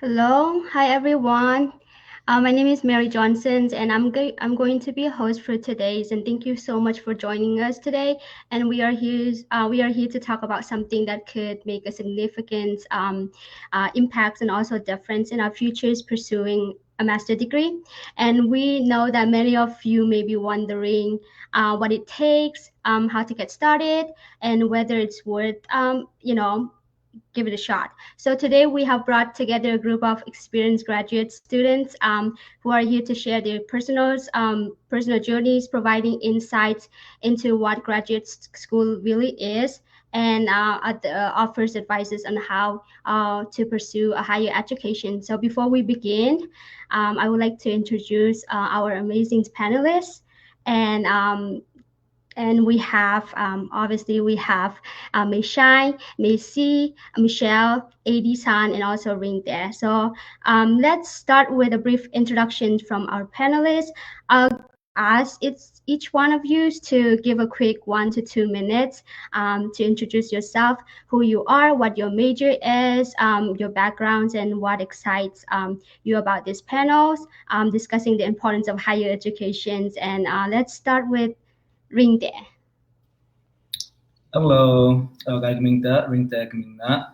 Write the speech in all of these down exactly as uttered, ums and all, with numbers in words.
Hello, hi everyone. Uh, my name is Mary Johnson, and I'm go- I'm going to be a host for today's. And thank you so much for joining us today. And we are here uh, we are here to talk about something that could make a significant um, uh, impact and also difference in our futures pursuing a master degree. And we know that many of you may be wondering uh, what it takes, um, how to get started, and whether it's worth um, you know give it a shot. So today we have brought together a group of experienced graduate students um, who are here to share their personals, um, personal journeys, providing insights into what graduate school really is, and uh, uh, offers advices on how uh, to pursue a higher education. So before we begin, um, I would like to introduce uh, our amazing panelists. And um, and we have um, obviously we have uh, Meishai, Macy, Michelle, Adi San, and also Ring there. So um, let's start with a brief introduction from our panelists. I'll ask it's each one of you to give a quick one to two minutes um, to introduce yourself, who you are, what your major is, um, your backgrounds, and what excites um, you about these panels, um, discussing the importance of higher educations. And uh, let's start with Ring there. Hello, uh, kai kaming ta Ring te kaming na.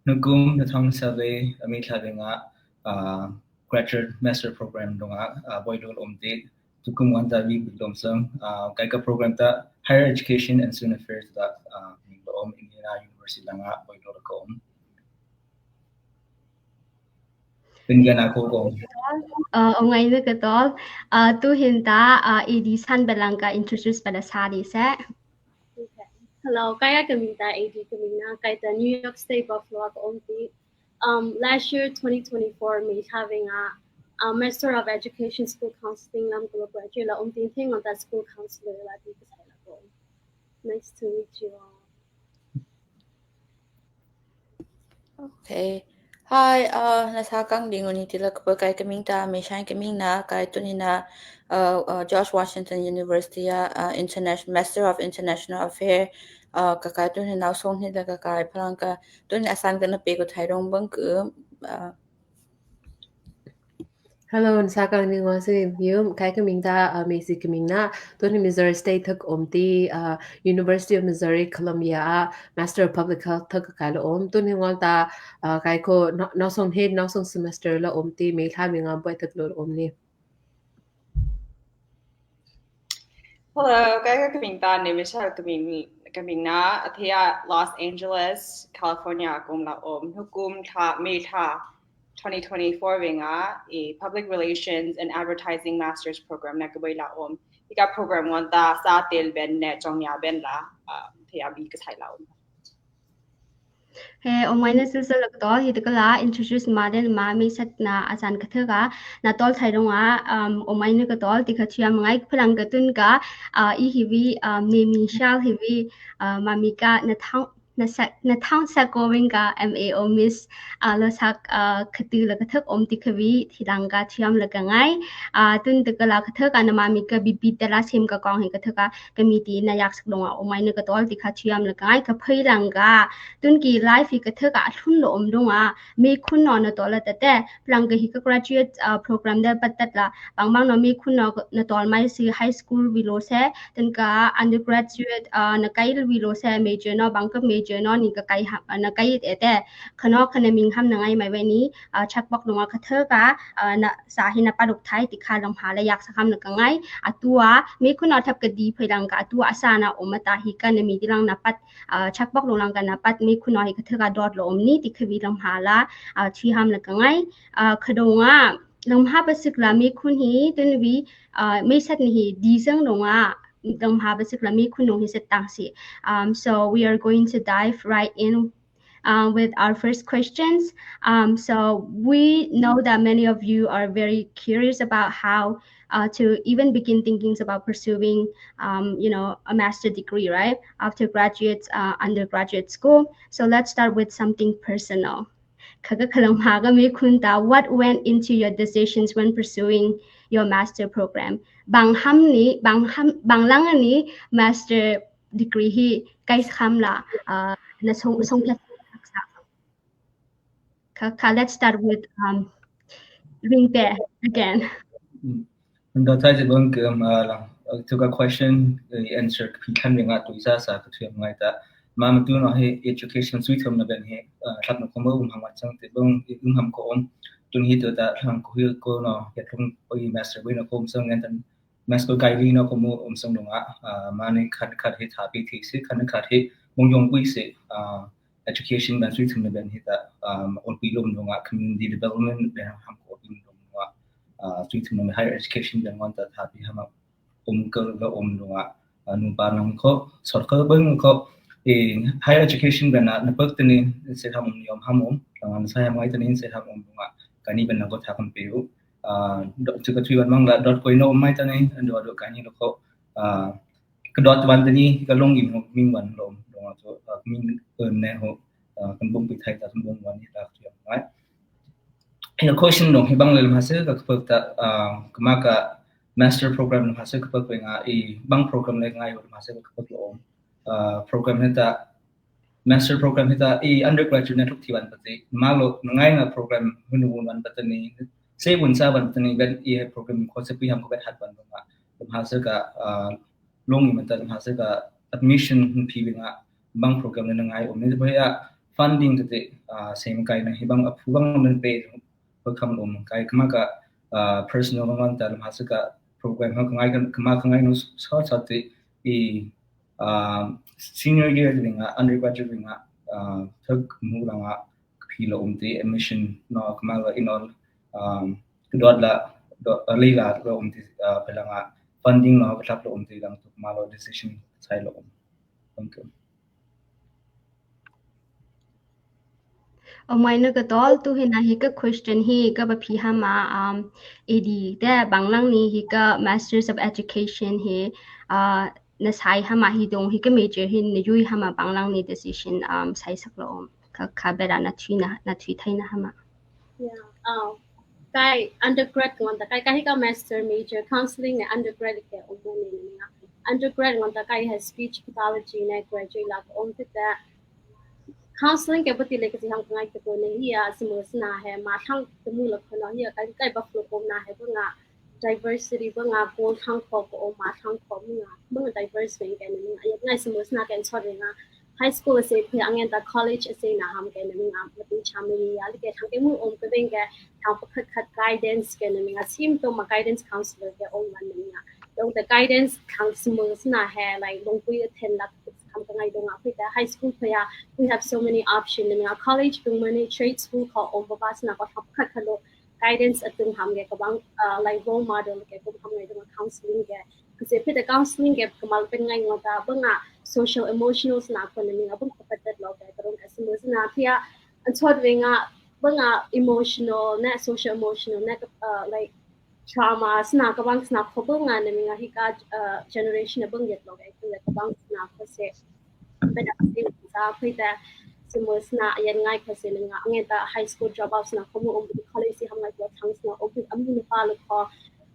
Nukum na thong sa ve, ami tha ve nga, uh, graduate master program dong a, uh, boi dol om te. Tukum wan ta vi bi dom sang, uh, kai ka program ta higher education and student affairs ta, uh, mi dol om Indiana University la nga boi dol ka om. Pinga na ko ko. Uh, ong ai na ka tol. Uh, tu hin ta uh, Adi San Belanga introduce pala sa di se. Hello, kai ka kaming ta Adi kaming na, kai ta New York State Buffalo ka om ti. Um, last year, twenty twenty-four, May having a, a Master of Education School Counseling lam ko graduate la um tin thing on that school counselor la di ka sai la ko. Nice to meet you all. Okay. Hi, uh, na sa kang ding uni tila ko kai kaming ta, Meishai kaming na, kai tuni na, uh, uh, George Washington University a, uh, International Master of International Affair, uh, ka kai tuni na song ni da ka kai phalang ka tuni asan ka na pe ko thai dong bang ku, uh, Hello, na sa kang ding wa sin yum, kai kaming ta, uh, Macy kaming na, tuni Missouri State thak om ti, uh, University of Missouri Columbia a Master of Public Health thak kai la om, tuni ngol ta, uh, kai ko no song head no song semester la om ti, May la mi ngam boi thak lo om ni. Hello, kai ka kaming ta ni Michelle kaming ni kaming na, athia Los Angeles, California kum la om, hukum tha May tha twenty twenty-four venga, a public relations and advertising master's program na ka boi la om. Ika program wan ta sa tel ben ne chong ya ben la, uh, thia bi ka sai la om. He, omai na sil sil ka tol, hi ta ka la introduce ma den ma mi sat na asan ka thaka, na tol thai dong a, um, omai na ka tol, ti ka thiam ngai phalang ka tun ka, uh, i hi vi, um, ne mi shal hi vi, uh, ma mi ka na thang, na sak, na thang sak ko wing ka M A o Miss, uh, lo sak, uh, ka tu la ka thak om ti ka vi, thi lang ka thiam la ka ngai, uh, tun ta ka la ka thaka na ma mi ka bi bi ta la sim ka kong hi ka thaka, ka mi ti na yak sak dong a, omai na ka tol, ti ka thiam la ka ngai, ka phai lang ka, tun ki life hi ka thaka a thun lo om dong a, me khun no na tol la ta te, plang ka hi ka graduate, uh, program da pat tat la, bang bang no me khun no na tol mai si high school vi lo se, tun ka undergraduate, uh, na kai vi lo se, major no, bang ka major no, ni ka kai ha, na kai e te, khano khana ming ham na ngai mai ve ni, uh, chak bok dong a ka thaka, uh, na sa hi na pa dok thai ti kha long ha la yak sa ham na ka ngai, a tu a, me khun no thap ka di phai lang ka, a tu a sa na om ta hi ka na mi ti lang na pat, uh, chak bok lo lang ka na pat me khun no hi ka thaka dot lo om ni ti kha vi lam ha la, uh, thi ham la ka ngai, uh, kha dong a, lam ha pa sik la me khun hi tun vi, uh, me sat ni hi di sang dong a, lam ha pa sik la me khun no hi set tang si. Um, so we are going to dive right in uh, with our first questions. Um, so we know that many of you are very curious about how uh, to even begin thinking about pursuing, um, you know, a master degree, right? After graduate, uh, undergraduate school. So let's start with something personal. Kha ka khalang ma ka me khun ta, what went into your decisions when pursuing your master program? Bang ham ni, bang ham, bang lang ni master degree hi kai kham la, uh, na song song phet. Ka, ka, let's start with, um, Ringte again. Ndo thai je bang ke ma la, uh, to ka question, uh, answer ka phi khan nga tu isa sa ka thuam ngai ta. Ma ma tu no he education sui thum na ben he, uh, thap no ko ma um ham chang te bang um ham ko um. Tun hi to ta thang ko hi ko no ya thum ko i master boi no ko um sang ngan tan master kai li no ko mu um sang no nga, uh, ma ni khat khat he tha pi thi si khat khat he mong yong pui si, uh, education ban sui thum na ben hi ta, um, ol pi lum no nga community development ben ham ko pi lum no nga, uh, sui thum na higher education ben wan ta tha pi ham um ka la um no nga, uh, nu pa nang ko sort ka bang ko, eh, higher education ben na na pak tani se ham um yom ham um, lang an sa ham ngai tani se ham um no nga, kani ben na ko tha kan pe u. Ah, dot, tu ka tui ban mang la dot koi no mai tani, ando do kani lo ko, ah, ka dot ban tani ka long in ho ming wan lo, lo to, ah, ming, eh, ne ho, ah, kan bung pi thai ta kan bung wan ni la tu yang mai. Ina question no hi bang le ma se ka ka ta, ah, ka ma ka master program ma se ka pa nga i bang program le ngai ho ma se ka pa lo. Ah, program he ta master program hi ta i undergraduate na thuk thi ban pati. Ma lo ngai na program hun hun ban patani. Se bun sa ban patani ben i he program ko se pi ham ko bet hat ban ma. Lam ha se ka, ah, long i mata lam ha se ka admission hun phi nga bang program na ngai um ni ba ya funding te, ah, same kai na hi bang a phu bang men pe ko kam um kai kama ka, ah, personal bang ta lam ha se ka program ha ngai ka ma ka ngai no sa sa te i um, senior year ringa, undergraduate ringa, uh, thak mu langa phi la um ti admission no kama la inol, um, dot la, dot, uh, lei la la um ti, uh, pelanga funding no ka thap la um ti lang tu kama la decision sai la um. Thank you. Amai na ka tol tu hi na hi ka question hi ka ba phi hama, um, A D te bang lang ni hi ka Masters of Education hi, uh, na sai hama hi dong hi ka major hi na yui hama bang lang ni decision, um, sai sak lo um ka, ka bera na thui na, na thui thai na hama. Yeah. Um, kai undergrad ngon ta kai, kai hi ka master major counseling ne undergrad ke um ni ni. Undergrad ngon ta kai ha speech pathology ne graduate la um te. Counseling ke bati le ke si hang ngai te ko ne hi a si mo sna he ma thang te mu la ko na hi a kai kai ba flo ko na he ba nga diversity ba nga ko thang ko ko ma thang ko mu nga ba nga diverse ke ne ni a ngai si mo sna ke so nga high school se phe angen ta college se na ham ke ne ni nga ma ti cha me ni ya le ke thang ke mu um ke ben ke thang pa khat khat guidance ke ne ni nga sim to ma guidance counselor ke um man ni nga. Dong the guidance thang si mo sna he like long pui ten la kam ka ngai dong a pui ta high school phe ya we have so many option in our college kung mani trade school ko um ba sna ko thap khat khalo guidance atung ham ge ka bang, uh, like role model ke kum ham ngai dong counseling ge. Kuse phe the counseling ge kamal pen ngai ngo ta ba nga social emotional sna ko ne ni nga bang ko patat lo ge ka dong ka si mo sna phe ya an chot ve nga ba nga emotional ne social emotional ne, uh, like trauma sna ka bang sna ko bang nga ne mi nga hi ka, uh, generation bang yet lo ga ku ka bang sna ko se beda se sa phe ta si mo sna yan ngai ko se nga nge ta high school drop out sna ko mu um college si ham ngai ko thang sna um am ni pa lo ko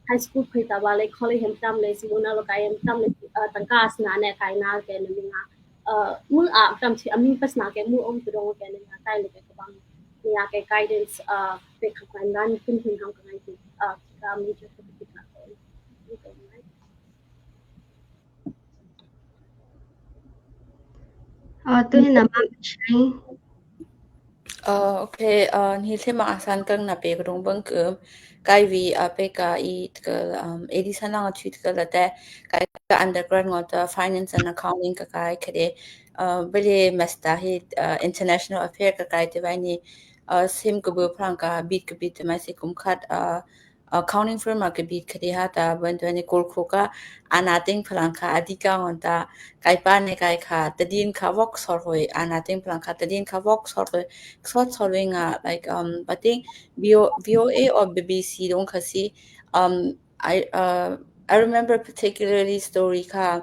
high school phe ta ba le college hem tam le si mo na lo ka hem tam le, uh, tang ka sna ne kai na ke ne mi nga, uh, mu a tam si ami pa sna ke mu um tu dong ke ne nga kai le ke ka bang ni ya ke guidance, uh, pe ka kan dan kun hin ham ka ngai ti, uh, ka mi ke ka ti ka ko. Uh, tu hin na ma shai. Uh, okay, uh, ni le ma asan kang na pe ka dong bang ke, um, kai vi, uh, pe ka i ka, um, A D san lang a tweet ka la te, kai ka undergrad ngo ta finance and accounting ka kai kade, uh, bele master hi, uh, international affair ka kai te vai ni, uh, sim ka bu phrang ka bit ka bit te mai si kum khat, uh, accounting firm a ka bit ka di ha ta ban tu ni kol kho ka ana ting phalang ka adi ka ngon ta kai pa ne kai kha ta din kha work sor hoi ana ting phalang ka ta din kha work sor hoi sor sor hoi nga like, um, I think V O, V O A or B B C dong kha si, um, I, uh, I remember particularly story kha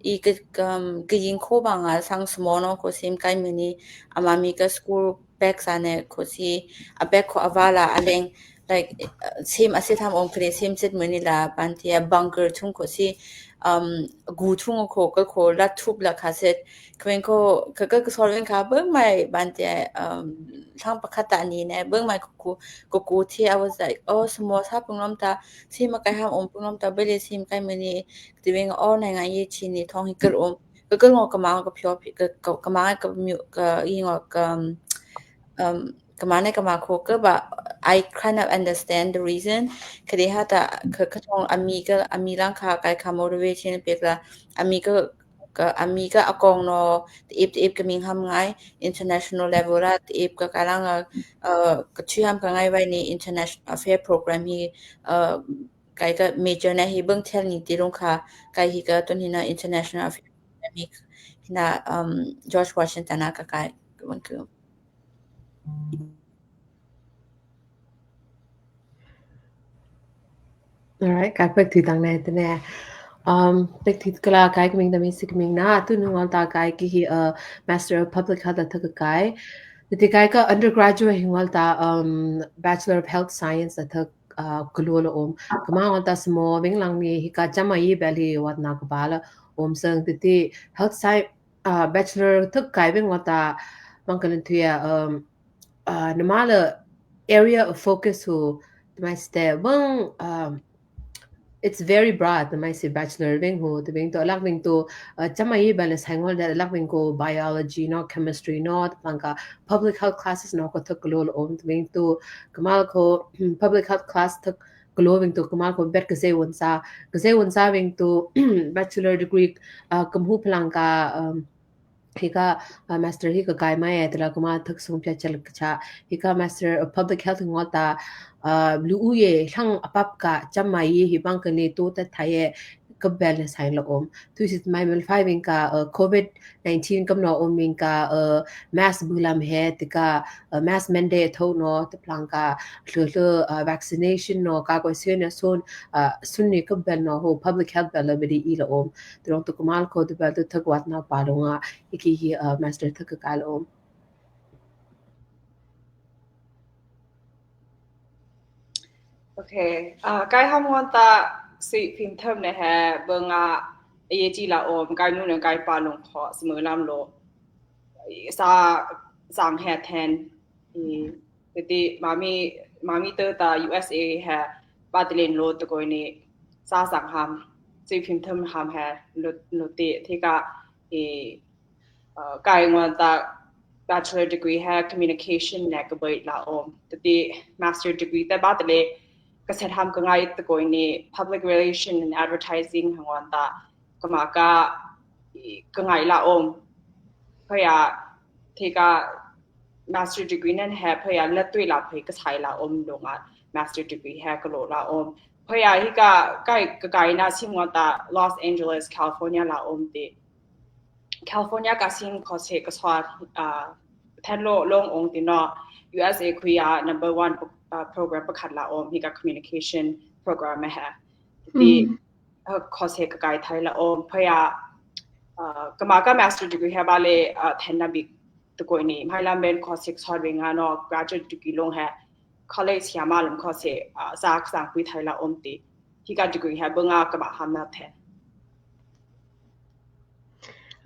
i ka, um, ka yin kho ba nga sang smono ko sim kai mini ama mi ka school bag sa ne ko si a bag ko avala a leng like, uh, sim a sit ham om kre sim sit mani la ban ti a bunker thung ko si, um, gu thung ko ka ko la thup la kha sit kwen ko ka ka ka sol wen kha ba mai ban ti a, um, lhang pakhat ta ni ne, bang mai kuku, kuku thi, I was like, oh, samosa pung lom ta, sima kai ham um pung lom ta, bele sim kai mani, ti beng, oh, nai ngai ye chi ni thong hi kal um, ka kal ngo ka mang ka phio phi, ka, ka, ka mang ka myu, ka i ngo ka, um, um, ka mang ne ka mang kho ka ba, I kind of understand the reason, ka de ha ta, ka, ka thong ami ka, ami lang kha, kai kha motivation pek la, ami ka, ka ami ka akong no, ti ip, ti ip ka ming ham ngai, international level la, ti ip ka kalang, uh, ka chui ham ka ngai vai ni international affair program hi, uh, kai ka major na hi bang thel ni ti lung kha, kai hi ka tun hi na international affair program hi na, um, George Washington a ka kai, ka bang ka. Alright, ka pek thui tang ne, te ne. Um, pek thui kala kai ka ming da mi sik ming na, tu nung ta kai ki hi, uh, Master of Public Health a thak kai. Ti kai ka undergraduate hi ngol ta, um, Bachelor of Health Science a thak, uh, kalo la um. Ka ma ngol ta samo, bing lang ni hi ka chama yi bel hi wat na ka ba la um sang ti ti health science, uh, Bachelor thak kai bing ngol ta, mang ka lan thui a, um, uh, namala area of focus hu, tmai ste, bang, um, it's very broad, tmai se bachelor beng hu, te beng to, alak beng to, uh, chama yi bel sai ngol da, alak beng ko biology no, chemistry no, tpang ka public health classes no ko thak kalo la um, te beng to, ka mal ko, public health class thak kalo beng to, ka mal ko bet ka zei won sa, ka zei won sa beng to, bachelor degree, uh, kam hu plang ka, um, hi ka, uh, master hi ka kai mai, te la ka ma thak sung pya chal ka cha, hi ka Master of Public Health ngol ta, uh, lu u ye, hlang apap ka, chama yi, hi bang ka ne to ta thai ye, ka bel ne sai la um. Tu si mai mal fai beng ka, uh, covid nineteen kam no um beng ka, uh, mask bu lam he, ti ka, uh, mask mandate tho no, te plang ka, hlu hlu, uh, vaccination no, ka ko se ne sun, uh, sun ni ka bel no ho, public health bel la bedi i la um. Te rong tu ka mal ko, te bel tu thak wat na pa lo nga, Iki hi, uh, master thak ka kai la um. Okay. Uh, kai ham ngol ta si phim tham ne he bang a ye chi la um, kai nu ne kai pa long kho si mu lam lo. Sa sang he then. I, ti mami, mami to ta U S A he ba ti len lo to ko ni sa sang ham. Si phim tham ham he lo, lo ti, ti ka, i, uh, kai ngol ta bachelor degree he communication ne ka bai la um. Tati master degree ta ba ta le ka set ham ka ngai ta ko ni public relation and advertising ha ngol ta ka ma ka, i, ka ngai la um. Phaya te ka master degree nan he phaya la tui la phai ka sai la um lo nga master degree he ka lo la um. Phaya hi ka kai ka kai na sim ngol ta Los Angeles, California la um ti. California ka sin kho se ka swa, uh, then lo long ong ti no, U S A khuya number one, uh, program pakhat la um hi ka communication program he. Ti, uh, kho se ka kai thai la um phaya, uh, ka ma ka master degree he ba le, uh, then na big to ko ni, mai lam ben kho se swa be nga no, graduate degree long he, college ya ma lam kho se, uh, sa sang pui thai la um ti. Hi ka degree he bang a ka ba ham na the.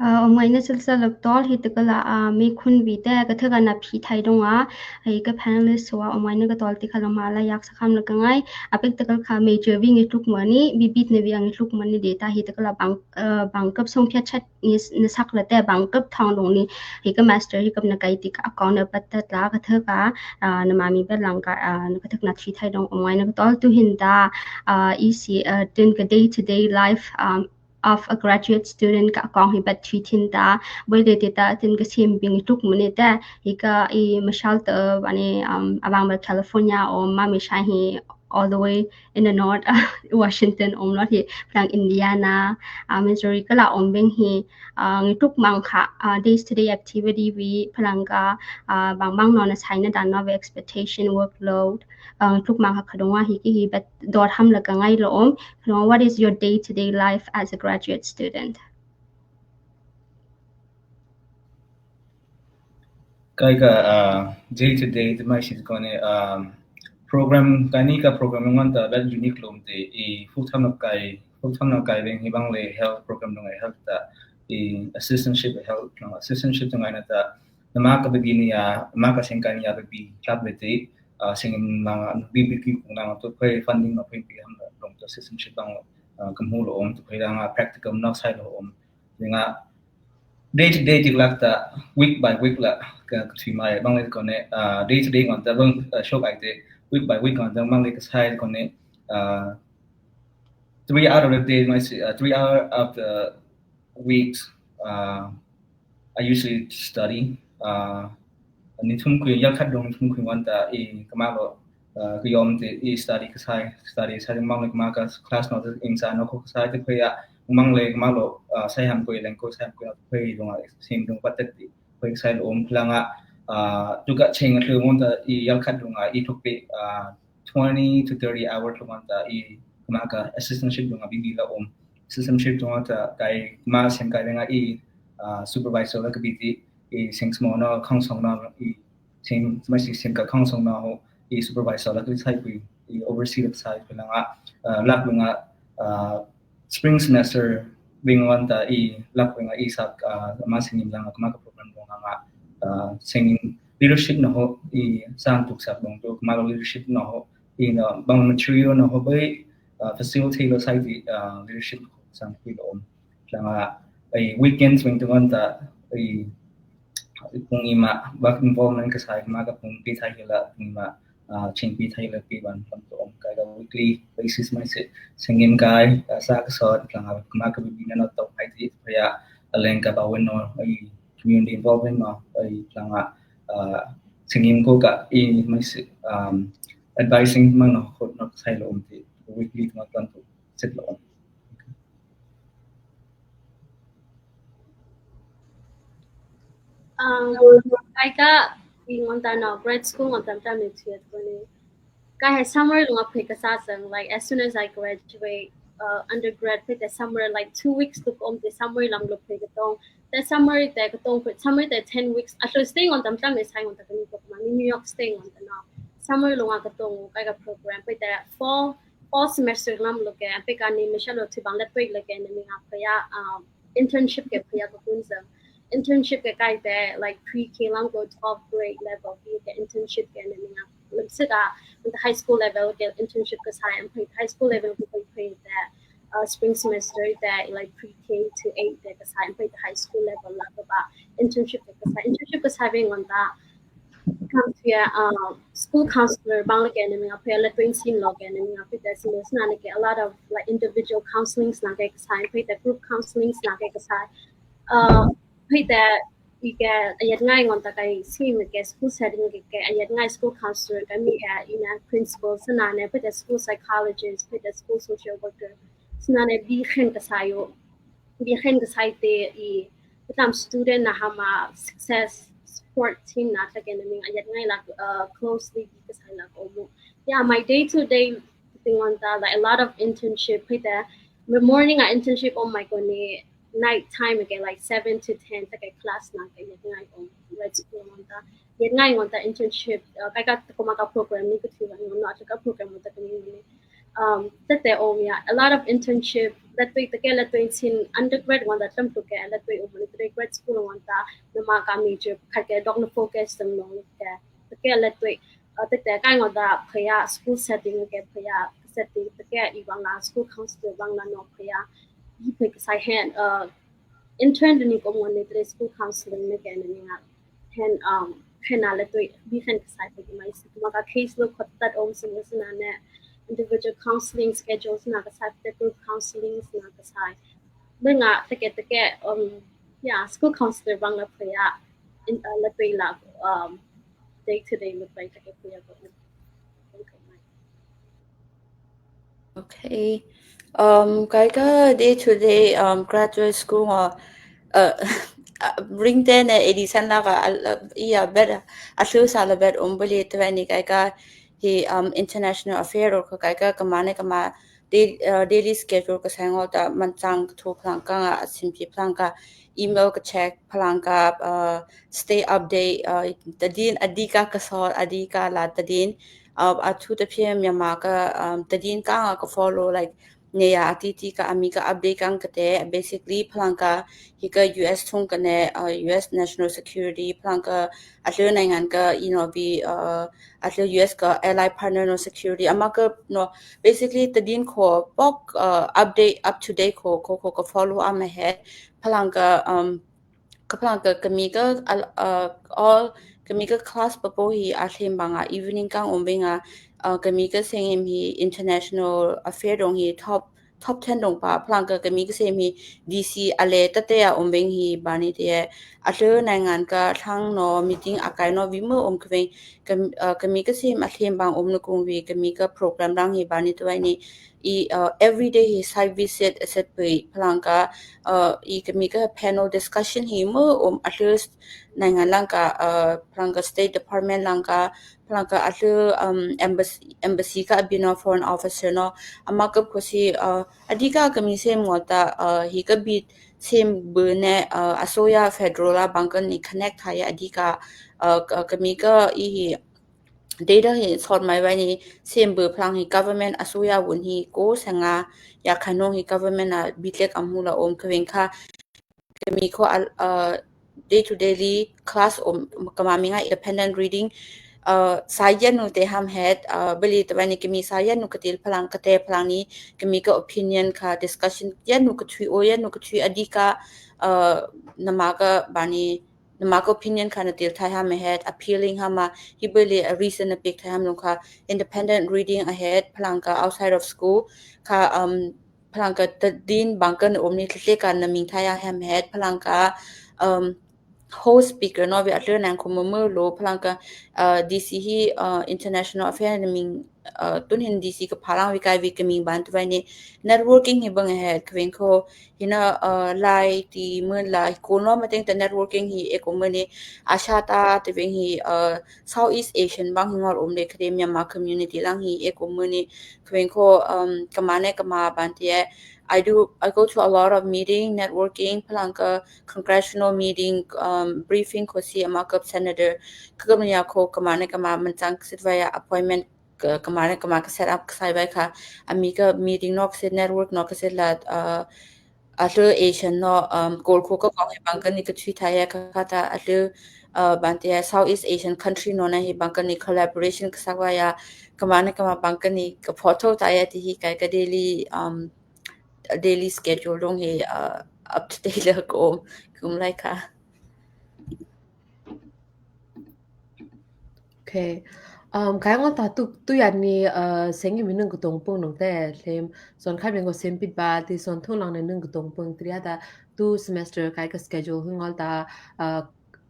Uh, um ngai na sel sel lak tol hi te ka la, uh, mi khun vi te ka thak a na phi thai dong a, hi ka panelist wa um ngai na ka tol ti kha la ma la yak sa kham la ka ngai, a pek te ka kha major vi ngi tluk ma ni, bi bit ne vi ang tluk ma ni de ta hi te ka la bang, uh, bang kap song pya chat ni s-, na sak la te bang kap thang dong ni, hi ka master hi kap na kai ti ka account na pat ta la ka thak a, uh, na ma mi ba lang ka, uh, na ka thak na phi thai dong um ngai na ka tol tu hin ta, uh, isi, uh, tin ka day to day life, um, of a graduate student ka account hi bat thui thin ta, boi le te ta tin ka sim bing tuk mane ta, hi ka i mashal ta, bani, um, abang ba California o ma mi shai hi all the way in the north, Washington om lo hi, plang Indiana, uh, Missouri ka la om beng hi, uh, ngi tuk mang kha, uh, days to day activity vi plang ka, uh, bang bang no na sai na dan no ve expectation workload, uh, tuk mang kha khadong wa hi ki hi bat dot ham la ka ngai lo om, Long, what is your day-to-day life as a graduate student? Kai ka, uh, day-to-day, ti mai si ko ni, um, program, kai ni ka program ngon ta, that unique lom te, i full time na kai, full time na kai beng hi bang le health program ngai health ta, i assistantship health, no, assistantship ngai na ta, nama ka bibi ni a, nama ka sengkai ni a bibi club le te, uh, sengim langa, B B Q kung langa tu phei funding na phei pi ham long tu assistantship lang, uh, kamu lou om tu phei langa practicum na sai lou om. Ninga day to day dik lak ta, week by week la ka, ka thui mai bang le kone, uh, day to day ngon ta bang, uh, shok ai te, week by week ngon ta bang le ka sai kone, uh, three out of the day, my, uh, three hour of the weeks, uh, I usually study. Uh, ni thum kui, yal khat dong ni thum kui ngon ta i kama lo, uh, ka yom te i study ka sai, study sai mang le kama ka class no te in sa no ko ka sai te phei a, mang le kama lo, uh, sai ham koi leng ko sai ham koi no phei dong a, sim dong pat te phei sai lou om langa, uh, tu ka cheng a thlu ngon ta i yal khat dong a i thuk pe, uh, twenty to thirty hour thlu ngon ta i kama ka assistantship dong a bibi la om. Assistantship dong a ta kai ma sengkai dong a i, uh, supervisor la ka bibi i seng small no, khang song no i seng, ma si seng ka khang song no ho i supervisor la ka sai kui i oversee la ka sai kui langa, uh, lak dong a, uh, spring semester bing wan ta i lak bing a i sak, uh, ma sengim langa kama ka program dong langa, uh, sengim leadership na ho i sang tuk sak dong tu kama lo leadership na ho i na bang material na ho bai, uh, facilitate lo sai di, uh, leadership sang kui lo om. Langa i weekends bing tu wan ta i, i pung i ma bak involvement ka sai kama ka pung pi thai la pung i ma, uh, ching pi thai la pi wan lam tu om kai ka weekly basis mai se sengim kai, uh, sa ka sot langa kama ka bibi na no to hai di phei a aleng ka ba wen no i community involvement no i langa, uh, sengim ko ka i mai se, um, advising mang no khot no sai lo om ti weekly ma plan tu set lo om. Um, kai ka i ngon ta na grad school ngon tam tam ni thiat ko ni. Kai he summer lunga phei ka sa sang, like, as soon as I graduate, uh, undergrad phei te summer, like, two weeks tu om te summer lang lo phei ka tong. Te summer te ka tong phei, summer te ten weeks. A lo stay ngon tam tam ni sai ngon ta ka ni ko ma New York stay ngon ta na. Summer lunga ka tong kai ka program phei te fall, fall semester lam lo ke, phei ka ni mi sha lo thi bang let break lo ke ni mi nga phei a, um, internship ke phei a ka kun sang. Internship ke kai te, like, pre-K lang ko twelfth grade level ke internship ke ni mi nga. Lam sita, the high school level ke internship ka sai, and phei high school level ke phei phei te, uh, spring semester te, like, pre-K to eight te ka sai, and phei high school level la ka ba internship te ka sai, internship ka sai bing ngon ta. Kam tia, uh, school counselor bang la ke ni mi nga phei la twin sin lo ke ni mi nga phei te sin lo sna ni ke a lot of, like, individual counselings na ke ka sai, phei te group counselings na ke ka sai. Uh, phei te i ke ayat ngai ngon ta kai si mi ke school setting ke, ke ayat ngai school counselor ka mi a i na principal sna ne phei te school psychologist, phei te school social worker sna ne bi khen ka sai yo. Bi khen ka sai te i tam student na hama success support team na ta ke ni mi nga ayat ngai la, uh, closely bi ka sai la ko mo. Yeah, my day to day thing on ta, like, a lot of internship phei te. The morning a internship on my ko ni night time ke, like, seven to ten ta ke class na ke ayat ngai om red school on ta. Ayat ngai ngon ta internship, uh, kai ka ko ma ka program ni ka thi ngon no ka program ta ka ni ni. Um, te te om ya, a lot of internship, let wait, te ke let wait sin undergrad ngon ta tam tu ke, let wait om ni te grad school ngon ta, na ma ka major khat ke dok na focus tam nong ke, te ke let wait, uh, te te kai ngon ta phei a school setting ke phei a setting, te ke i bang la school counselor bang la no phei a, i phei ka sai hen, uh, intern ni ko mo ni te school counseling ni ke ni nga. Hen, um, hen a le toi, bi hen ka sai phei mai si. Ma ka case lo khot tat om si mo si na ne. Individual counseling schedule si na ka sai, te group counseling si na ka sai. Be nga, te ke, te ke, um, yeah, school counselor bang la phei a, in, uh, le toi la, um, day to day lo phei te ke phei a ko. Okay. Um, kai ka day to day, um, graduate school nga, uh, ring te ne Edison la ka, uh, iya bet, a thlu sa la bet um bali te ni kai ka hi, um, international affair ka kai ka kama ne kama day, uh, daily schedule ka sai ngol ta man chang ka thu phlang ka nga a sim pi phlang ka email ka check phlang ka, uh, stay update, uh, ta din a di ka ka sol a di ka la ta din, uh, a thu ta phi Myanmar ka, um, ta din ka nga ka follow, like, neya ati ti ka ami ka update kang kate, basically phalang ka hi ka U S thung ka ne, uh, U S national security, phalang ka ahle naingan ka inobi, uh, ahle U S ka ally partner no security, ama ka no, basically tadin kho pok, uh, update up to date kho, kho, kho ka follow am ahead, phalang ka, um, ka phalang ka, kami ka, al-, uh, all, kami ka class papo hi alhem banga evening kang um benga, uh, kami ka sengim hi international affair dong hi top, top ten dong pa, phalang ka, kami ka sem hi D C ale tate a um beng hi bani te, ahle naingan ka thang no meeting akai no vima um ka veng, kam-, uh, kami ka sem alhem bang um na kung vi, kami ka program dang hi bani te vai ni, i, uh, everyday hi site visit aset pui phalang ka, uh, i kami ka panel discussion hi mo um ahle naingan lang ka, uh, phalang ka State Department lang ka, phalang ka ahle, um, embassy, embassy ka abino foreign officer no, ama ka kosi, uh, adika kami sem ngota, uh, hi ka bit sem bu ne, uh, asoya federal a bangkan ni connect hai adika, uh, ka-, kami ka i hi data hi sot mai vai ni, sem bu phalang hi government asoya vun hi ko sanga ya khanong hi government a bitlek amu la um ka veng kha, kami ko al-, uh, day to daily class um, kama minga independent reading, uh, sa yan nu te ham het, uh, beli te vai ni kami sa yan nu katil phalang kate phalang ni, kami ka opinion ka discussion yan nu ka thui o yan nu ka thui adika, uh, nama ka bani, nama ka opinion ka na til thai ham het, appealing hama, hi beli a reason a pick thai ham lung ka, independent reading ahet, phalang ka outside of school, ka, um, phalang ka tadin bangkan um ni tle ka na ming thai ham het, phalang ka, um, host speaker no vi ahle nang ko mo mo lo, phalang ka, uh, D C hi, uh, international affair na ming, uh, tun hin D C ka phalang vi kai vi ka ming ban tu vai ni networking hi bang het, ka veng ko, hina, uh, lai ti mun la, ko no ma teng ta networking hi e ko mo ni, Asia ta te veng hi, uh, Southeast Asian bang hi ngol um le ka te Myanmar community lang hi e ko mo ni, ka veng ko, um, kama ne kama ban te, I do, I go to a lot of meeting, networking, phalang ka congressional meeting, um, briefing ko si ama ka senator, ka ka manya ko kama ne kama manchang ka sit vaya appointment, ka, kama ne kama ka set up ka sai vai kha, ami ka meeting no ka sit network no ka sit la, uh, ahle Asian no, um, kol ko ka kong hi bangkan ni ka thui thai ka kha ta ahle, uh, ban te Southeast Asian country no na hi bangkan ni collaboration ka sak vaya, kama ne kama bangkan ni ka photo ta ya ti hi kai ka daily, um, daily schedule dong hi, uh, up to date le ko kum lai kha. Okay. Um, kai ngol ta tu, tu yan ni, uh, sengim nung ka tong pung nung te, lem, son khat beng ko sem pit ba, ti son thum lang ni nung ka tong pung, tri ta tu semester kai ka schedule hung ngol ta, uh,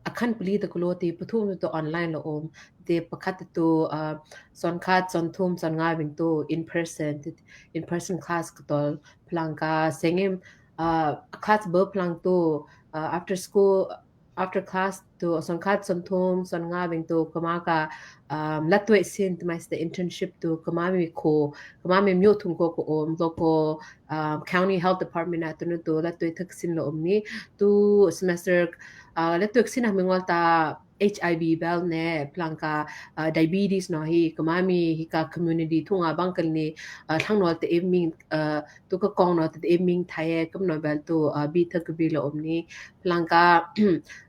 akhan pali ta kulo ti pathum tu online lo um, ti pakhat tu, uh, son khat, son thum, son nga beng tu in person, ti, in person class ka tol, phalang ka sengim, uh, class bo phalang tu, uh, after school, after class tu, son khat, son thum, son nga beng tu, kama ka, um, latwe sin, tu mai the internship tu, kama mi ko, kama mi myo thum ko ko um, local, um, county health department a tu nu tu, latwe thak sin lo um ni, tu semester, uh, latwe sin a mi ngol ta H I V bel ne, phalang ka, uh, diabetes no hi, kama mi hi ka community thung a bangkan ni, uh, thang no te ming, uh, tu ka kong no te ming thai e, kam no bel tu, uh, bi thak bi lo um ni, phalang ka,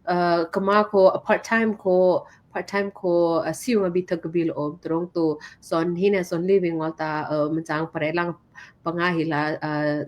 uh, kama ko, uh, part time ko, part time ko, uh, siu nga bi thak bi lo um, tu rong tu, son hi ne, son living ngol ta, uh, manchang pare lang panga hi la, uh,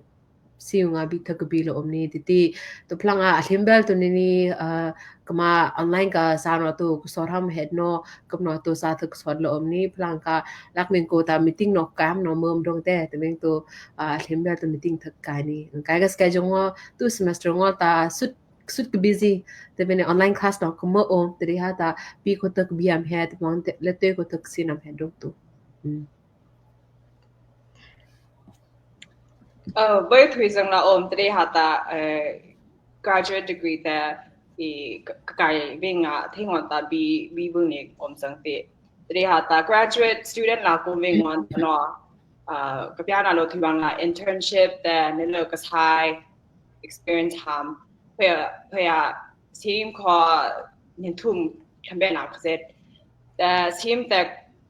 siu nga bi thak bi lo um ni, ti ti, tu phalang a, alhem bel tu ni ni, uh, kama online ka sa no tu, ka sor ham het no, kam no tu sa thak sor lo um ni, phalang ka, lak ming ko ta meeting no kam no mom dong te, tu ming tu, uh, alhem bel tu meeting thak kai ni. Kai ka schedule ngo, tu semester ngo ta, sut, sut ka busy, te bene online class no, ka mo um, te ri ha ta, bi ko tak bi am het, mong te, le te ko tak sin am het dong tu. Mm. Uh, bai thui zang la um, te ri ha ta, uh, graduate degree te, i k-, k-, kai veng a, thing wan ta bi, bi bung ni um zang te. Te ri ha ta, graduate student la ko veng wan no, uh, ka pia na lo thui vang la internship te, ne lo ka sai experience ham. Phe, phe a, sim ko, nin thum, khambe na ka zet. Uh, sim te,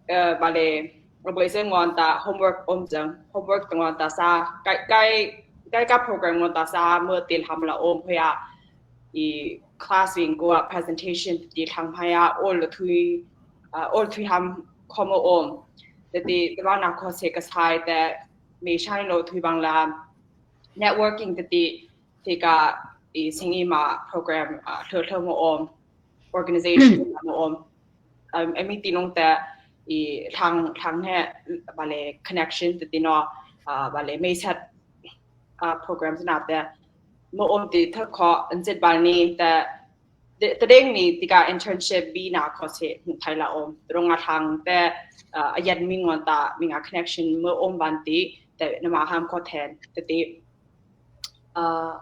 uh, bale, Aboi se ngon ta homework om jang, homework ta ngon ta sa, kai, kai, kai ka program ngon ta sa, mo til ham la om hoya, i class wing ko a presentation ti thang haya, all the three, uh, all three ham komo om. Te ti, te bang na ko se ka sai te, me shine lo three bang la, networking te ti, te ka, i singi ma program, uh, thlo thlo mo om, organization mo om. Um, emi ti nong te, i thang, thang he, bale connection te ti no, uh, bale me set, uh, program na te, mo om ti thak ko, an zet bal ni te, te, te deng ni ti ka internship bi na ko se, hung thai la om. Rong a thang te, uh, a yat mi ngon ta, mi nga connection mo om ban ti, te nama ham ko then, te ti, uh,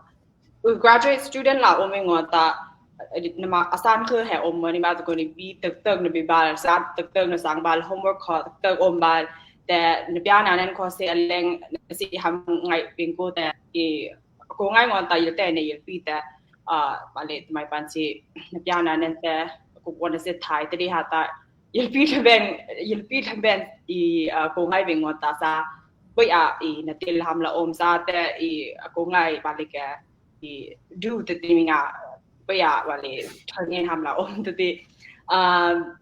graduate student la om ngon ta, uh, nama asan ko he om ni ma to ko ni bi tak tak na bi bal, sa tak tak na sang bal, homework ko tak tak om bal, te na pia na nen ko se aleng na si ham ngai ping ko te, i ko ngai ngon ta il te ne il pi te, uh, bale mai pan si na pia na nen te ko ko na se thai te di ha ta, il pi tha ben, il pi tha ben, i, uh, ko ngai ben ngon ta sa, boi a, i na til ham la om sa te, i, uh, ko ngai bale ke, i du te ti mi nga, boi a bale, thal ngen ham la om te ti. Um,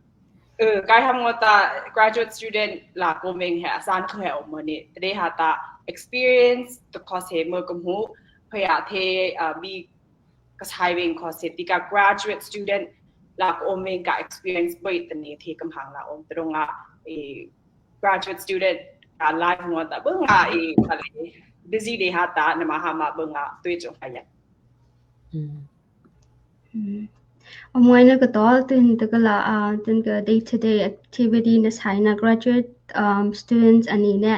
uh, kai ham ngon ta graduate student la ko meng he, asan ko he om ni, te ha ta experience, to ko se mo ko mu, boi a the, uh, bi ka sai wing ko se ti ka graduate student la ko om wing ka experience boi te ni the kam hang la om te rong a, i graduate student ka life mo ta bang a i kali busy de ha ta na ma ha ma bang a tui chong ha ya. Mm. Mm. Om ngai na ka tol tun ta ka la, ah, tun ka day to day activity na sai na graduate, um, students ani ne,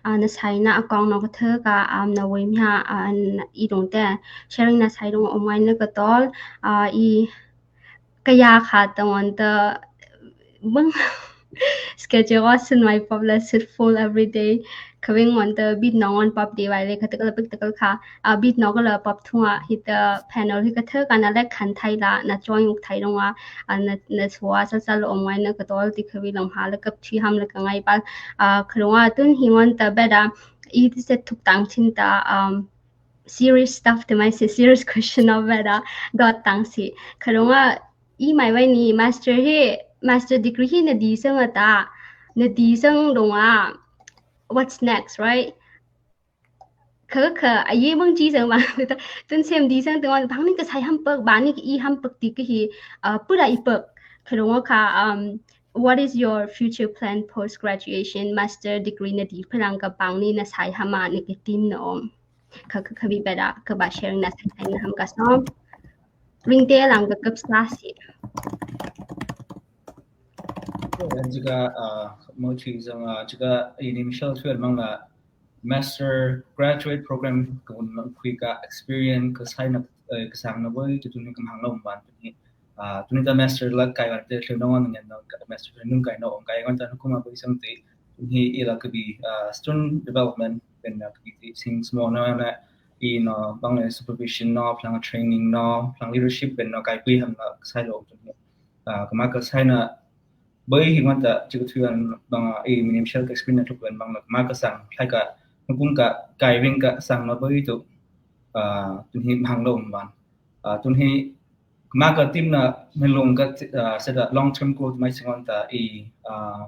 ah, na sai na akong no ka the ka, um, na wei mi ha, ah, an i dong te sharing na sai dong om ngai na ka tol, ah, i kaya kha ta ngon ta bang schedule wa sun mai pop la sit full every day. Ka wing ngon ta bit no ngon pop de wai le ka ta ka la pik ta ka kha. A bit no ka la pop thunga hi ta panel hi ka tha ka na le khan thai la na join uk thai dong a, a na, na sua sa sa lo om ngai na ka tol ti ka wi lam ha la ka thi ham la ka ngai pal. A ka lunga tun hi ngon ta beda i ti se thuk tang chin ta, um, serious stuff te mai se serious question of beda dot tang si. Ka lunga i mai wai ni master hi, master degree hi na di sang a ta, na di sang dong a, what's next, right? Ka, ka, a ye mang chi sang ba, tun sem di sang teng on, bang ni ka sai ham pak, ba ni ka i ham pak ti ka hi, uh, pura i pak. Ka dong ka, um, what is your future plan post graduation, master degree na di phalang ka bang ni na sai ham a ni ka team na om. Ka, ka, ka bi beda, ka ba sharing na sai na ham ka som. Ring te lang ka kap sa si. Jika, uh, mo chi sang, uh, jika initial field mang la master graduate program ka un kui ka experience ka sai na, eh, ka sang na boi tu ni ka mang la um ban tu ni. Ah, tuni ta master la kai wan te thlen nong ngen nong ka master thlen nong kai nong kai wan ta na kuma boi sang te. Tuni i la ka bi, ah, student development ben na ka bi ti sing small na na i no bang le supervision no, plang training no, plang leadership ben no kai pui ham na sai lo tuni. Ah, kama ka sai na boi hi ngon ta chi ka thui an bang a i minim shel ka experience thuk ben bang na kama ka sang lai ka kum ka kai wing ka sang na boi tu. Ah, tuni mang lo um ban. Ah, tuni kama ka team na melong ka, ah, set a long term goal mai singon ta i, ah,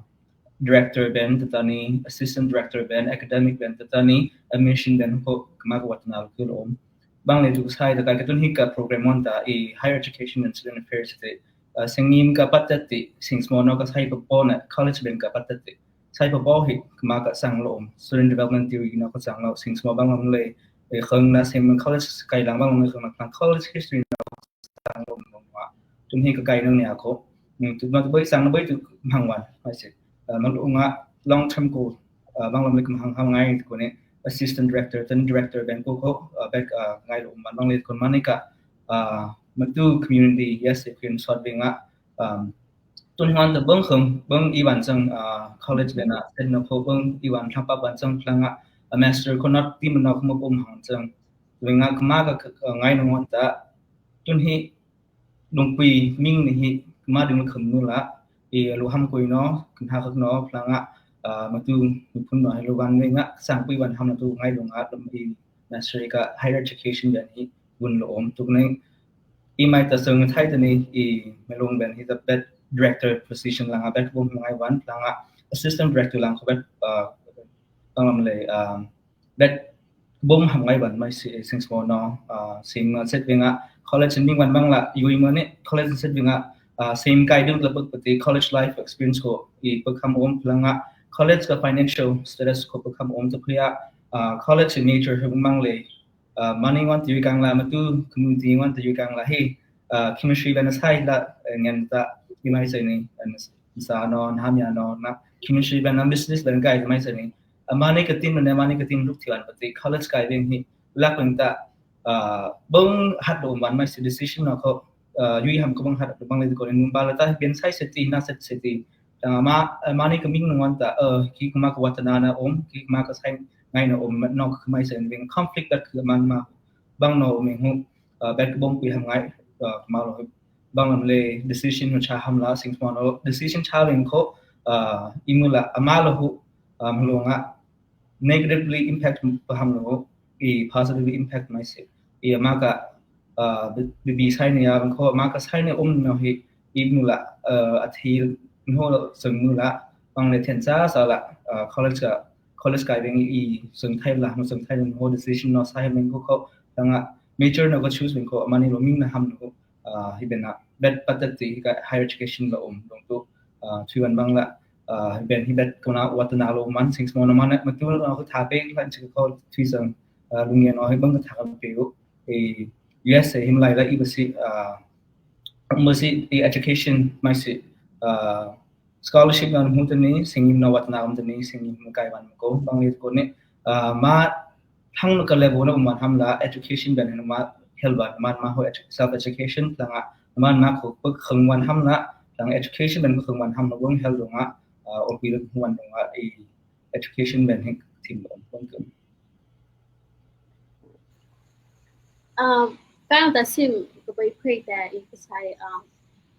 director ben ta ni, assistant director ben, academic ben ta ni, admission ben ko kama ka wat na lo om. Bang le tu sai ta ka tuni ka program on ta i higher education and student affairs te, ah, singim ka patat ti, sing small no ka sai pa pona college ben ka patat ti. Sai pa bo hi kama ka sang lo om. Student development theory no ka sang lo, sing small bang lo le, e khang na sem college kai lang bang lo le khang na college history no sang lo om wa. Tuni ka kai no ne a ko. Ni tu ma boi sang no boi tu mang wan. Ai se. Ah, ma lo nga long term goal. Ah, bang lo le ka mang ham ngai ko ne assistant director, then director ben ko ko, ah, back, ah, ngai lo man bang le ko man ka, ah, ma tu community, yes, if you sort being a, um, tun hwan ta bang khang, bang i wan sang, ah, college ben a, then no ko bang i wan thap ban sang plang a, a master ko not team no ko ma ko mang sang. Tun nga kama ka, ka, ka ngai no ngon ta, tun hi lungpui ming ni hi kama ding kham nu la, i lu ham koi no, kan ha khak no, plang a, uh, matu mipun no hello van ngai nga sang pui van ham na tu ngai lo nga lam i nursery ka higher education ben hi bun lo om tu ngai i mai ta song thai ta ni i melong ben hi the bed director position langa bed bom ngai van langa assistant director lang ko bed uh, tang lam le um, bed bom ham ngai van mai si sing smo no uh, sing set vinga college ni van bang la yui mo ni college set vinga uh, same kai ding la pati college life experience ko i pa kham om langa college ka financial status ko pa kham om ta phia uh, college major hung mang le uh, money want to kang la matu community want to kang la hi uh, chemistry ben sai la ngen ta i mai sai ni sa no ham ya no na chemistry ben na business ben kai mai sai ni amani ka tin ne amani ka tin luk thian pati college kai ben hi lak leng ta uh, bang hat do man mai si decision no ko uh, yui ham ko bang hat do bang le ko ni ba la ta ben sai se ti na se se ti uh, ma amani ka ming no wan ta uh, ki kuma ka watana na om ki kuma ka sai ngai na om no ka mai se ben conflict da ka man ma bang no om hu uh, bek bom pui ham ngai uh, ma lo bang le decision no cha ham la sing no decision cha leng ko uh, imula amalo hu um, lo nga negatively impact pa ham lo i positively impact mai se i ama ka uh, bi bi sai ne ya ko ama ka sai ne um no hi i nu la uh, a thi no sang nu la bang le then sa sa la uh, college ka college kai beng i sang thai la no sang thai no decision no sai men ko ko tanga major no ko choose men ko amani lo ming na ham no uh, hi bena bet patat ti ka higher education la um dong tu uh, thui wan bang la uh, ben hi bet kona watana lo man sing smo na man ma tu na ko tha pe lan chi ko thui sang uh, lungya no hi bang ka tha ka pe u e yes him lai la i ba si uh, ba si i education mai si uh, scholarship na mu tani sing na watana um tani sing mu kai wan ko bang le ko ne uh, ma thang ka level na um man ham la education ben ma help ban man ma ho self education langa man ma ko khang wan ham la lang education ben khang wan ham la gong help nga uh, or bi wan nga i education ben hin thim lo kon kum um bang da sim ko bai pray da i sai um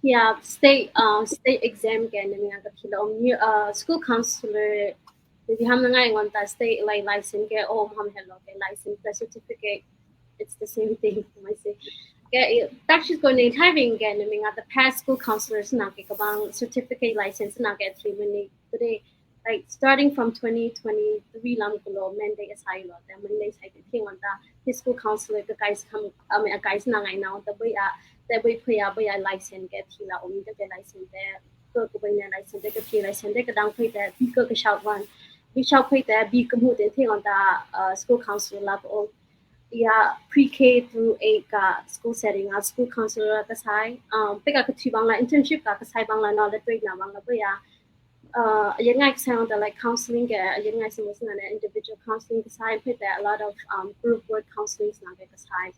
yeah state uh state exam ke ne mi ka thila um uh school counselor di ham ngai ngon ta state like license ke om ham hello ke license ke certificate it's the same thing mai se ke tak shi ko ne thai bing ke ne mi nga the past school counselors na ke ka bang certificate license na ke three minute today like starting from twenty twenty-three lam ko lo men de asai lo ta men de sai ke thing on ta his school counselor ka guys kam am a guys na ngai na ta bai a ta bai phai a bai a license ke thila om ta ke license te ko ko bai na license te ke thi license te ka dang phai ta bi ko ka shau wan bi shau phai ta bi ka mu te thing on ta uh, school counselor la ko ya pre-K through eight ka school setting a school counselor ka sai um pe ka ka thi bang la internship ka ka sai bang la na le trade na bang la bai a uh, a yen ngai ka sai on ta like counseling ke a yen ngai simo sina ne individual counseling ka sai pe ta a lot of um, group work counseling na ke ka sai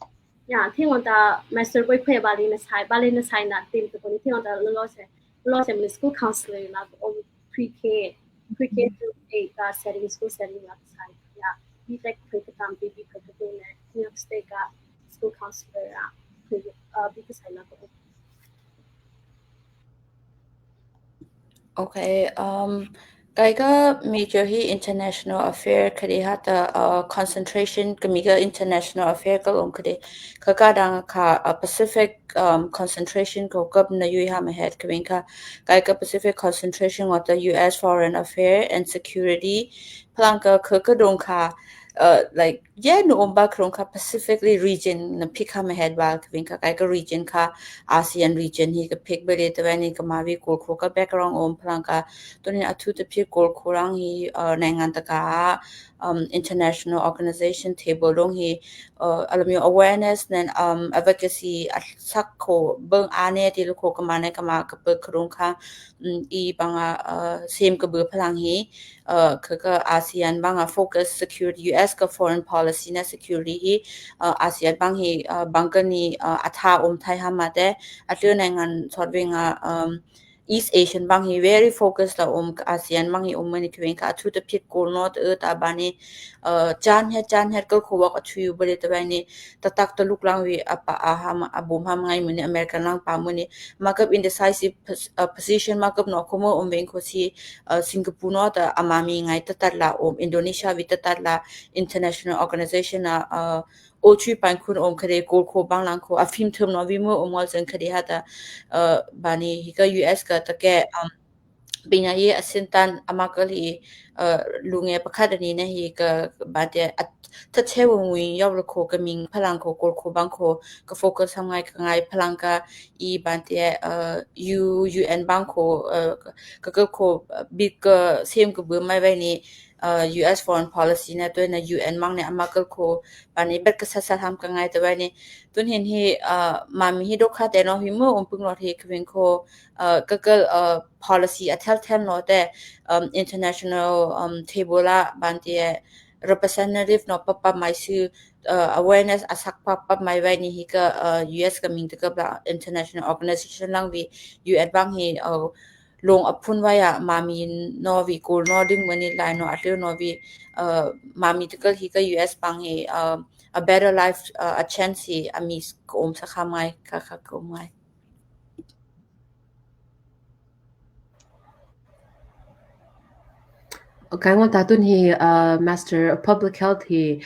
ya thing on ta master boy pe ba le na sai ba le na sai na team to ko ni thing on ta lo lo se lo se school counselor la ko pre-K pre-K through eight ka setting school setting la ka sai ya bi tek pe ka tam bi pe ka ne New York State ka school counselor a pe uh, bi ka sai la ko Okay, um, kai ka major hi international affair kadi ha ta uh, concentration kami ka international affair ka long kadi ka ka dang ka uh, Pacific um, concentration ko kap na yui ha ma het kami ka kai ka Pacific concentration wa ta U S foreign affair and security plang ka ka ka dong ka uh, like yeah no umba krong ka Pacifically region na pick ha ma het ba kaving ka kai ka region ka ASEAN region hi ka pick bele ta ni ka mavi kol kro ka background um plang ka tunin athu ta pick kol kro rang hi uh, naingan ta ka um, international organization table dong hi uh, alam yung awareness nen um, advocacy at sak ko bang ane til ko ka mane ka ma ka pe krong ka um, i banga uh, same ka bu plang hi uh, ka ka ASEAN banga focus security U S ka foreign policy na security hi uh, ASEAN bang hi uh, bang ka ni uh, atha um thai ha ma te atu naingan sort bing a um, East Asian bang hi very focus la um, ka ASEAN bang hi um mani kaveng kha athu ta phit kol no ta, ta bani, uh, chan he, chan he kal kho wak athu yu bale ta bani, ta tak ta luk lang vi apa a ham, a bum ham ngai muni, American lang pa muni, markup indecisive pos-, uh, position markup no kho mo um veng kho si, uh, Singapore no ta ama mi ngai ta tat la um, Indonesia vi ta tat la international organization a, uh, o chui pan khun um khade kol kho bang lang kho, a film thum no vi mo um ngol chen khade ha ta, uh, bani hi ka U S ka ta ke, um, Pinya hi a sin tan ama kal hi, uh, lunge pakhat ani na hi ka ba te a ta che wo ngui yau lo kho ka ming phalang kho kol kho bang kho ka focus ham ngai ka ngai phalang ka i ban te, uh, U, U N bang kho, uh, ka, ka kho, uh, bit ka sem ka bu mai bai ni, uh, U S foreign policy na to na U N mang ne ama kal kho bani bet ka sa sa ham ka ngai ta bai ni tun hin hi, uh, mami hi do kha te no hi mo um pung lo hi ka veng kho, uh, ka kal, uh, policy a thel thel no te, um, international, um, table a ban te representative no pap pap mai su, uh, awareness a sak pap pap mai vai ni hi ka, uh, U S ka ming te ka ba international organization lang vi U N bang hi, uh, long a phun vai a mami no vi kol no ding mani lai no a hleu no vi, uh, mami te kal hi ka U S bang hi, uh, a better life, uh, a chance hi a mi ka um sa kha mai ka kha ka um mai. Okay, ngol ta tun hi, uh, Master of Public Health hi,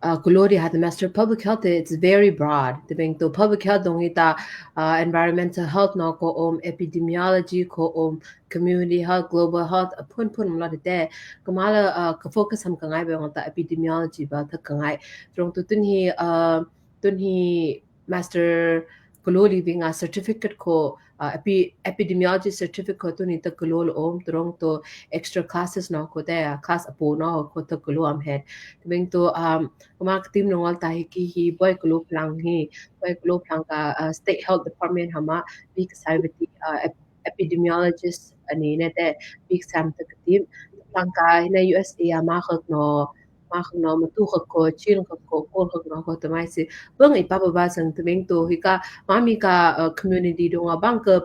uh, kulori hat Master of Public Health, it's very broad. Te beng to public health dong hi ta, uh, environmental health no ko um, epidemiology ko um, community health, global health, a phun phun mla te. Kamala, uh, ka focus ham ka ngai beng ta epidemiology ba ta ka ngai. Trong to tun hi, uh, tun hi Master Kolo living a certificate ko, uh, epi-, epidemiology certificate ko tuni ta kolo lo om, turong to extra classes no ko te, uh, class apo no ko ta kolo am het. Te beng to, um, kuma ka team no ngol ta hi ki hi boi kolo plang hi, boi kolo plang ka, uh, State Health Department hama, bi ka sai beti, uh, ep-, epidemiologist ani ne te, bi ka sam ta ka team. Plang ka hi na U S A a ma khak no, ma khak no, ma tu khak ko, chin khak ko, kol khak no ko, ta mai si. Bang i pa ba ba sang ta beng to, hi ka, ma mi ka, uh, community dong a bang ka,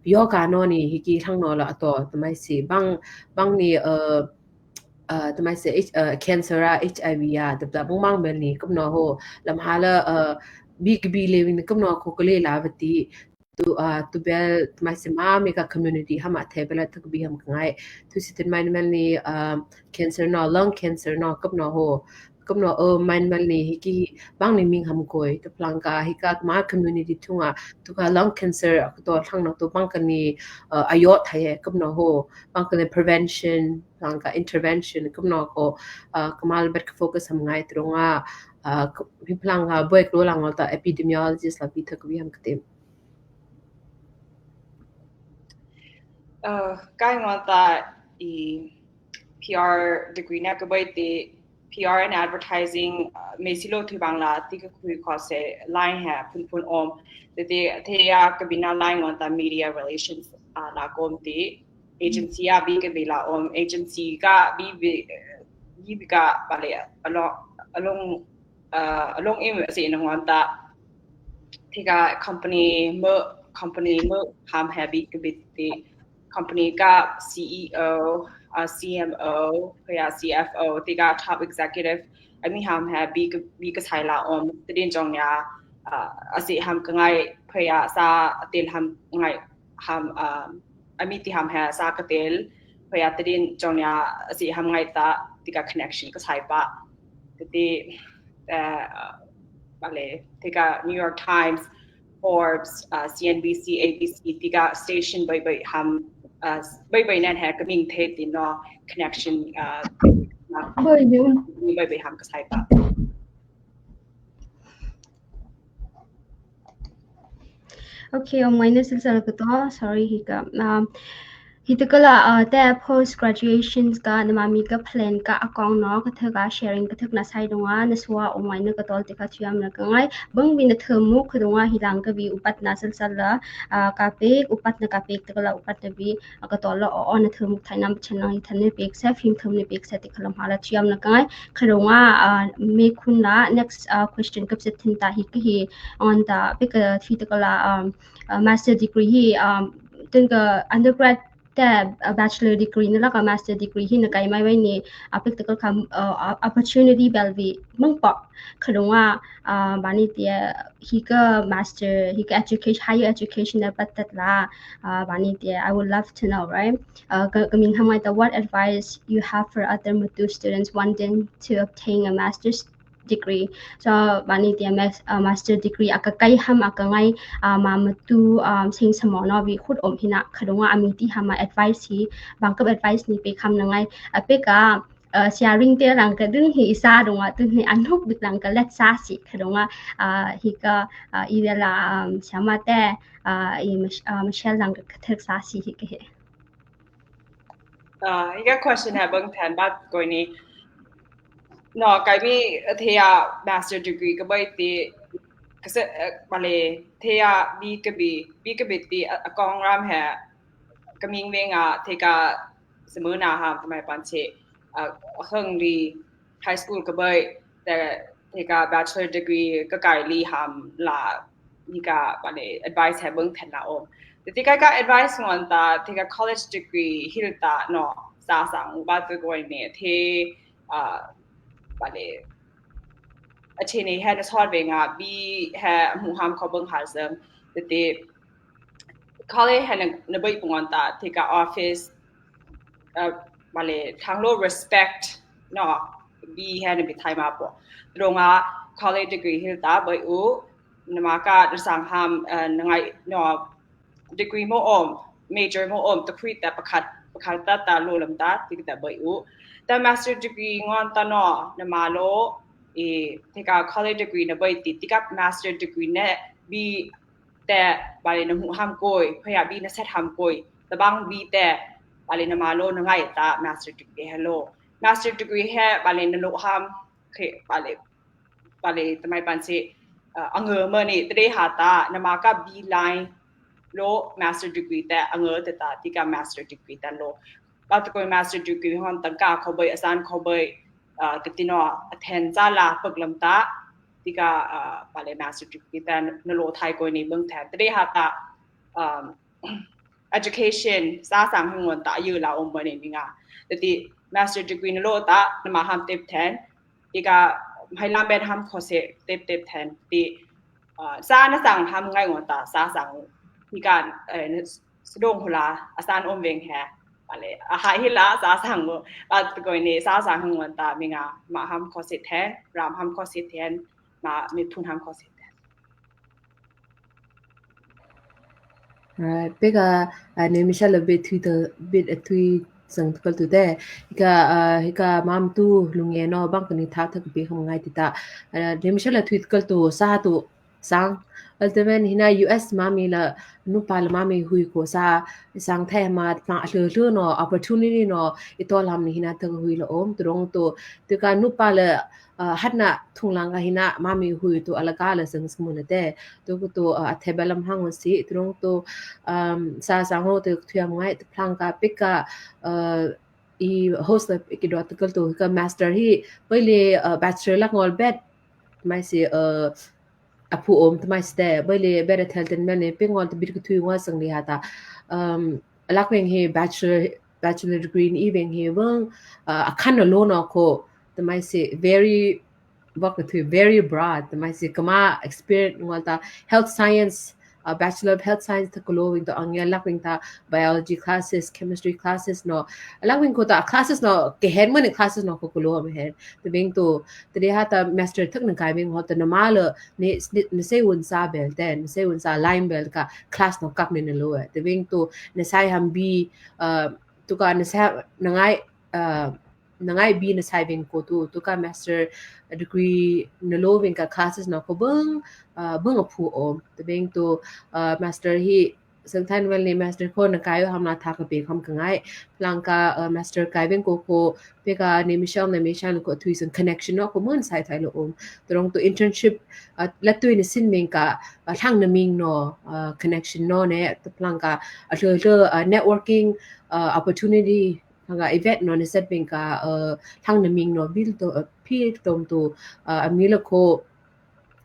yo ka no ni, hi ki thang no la to, ta mai si. Bang, bang ni, uh, uh, ta mai si, H-, uh, cancer a, H I V a, ta ta bang bang bel ni, kum no ho, lam ha la, uh, bi ka bi le win, kum no ko ka le la ba ti. Tu, uh, tu bel, tu mai si ma mi ka community hama the bel a tu bi ham ka ngai. Tu si tin mai ni mel ni, um, cancer no, lung cancer no, kap no ho. Kap no, uh, mai ni mel ni hi ki bang ni ming ham koi. Tu plang ka hi ka ma community thunga, tu ka lung cancer, a ka to thang no tu bang ka ni, uh, a yo tha ye, kap no ho. Bang ka ni prevention, plang ka intervention, kap no ko, uh, ka mal bet ka focus ham ngai tu nga, uh, hi plang ka boi ko lang ta epidemiologist la bi ta ka bi ham ka tem. Uh, kai ngol ta i P R degree na ka bai te P R and advertising, uh, me silo thu bang la ti ka khui ko se line ha phun phun om. Te te te ya ka bina line ngol ta media relations, uh, la kom te agency a bi ka bi la om agency ka bi bi, bi bi ka ba le along along uh, along im se na ngol ta Te ka company mo, company mo ham ha bi ka bi te company ka C E O, uh, C M O, ya C F O, te ka top executive, a mi ham ha bi ka, bi ka sai la om, te din jong ya, uh, a si ham ka ngai, phe ya sa, a til ham ngai, ham, um, a mi ti ham ha sa ka til, phe ya te din jong ya, a si ham ngai ta, te ka connection ka sai pa. Te te, uh, Bale, te ka New York Times, Forbes, uh, C N B C, A B C, te ka station bai bai ham, uh, bai bai nan ha ka ming the tin no connection, uh, Bai bai. Bai bai ham ka sai pa. Okay, um, minus sal ka to, sorry, hi ka. Um, Hi te ka la, uh, te post graduations ka, na mami ka plan ka account no, ka thak a sharing ka thak na sai dong a, na sua o mai na ka tol te ka thiam na ka ngai, bang bi na themuk ka dong a hi lang ka bi upat na sal sal la, uh, ka pek, upat na ka pek te ka la, upat na bi, uh, ka tol la o, o na themuk thai nam chan lang hi than ne pek sa, film thum ne pek sa te ka lam ha la thiam na ka ngai, ka dong a, uh, me khun la, next, uh, question ka set thin ta hi ka hi, on ta, pek ka thi te ka la, um, uh, master degree hi, um, Tun ka undergrad te, uh, bachelor degree na la ka master degree hi na kai mai wai ni, uh, practical kam, uh, opportunity bel vi mang pa. Khadong a, uh, bani tia, hi ka master, hi ka education, higher education na patat la, uh, bani tia, I would love to know, right? Uh, ka, ka min hamai ta, what advice you have for other Matu students wanting to obtain a master's degree? So, bani tia mas-, uh, master degree, aka kai ham, aka ngai, uh, ma Matu, um, sing samo no vi khut om hina, khadong a ami ti hama advice hi, bang ka advice ni pe kham na ngai, a pe ka, uh, sharing te lang ka ding hi isa dong a, tun hi anhuk bik lang ka let sa si, khadong a, uh, hi ka, uh, i la, um, sama te, uh, i Mich-, uh, Michelle lang ka thek sa si hi ka he. Uh, hi ka question ha bang than bat koi ni. No, kai mi thea master degree ka bai ti, ka se, uh, bale, thea bi ka bi, bi ka bi ti, uh, akong ram ha, ka ming veng a, theka semena ha, ka mai pan che, uh, hang li high school ka bai, te, theka bachelor degree ka kai li ham la, hi ka, bale, advice ha bang than la om. Te ti kai ka advice ngon ta, theka college degree hil ta, no, sa sang ba tu koi ni, the, uh, bale, a che ni ha na sol veng a, bi ha mu ham ko bang hal sem, te ti, college ha na, na bai pungon ta, theka office, uh, bale, thang lo respect, no, bi ha na bi thai ma po. Rong a college degree hil ta bai u, na ma ka na sang ham, uh, na ngai, no, degree mo om, major mo om, ta phui ta pakhat, pakhat ta ta lo lam ta, ti ta bai u. Ta master degree ngon ta no, na ma lo, i, theka college degree na bai ti, ti ka master degree ne, bi te, bale na mu ham koi, phaya bi na set ham koi, ta bang bi te, bale na ma lo na ngai ta master degree ha lo. Master degree ha, bale na lo ham, ke, bale, bale, ta mai pan se, uh, ang ma ni, te ha ta, na ma ka bi line lo master degree te, ang te ta, ti ka master degree ta lo. Ba ta koi master degree hon tang ka ko bai, asan ko bai, uh, te ti no, a then za la pak lam ta, ti ka, uh, bale master degree ta, na lo thai koi ni bang the, te ha ta, um, education, sa sang hang ngon ta, yu la om ba ni mi nga. Te ti master degree na lo ta, na ma ham tep then, ti ka, hai lam ben ham ko se, tep tep then, ti, uh, sa na sang ham ngai ngon ta, sa sang, ti ka, eh, sdong hula, asan om veng ha, bale, a hai hi la, sa sang mo, ba ta koi ni, sa sang hang ngon ta, mi nga, ma ham ko se then, ram ham ko se then, ma mi thun ham ko se then. Right. Peka, uh, ne Michelle a bit thui ta, bit a thui sang kal tu te. Hika, uh, hika mam tu lunge no bang kani thak thak pe kham ngai ti ta. Uh, ne Michelle a thui kal tu sa tu sang. Ultimate hina U S mami la nupa la mami hui ko sa sang thai ma tlang a hlu hlu no opportunity no i to lam ni hina ta hui la om tu rong tu tu ka nupa la, uh, hatna thung lang ka hina mami hui tu ala ka la sang smu na te. Tu ko tu, uh, a theba lam hang si, tu rong tu, um, sa sang ho tu thuam ngai, tu plang ka pika, uh, i host la ki dot kal tu ka master hi, pele, uh, bachelor lak ngol bet, mai si, uh, a phu om, tu mai si te, pele bet a thel ten mel ne, pingol tu bit ka thui ngol sang li ha ta, um, lak veng hi bachelor, bachelor degree ni veng hi veng, uh, a khan lo no ko, tu mai si very, vak tu very broad, tu mai si kama experience ngol ta health science, uh, Bachelor of Health Science ta kalo veng to angel lak veng ta biology classes, chemistry classes no. Lak veng ko ta classes no, ke hen mo ni classes no ko kalo am hen. Tu veng to, tu de ha ta master thak na kai veng ho ta na ma le, ne, ne, ne se un sa bel ten, ne se un sa line bel ka class no kak ne na lo e. Tu veng to, ne sai ham bi, uh, tu ka ne sai na ngai, uh, na ngai bi na sai veng ko tu, tu ka master degree na lo veng ka classes na ko bang, uh, bang a phu om. Tu veng to, uh, master hi sang than vel ni master ko na kai ham na tha ka pe kham ka ngai. Plang ka, uh, master kai veng ko ko pe ka ne Michelle na Michelle ko thui sang connection no ko mun sai thai lo om. Tu rong to internship, uh, la tu ni sin veng ka, uh, thang na ming no, uh, connection no ne, tu plang ka, uh, lo, lo, uh, networking, uh, opportunity, Hanga event no ni set veng ka, uh, thang na ming no bil to, uh, pil tom to, uh, amil ko,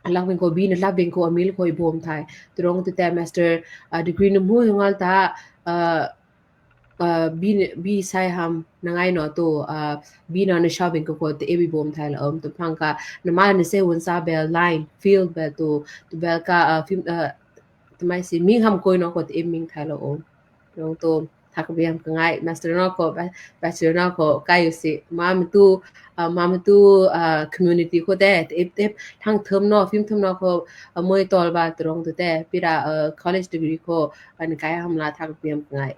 lang veng ko bin, lang veng ko amil ko i bom thai. Tu rong tu te master, uh, degree na mu ngal ta, uh, uh, bi, bi sai ham na ngai no to, uh, bi no na shopping ko ko te ebi bom thai la om to phang ka na ma na se won sa bel line field bel to, to bel ka, uh, film, uh, to mai si ming ham koi no ko te ming thai la om. Nong to thak biam ka ngai, master no ko, ba-, bachelor no ko, kai u si, ma mi tu, uh, ma mi tu, uh, community ko te, te, te, thang thum no, film thum no ko, uh, moi tol ba tu rong tu te, pira, uh, college degree ko, an kai ham la thak biam ka ngai.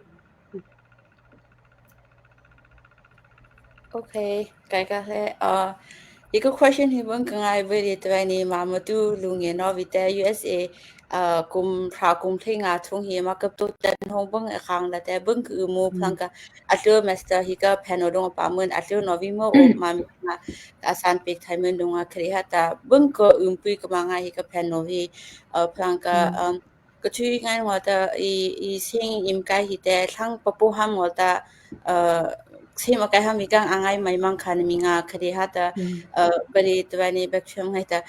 Okay, kai ka he, uh, Hika question hi bang ka ngai ve le tawai ni ma ma tu lunge no vite U S A, uh, kum hra kum thei nga thung hi ma kap to tan hong bang a khang la te bang ka umu phlang ka a tlo master hi ka pheno dong pa mun a tlo no vi mo o ma mi nga a san pek thai mun dong a khri ha ta bang ka um pui ka ma ngai hi ka pheno hi, uh, phlang ka, um, ka chui ngai ngo ta i, i sing im kai hi te thlang pa po ham ngo ta, uh, sing ma kai ham i kang a ngai mai mang khan mi nga khade ha ta, uh, bali tawai ni bek cham ngai ta,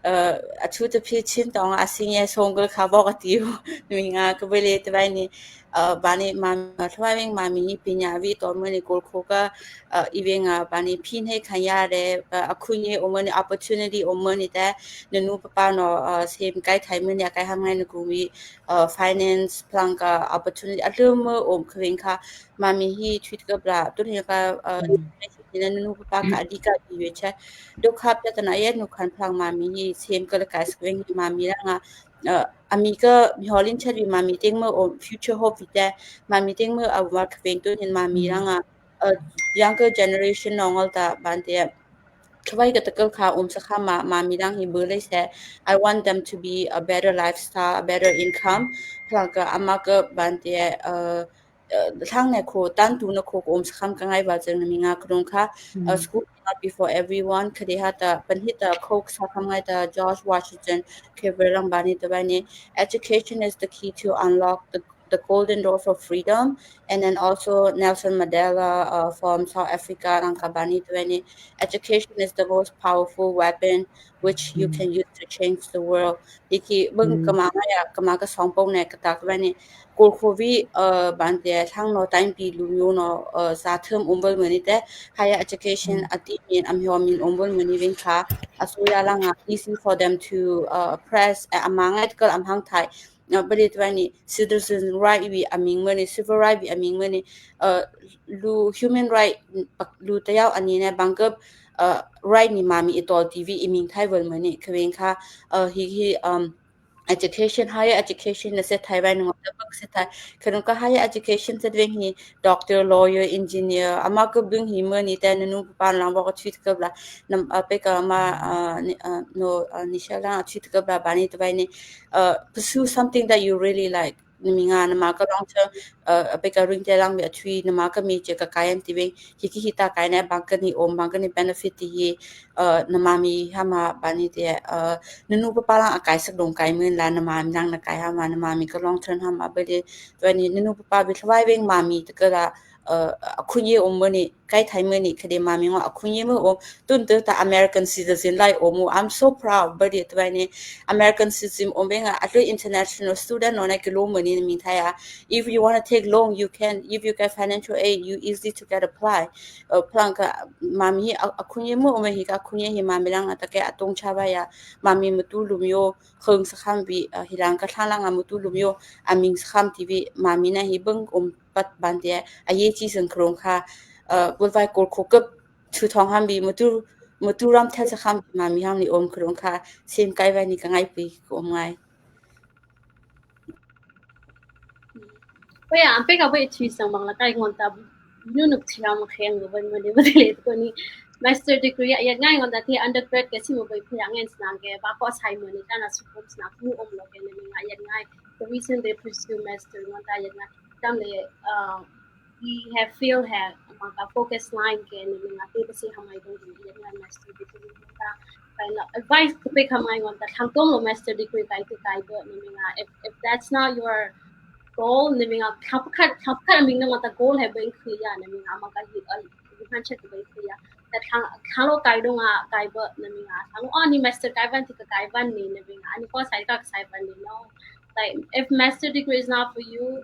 uh, a chu ta phi chin tong a sing ye song gol kha bok a tiu mi nga ka bali tawai ni, uh, bani ma, tawai veng ma mi ni pinya vi to mo ni kol kho ka, uh, i veng a bani phin he khan ya re, uh, a khun ye o mo ni opportunity o mo ni te, nunu papa no, uh, sem kai thai mo ni a kai ham ngai nu kung vi, uh, finance, phlang ka opportunity, a lum mo om khweng kha, ma mi hi treat ka bla, tu hin ka, uh, ni na nu pa ka di ka di we che. Do kha pya ta na ye nu khan phlang ma mi hi sem ka la ka skweng ma mi la nga, uh, a mi ka mi holin chat vi ma mi teng mo om future hope vi te, ma mi teng mo a wa khweng tu hin ma mi la nga, uh, younger generation no ngol ta ban te, Khawai ka takal kha um sa kha ma, ma mi dang hi bu lei se. I want them to be a better lifestyle, a better income. Phlang ka ama ka ban te, uh, uh, thang ne kho, tan tu na kho, um sa kham ka ngai ba chang na mi nga khrong kha. Uh, school not be for everyone. Khade ha ta, pan hi ta, kho sa kham ngai ta, George Washington, Kevin lang bani ta bani. Education is the key to unlock the the golden door for freedom, and then also Nelson Mandela, uh, from South Africa, lang ka bani tu ni, education is the most powerful weapon which you can use to change the world. Hiki bang kama nga ya, kama ka song pong ne ka tak bani, kul khovi, uh, ban te thang no time pi lu yo no, uh, sa thum umbal mani te, higher education a ti min am hyo min umbal mani ving kha, a so ya lang a easy for them to, uh, oppress, uh, amang ai kal am hang thai, uh, bali tu ni citizen right vi aming mani, civil right vi aming mani, uh, lu human right, lu ta yau ani ne bang ka, uh, right ni ma mi i tol ti vi i ming thai val mani, khaweng kha, uh, hi, hi, um, education, higher education na se thai vai nung ta bak se thai. Khanung ka higher education se veng hi doctor, lawyer, engineer, ama ka bing hi mani te nunu pa lang ba ka chui ka bla, nam, uh, pe ka ma, uh, ni, uh, no, uh, ni sha lang chui ka bla bani tu vai ni, uh, pursue something that you really like. Na mi nga, na ma ka long term, uh, a pe ka ring te lang ve a thui, na ma ka mi che ka kai am ti veng, hi ki hi ta kai na bang ka ni om, bang ka ni benefit ti hi, uh, na ma mi ha ma bani te, uh, nunu pa pa lang a kai sak dong kai min la, na ma mi lang na kai ha ma, na ma mi ka long term ha ma ba le, tu ni nunu pa pa bi thawai veng ma mi ta ka la, uh, a khun ye om mani, kai thai mani, khade ma mi ngo a khun ye mo om, tun tu ta American citizen lai om mo. I'm so proud, bali tu ni American citizen om veng a, a tu international student no na ki lo mani mi thai a. If you wanna take loan, you can. If you get financial aid, you easy to get apply. Uh, phlang ka ma mi a, a khun ye mo om hi ka khun ye hi ma mi lang a ta ke a tong cha ba ya, ma mi mo tu lum yo, khong sa kham vi, uh, hi lang ka thang lang a mo tu lum yo, a ming sa kham ti vi, ma mi na hi bang om pat ban te, a ye chi sang khrong kha, uh, gul vai kol kho kap, chu thong ham bi, mutu, mutu ram thel sa kham bi, ma mi ham ni om khrong kha, sem kai vai ni ka ngai pui, ka om ngai. Oi, am pe ka bai chi sang bang la kai ngon ta, nu nuk chi ram kheng lo ban ma de ba de le ko ni. Master degree ya ngai ngon ta ti undergrad ke si mo bai phu ya ngen snang ke, ba ko sai mo ni ta na su kom snang mu om lo ke ni ngai ya ngai. The reason they pursue master ngon ta ya ngai. Tam le, uh, we have feel ha, ma ka focus line ke ni nga te si hamai dong ni ya master degree ta. Kai na advice ko pe ka mai ngon ta thang tom lo master degree kai te kai bo ni nga. If, if that's not your goal ni nga, thang khat, thang khat mi ngon ta goal ha ba in clear ni nga ma ka hi, uh, han chat ba in clear. Ta thang, thang lo kai dong a kai bo ni nga. Thang o ni master kai ban ti ka kai ban ni ni nga. Ani ko sai ka sai ban ni no. Like, if master degree is not for you,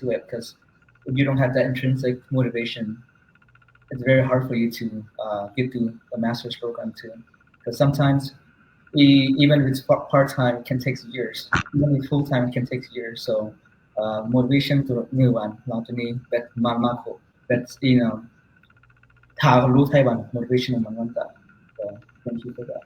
to it, because if you don't have that intrinsic motivation, it's very hard for you to uh, get through a master's program too. Because sometimes E- even if it's part time, it can take years. Even if full time, it can take years. So uh, motivation to new one, not to me, but mama ko, but you know, tha lu thai ban motivation man man ta. So thank you for that.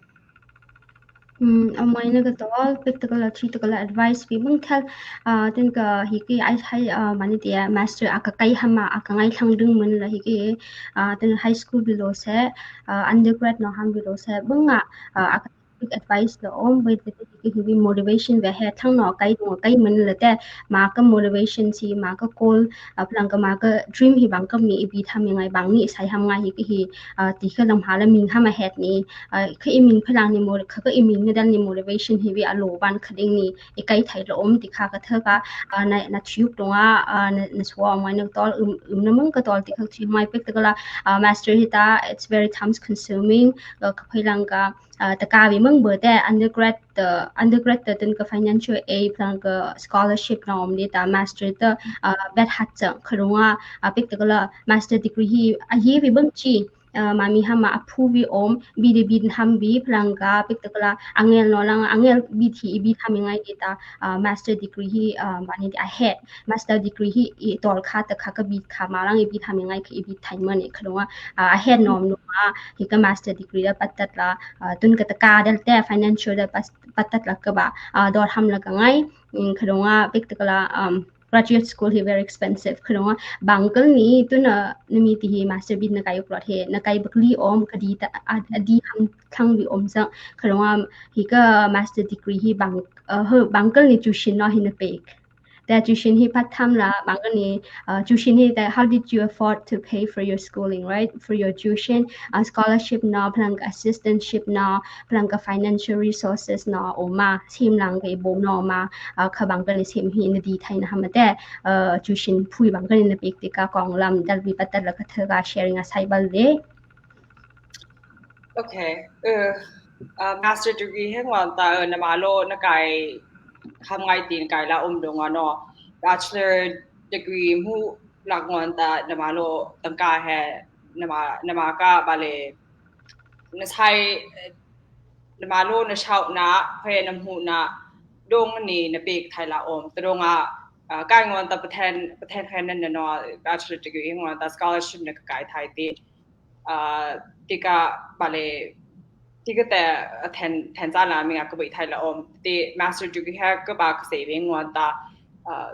Um, amai na ka tawal, practical a, theoretical a advice pi bang thal, uh, tin ka hi ki ai hai, uh, mani tia master a ka kai hama, a ka ngai thlang ding mun la hi ki, uh, tin high school below se, uh, undergrad no ham below se, bang a, uh, a ka advice la om, bai te ki hi motivation ve he thlang no kai dung kai mun la te, ma ka motivation si, ma ka goal, uh, plang ka ma ka dream hi bang ka mi i bi tham ngai bang ni sai ham ngai hi ki hi, uh, ti ka lam ha la ming ham a het ni, uh, ka i ming phalang ni mo-, ka, ka i ming na dan ni motivation hi vi a lo ban ka ding ni, i kai thai lo om ti kha ka tha ka, uh, na, na thiuk tung a, uh, na, na chua om ngai na tol, um, um na mang ka tol ti ka thi mai pek ta ka la, uh, master hi ta, it's very time consuming, uh, ka phai lang ka, uh, ta ka vi mang bo te undergrad, uh, undergrad ta tun ka financial aid plang ka scholarship na om ni ta master ta, uh, bet hat chang ka rung a, uh, pek ta ka la master degree hi, a hi vi bang chi, uh, mami hama a phu vi om, bi de bi ham vi plang ka pek ta ka la angel no lang angel bi thi i bi tham ngai de ta, uh, master degree hi, uh, mani a het, master degree hi i tol kha ta kha ka bi kha ma lang i bi tham ngai ka i bi thai man e ka rung a, uh, a het nom nom a hi ka master degree da patat la, uh, tun ka ta ka dal te financial da pas-, patat la ka ba, uh, dor ham la ka ngai, mm, ka rung a pek ta ka la, um, graduate school hi very expensive ka rung a bang kal ni tun a na mi ti hi master bit na kai uklot he na kai bakli om ka di ta a, a di ham thlang vi om sang ka rung a hi ka master degree hi bang, uh, ho bang kal ni tuition no hi na pek. Te tuition hi pat tham la bang kal ni, uh, tuition hi te how did you afford to pay for your schooling, right? For your tuition, uh, scholarship no, plang ka assistantship no, plang ka financial resources no, o ma, sim lang ka i bo no ma, uh, ka bang kal ni sim hi na di thai na ham te, uh, tuition phui bang kal ni na pek ti ka kong lam dal vi patat la ka tha ka sharing a sai bal le. Okay. Uh, uh, master degree heng wan ta, uh, na ma lo na kai ham ngai tin kai la um dong ano. Bachelor degree mu lak ngon ta na ma lo tang ka he na ma, na ma ka ba le na sai, eh, na ma lo na shau na he na mu na dong ni na pek thai la om ta dong a, uh, kai ngon ta paten, paten khen na no bachelor degree ngon ta scholarship na ka kai thai ti. Uh, ti ka ba le ti ka te, uh, then, then za la mi nga ka bai thai la om ti master degree ha ka ba ka se ve ngon ta, uh,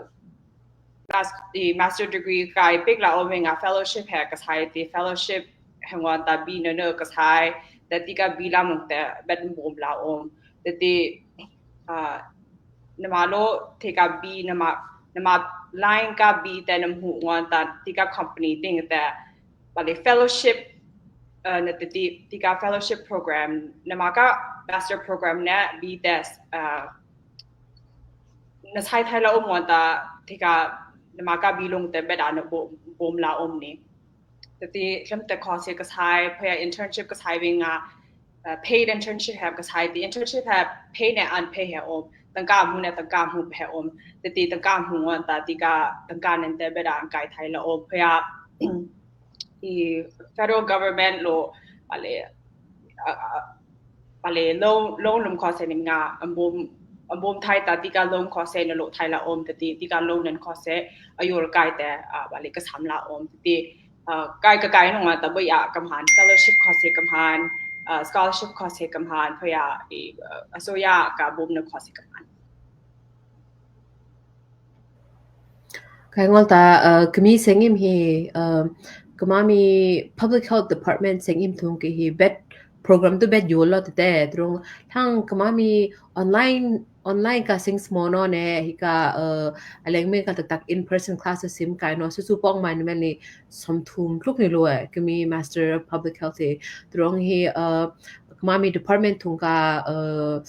mas-, i master degree kai pek la om nga fellowship ha ka sai ti fellowship ha ngon ta bi no no ka sai ta ti ka bi la mong te bet bom la om ta ti, uh, na ma lo te ka bi na ma, na ma line ka bi te na mu ngon ta ti ka company ting te ba le fellowship, uh, na ti, ti, ti ka fellowship program, na ma ka master program na bi te, uh, na sai thai la um ngon ta ti ka na ma ka bi long te bet a na bo-, bom la um ni. Ta ti lam te course ka sai, pha ya internship ka sai ve nga, uh, paid internship ha ka sai ti internship ha paid ne unpaid ha om, tang ka mu ne tang ka mu ha om, ta ti tang ka mu ngon ta ti ka tang ka nen te bet a kai thai la om, pha ya i federal government lo ba le, uh, uh, ba le loan, loan lum course ni nga ambom, ambom thai ta ti ka loan course na lo thai la om ta ti, ti ka loan nen course a yol kai te, uh, ba le ka sam la om ta ti, uh, kai ka kai nong ta bai a kam han fellowship course kam han, uh, scholarship course kam han, pha ya i, uh, aso ya ka bom na course kam han. Kai ngol ta, uh, kami sengim hi, uh, kama mi public health department sengim thung ki hi bet program tu bet yol lo te te, trong thang kama mi online, online ka sing smo no ne, hi ka, uh, aleng me ka tak tak in person class sim kai no, su su pong mai ni men ni som thum tluk ni lo e, kami master of public health hi, trong hi, uh, kama mi department thung ka, uh,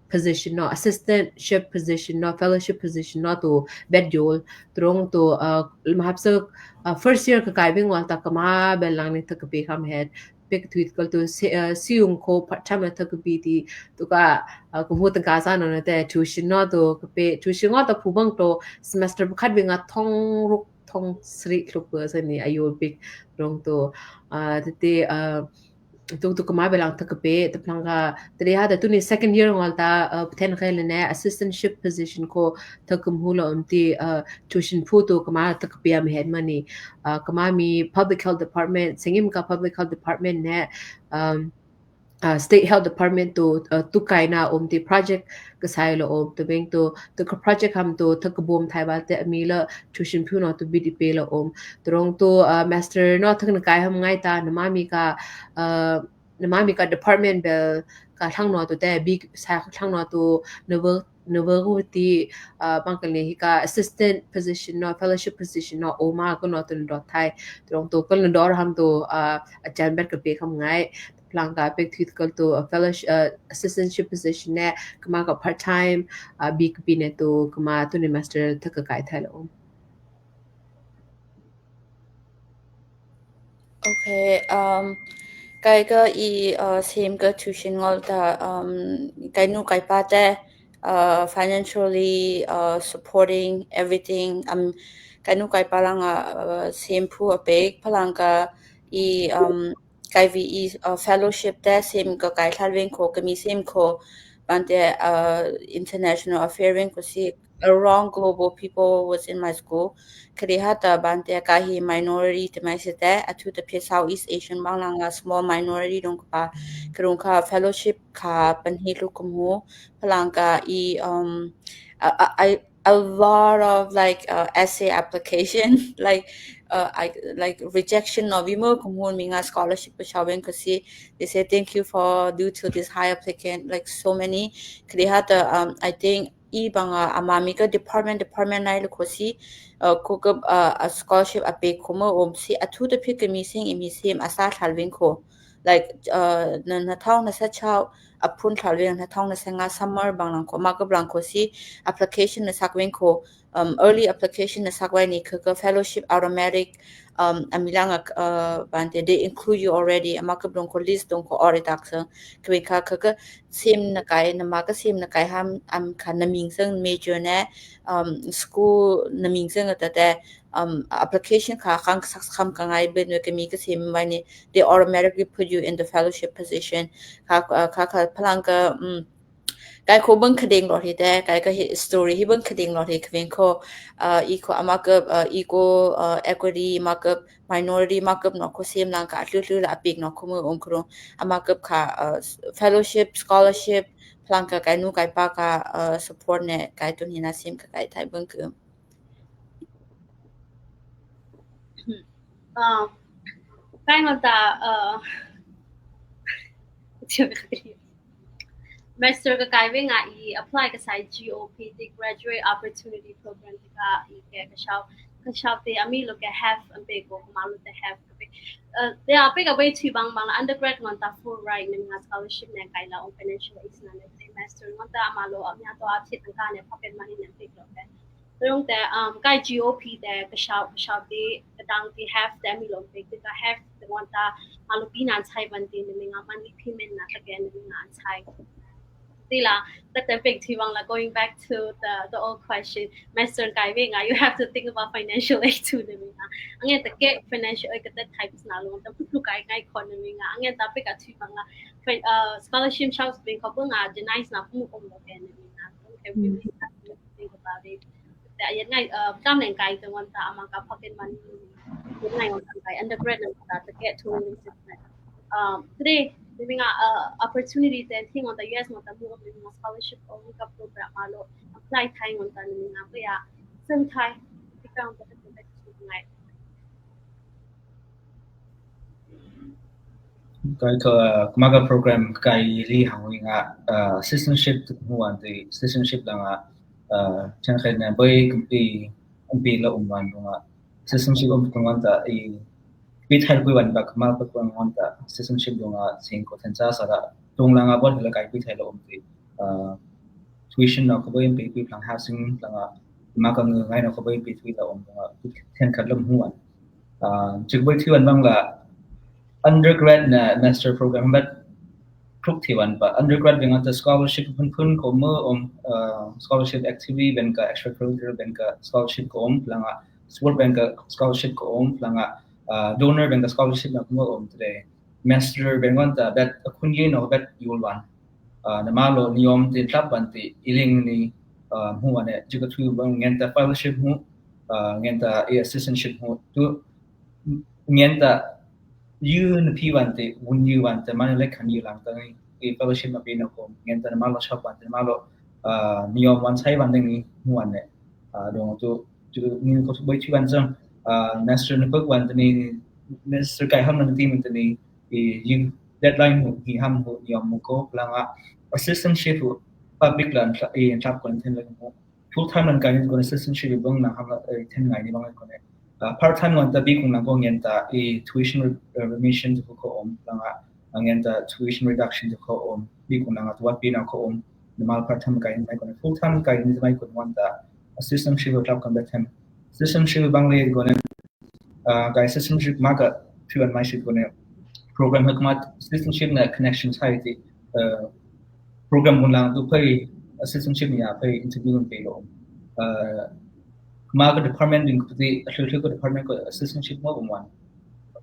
position no, assistantship position no, fellowship position no tu bet yol, trong tu, uh, mahap sa, uh, first year ka kai bing wal ta kama bel lang ni ta ka pe kam het, pek tweet kal tu si, uh, siung ko part time ta ka pe ti, tu ka, uh, ka mu ta ka sa no na te tuition no tu ka pe, tuition no ta phu bang to semester khat bing a thong ruk, thong sri tluk ko sa ni a yol pek, trong tu, uh, te te, uh, tu tu kama belang thakape, taplang ka, tadi ha ta tuni second year ngol ta, uh, ten khe le ne, assistantship position ko thakam hu lo um ti, uh, tuition phu tu kama thakape am het mani, uh, kama mi public health department, singim ka public health department ne, um, uh, state health department tu, uh, tu kaina um ti project ka sai lo um, tu beng tu, tu ka project ham tu, thakabom thai ba te ami la tuition phu no tu bidi pe lo um, tu rong tu, uh, master no thak na kai ham ngai ta, na mami ka, uh, na mami ka department bel ka thang no tu te, big sai thang no tu, na work, na work u ti, uh, bang ka le hi ka assistant position no, fellowship position no, o ma ka no tu na do thai, tu rong tu ka na do ham tu, uh, a chan bet ka pe kham ngai, lang ka pek thit kal tu, uh, fellowship, uh, assistantship position ne, kama ka part time, uh, big pi ne tu, kama tu ni master thak ka kai thai lo. Okay, um, kai ka i, uh, same ka tuition ngol ta, um, kai nu kai pa te, uh, financially, uh, supporting everything. Um, kai nu kai pa lang a, uh, same phu a pek, phalang ka i, um, kai vi i, uh, fellowship te same ka kai thal veng ko, kami same ko, ban te, uh, international affair veng ko si, around global people was in my school. Kadi ha ta ban te ka hi minority te mai se te, a thu ta phe Southeast Asian bang lang a small minority dong ka pa, ka dong ka fellowship ka pan hi lu kum hu, phalang ka i, um, I, I, I a lot of, like, uh, essay application, like, uh, I, like, rejection no, we mo kum hu mi nga scholarship pa shawing kasi, they say, "Thank you for, due to this high applicant," like, so many. Kadi ha ta, um, I think i bang a, ama mi ka department, department nai lu ko si, uh, ko ka, uh, a scholarship a pe ko mo um si, a thu ta phe ka mi sing i mi sim a sa thal ving ko. Like, uh, na, na thong na sa chao, a phun thal veng na thong na sa nga summer bang lang ko, ma ka bang ko si, application na sak veng ko, um, early application na sak vai ni ka, ka fellowship automatic, um, a mi lang a, uh, ban te, they include you already, ama ka bang ko list dong ko already tak sa, ka veng ka, ka, ka sim na kai, na ma ka sim na kai ham, am ka na ming sang major ne, um, school na ming sang ta te, um, application ka khang sak kham ka ngai ben we ka mi ka sim vai ni, they automatically put you in the fellowship position. Ka, uh, ka, ka phalang ka, um, kai ko bang ka ding lo hi te, kai ka hi story hi bang ka ding lo hi ka veng ko, uh, i ko ama ka, uh, i ko, uh, equity ma ka, minority ma ka no ko sim lang ka atlu tlu la apik no ko mo um ko ama ka ka, uh, fellowship, scholarship, phalang ka kai nu kai pa ka, uh, support ne kai tun hi na sim ka kai thai bang ka. Um, kai ngol ta, uh, master ka kai veng a i apply ka sai G O P te, Graduate Opportunity Program te ka i ke ka shao, ka shao te ami lo ke half am pe ko, ma lo te half ka pe. Uh, te a pe ka pe chi bang bang undergrad ngol ta full ride ne nga scholarship ne kai la on financial aid na ne te master ngol ta ama lo ami a to a chi tang ka ne pocket money ne pe lo ke. Rong te, um, kai G O P te, ka shao, ka shao te, ka dang te half te, mi lom te, ka half te wan ta, ma lo pi nan chai ban te, ni nga monthly payment na ta ke ni nga an chai. Ti la, ka te pek thi wang la, going back to the, the old question, master kai ve nga, you have to think about financial aid too ni nga. Angen ta ke financial aid ka te types na lo, ta pu kai ngai kon ni nga. Angen ta pek a thi wang la, fin-, uh, scholarship shao spring ko nga, denies na pu om lo ke ni nga. Okay, we really have to think about it. Te ayan ngai, uh, kam leng kai te wan ta amang ka pocket money. Ayan ngai wan ta kai undergrad nang ta te ke thu ni se. Um, today, ni nga, uh, opportunity te thing on the U S on the move on the scholarship on ka program ma lo apply thai on ta ni nga ko ya. Sen thai, ti ka on ta te ngai. Kai ka, kama ka program kai li hang wi nga, uh, citizenship tu hu an ti citizenship la nga, uh, chan khai na bai kumpi, kumpi la um wan nga citizenship um tu wan ta i pi thai kui wan ba kama ka wan wan ta citizenship tu nga sing ko then sa sa la tung la nga bot la kai pi thai la um ti, uh, tuition na ko bai pi pi plang housing la nga ma ka ngai na ko bai pi tui la um nga then khat lam hu wan. Uh, chik bai thi wan bang la undergrad na master program bat kluk thi wan pa. Undergrad bang ta scholarship phun phun ko mo um, uh, scholarship activity bang ka extracurricular bang ka scholarship ko um la nga sport bang ka scholarship ko um la nga, uh, donor bang ka scholarship na ko mo um today. master ben wan ta bet akhun ye no bet yul wan. Ah, nama lo niyom tin tlap wan ti iling ni, ah, mu wan e, jika thu bang ngen ta fellowship mu, ah, ngen ta assistantship mu tu ngen ta yu na pi wan ti, wun yu wan ti, mani le khan yu lang ta ni, i fellowship ma pi na ko, ngen ta nama lo shop wan ti, nama lo, ah, niyom wan sai wan ding ni mu wan e. Ah, dong tu, tu ni ko tu boi tu wan jang, ah, master na pek wan ti ni, master kai ham na ti mun ti ni, i yu deadline mu, hi ham mu, niyom mu ko, langa assistantship public lan, i tlap kon ten le mu. Full time lan kai ni ko assistantship bang na ham la, eh, ten ngai ni bang ko ne. Ah, part time wan ta bi kung lang ko ngen ta, i tuition re-, eh, remission tu ko om, langa, ah, ngen ta tuition reduction tu ko om, bi kung lang tu wa pi na ko om, normal part time kai ni mai ko ne. Full time kai ni mai ko wan ta, assistantship tlap kon bet hem. Assistantship bang le ko ne, ah, kai assistantship ma ka, tu an mai sit ko ne. Program ha kama assistantship na connection sai ti, ah, program mun lang tu phai assistantship ni a phai interview pe lo. Ah, ma ka department ding ko ti, a thil thil ko department ko assistantship mo ko wan.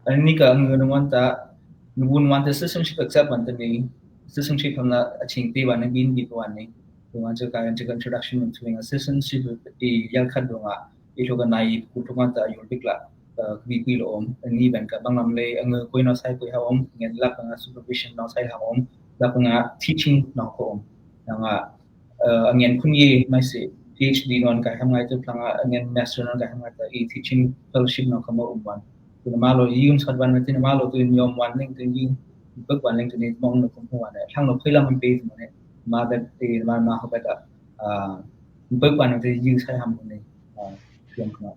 Ani ka ang ngun wan ta, ngun wan ta assistantship accept wan ta ni, assistantship ham la a ching ti wan ni bin bi wan ni. Wan cha ka, cha ka introduction mun tu assistantship i yal khat dong a, i lo ka nai ku tu wan ta yul bik la. Ah, ka bi pi lo om, ani ben ka bang lam le, ang koi no sai koi ha om, ngen lak nga supervision no sai ha om, lak nga teaching no ko om. Nga, ah, ngen khun ye mai se, P H D non kai ham ngai tu langa, ngen master non kai ham ngai ta, i teaching fellowship no ka mo um wan. Tu nama lo i um sat wan, tu nama lo tu niyom wan ling tu i bek wan ling tu ni mong no kum wan e. Thang lo phai lam pe tu ne. Ma bet e, ma, ma ho bet a, ah, bek wan tu i sai ham ne. Ah, yom ko.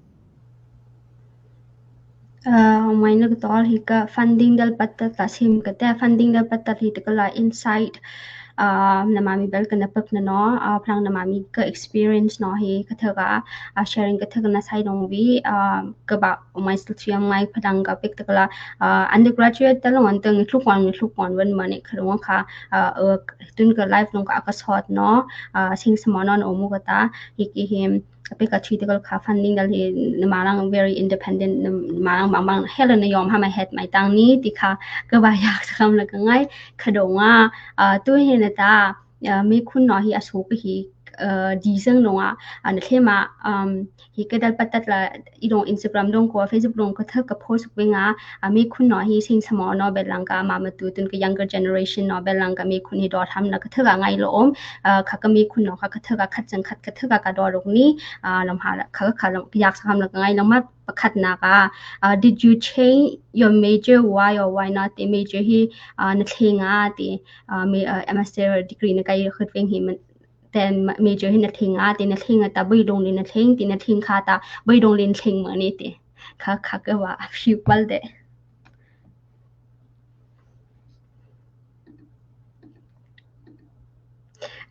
Ah, mai na ka tol hi ka funding del patat la sim ka te, funding del patat hi ta ka la insight, ah, nama mi bel ka na pak na no, ah, plang nama mi ka experience no hi ka thaka, ah, sharing ka thaka na sai dong vi, ah, ka ba mai sil thiam ngai phadang ka pek ta ka la, ah, undergraduate ta long an tang thluk wan, thluk wan wan ma ne kha long kha, ah, uh, tun ka life long ka ka sot no, ah, sing samo non o mu ka ta, hi ki him, Ka pek ka thui te ka lo kha funding del hi, namalang very independent, namalang bang bang hel na yom ham a het mai tang ni ti kha ka ba yak sa kham la ka ngai kha dong a, ah, tu hi na ta, ah, mi khun no hi a su ka hi, ah, di sang dong a, ah, na thlem a, um, hi ka del patat la i dong Instagram dong ko, Facebook dong ko thak ka post wing a, ah, mi khun no hi sing samo no bel lang ka ma ma tu tun ka younger generation no bel lang ka mi khun hi dot ham la ka thak a ngai lo om, ah, kha ka mi khun no kha ka thak a khat chang khat ka thak a ka dot ruk ni, ah, lam ha la, kha, kha lam, yak sa kham la ka ngai lam ma pakhat na ka, ah, did you change your major? Why or why not? Ti major hi, ah, na thleng a ti, ah, mi, ah, master degree na kai khut veng hi man, then ma-, major hi na thleng a ti, na thleng a ta boi dong le na thleng ti, na thleng kha ta boi dong le na thleng ma ni ti. Kha, kha ka wa a few pal de.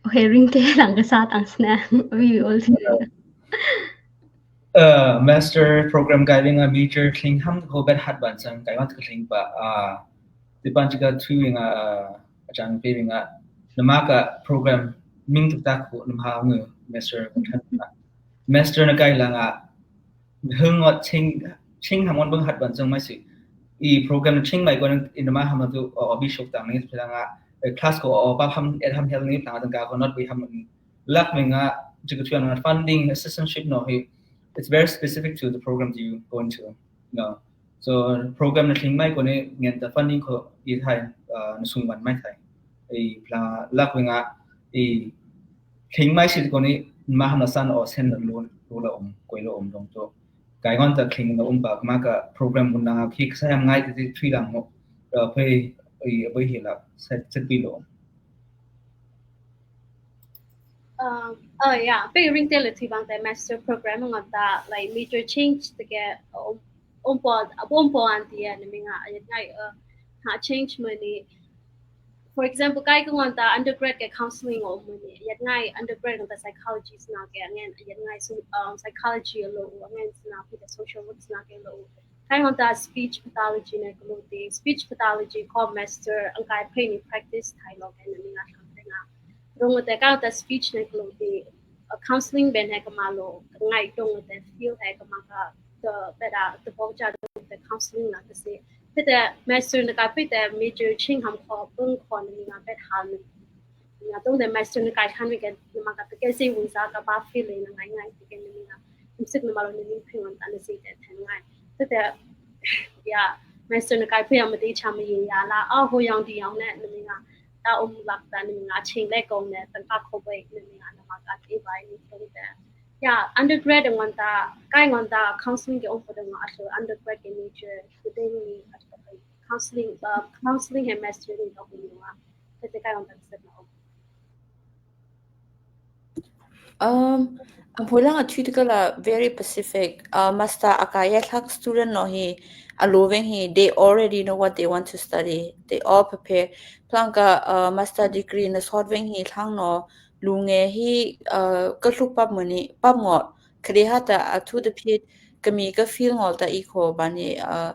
Okay, ring te lang ka sa tang sna. We will see. Uh, master program kai veng a major thleng ham ko bet hat ban sang kai wan ka thleng pa. Ah, ti pan chi ka thui veng a, ah, a chang pe veng a. Nama ka program ming tu ta ko nama ha ngu master ko than na. Master na kai lang a. Hung ot ching, ching ham wan bang hat ban sang mai si. I program ching mai ko in nama ham tu o, o bi shok tang ni plang a, eh, class ko o pa ham, et ham hel ni plang a tang ka ko not bi ham. Lak mi nga, jika tu yang funding, assistantship no hi, it's very specific to the program that you go into. No. So, program na thleng mai ko ni, ngen ta funding ko i thai, uh, na sung wan mai thai. I plang lak mi nga, i thleng mai si ko ni, ma ham na san o sen na lo, lo la om, koi lo om dong to. Kai ngon ta thleng na um ba, ma ka program mun na ki sa ham ngai ti thui lang mo. Uh, pei, i, pei hi la, sa, sa pi lo om. Um, oh yeah, pe ring te le thui bang te master program ngon ta, like, major change te ke, um, um po, um po an ti ya, na mi nga, a yet ngai, uh, ha change mo ni. For example, kai ko ngon ta undergrad ke counseling o mo ni, a yet ngai undergrad ngon ta psychology sna ke, ngen, a yet ngai su, um, psychology lo, ngen sna pi social work sna ke lo. Kai ngon ta speech pathology na ko lo te, speech pathology ko master, ang kai pei ni practice thai lo ke na mi nga thang te nga. Rong te kai ngon ta speech na ko lo te, uh, counseling ben hai ka ma lo, ngai dong te field hai ka ma ka, the better, the bo cha dong te counseling na ka se. Pete master na kai pete major ching ham kho pung kho na mi nga pet hal na. Na tong de master na kai khan mi ke na ma ka te ke si wun sa ka ba feel na ngai ngai te ke na mi nga. Sim sik na ma lo na mi phi wan ta na si te then ngai. Pete ya master na kai pete ma te cha ma ye ya la a ho yang di yang ne na mi nga. Ta um lak ta na mi nga ching le kong ne tan ka kho bai na mi nga na ma ka te bai ni tong de. Ya undergrad ngon ta kai ngon ta counseling ke ong ko de ngon a undergrad ke major ke de ni counseling uh, counseling he master ni ko ni wa ke te kai ngon ta se na. Um, ang pulang a thui ka la very specific. Uh, master a kai ya thak student no hi a lo veng hi they already know what they want to study. They all prepare. Pulang ka uh, master degree na sot veng hi thang no lu nge hi uh, ka hlu pap mani pap ngot. Ka de ha ta a thu de phit ka mi ka feel ngol ta i kho ba ni uh,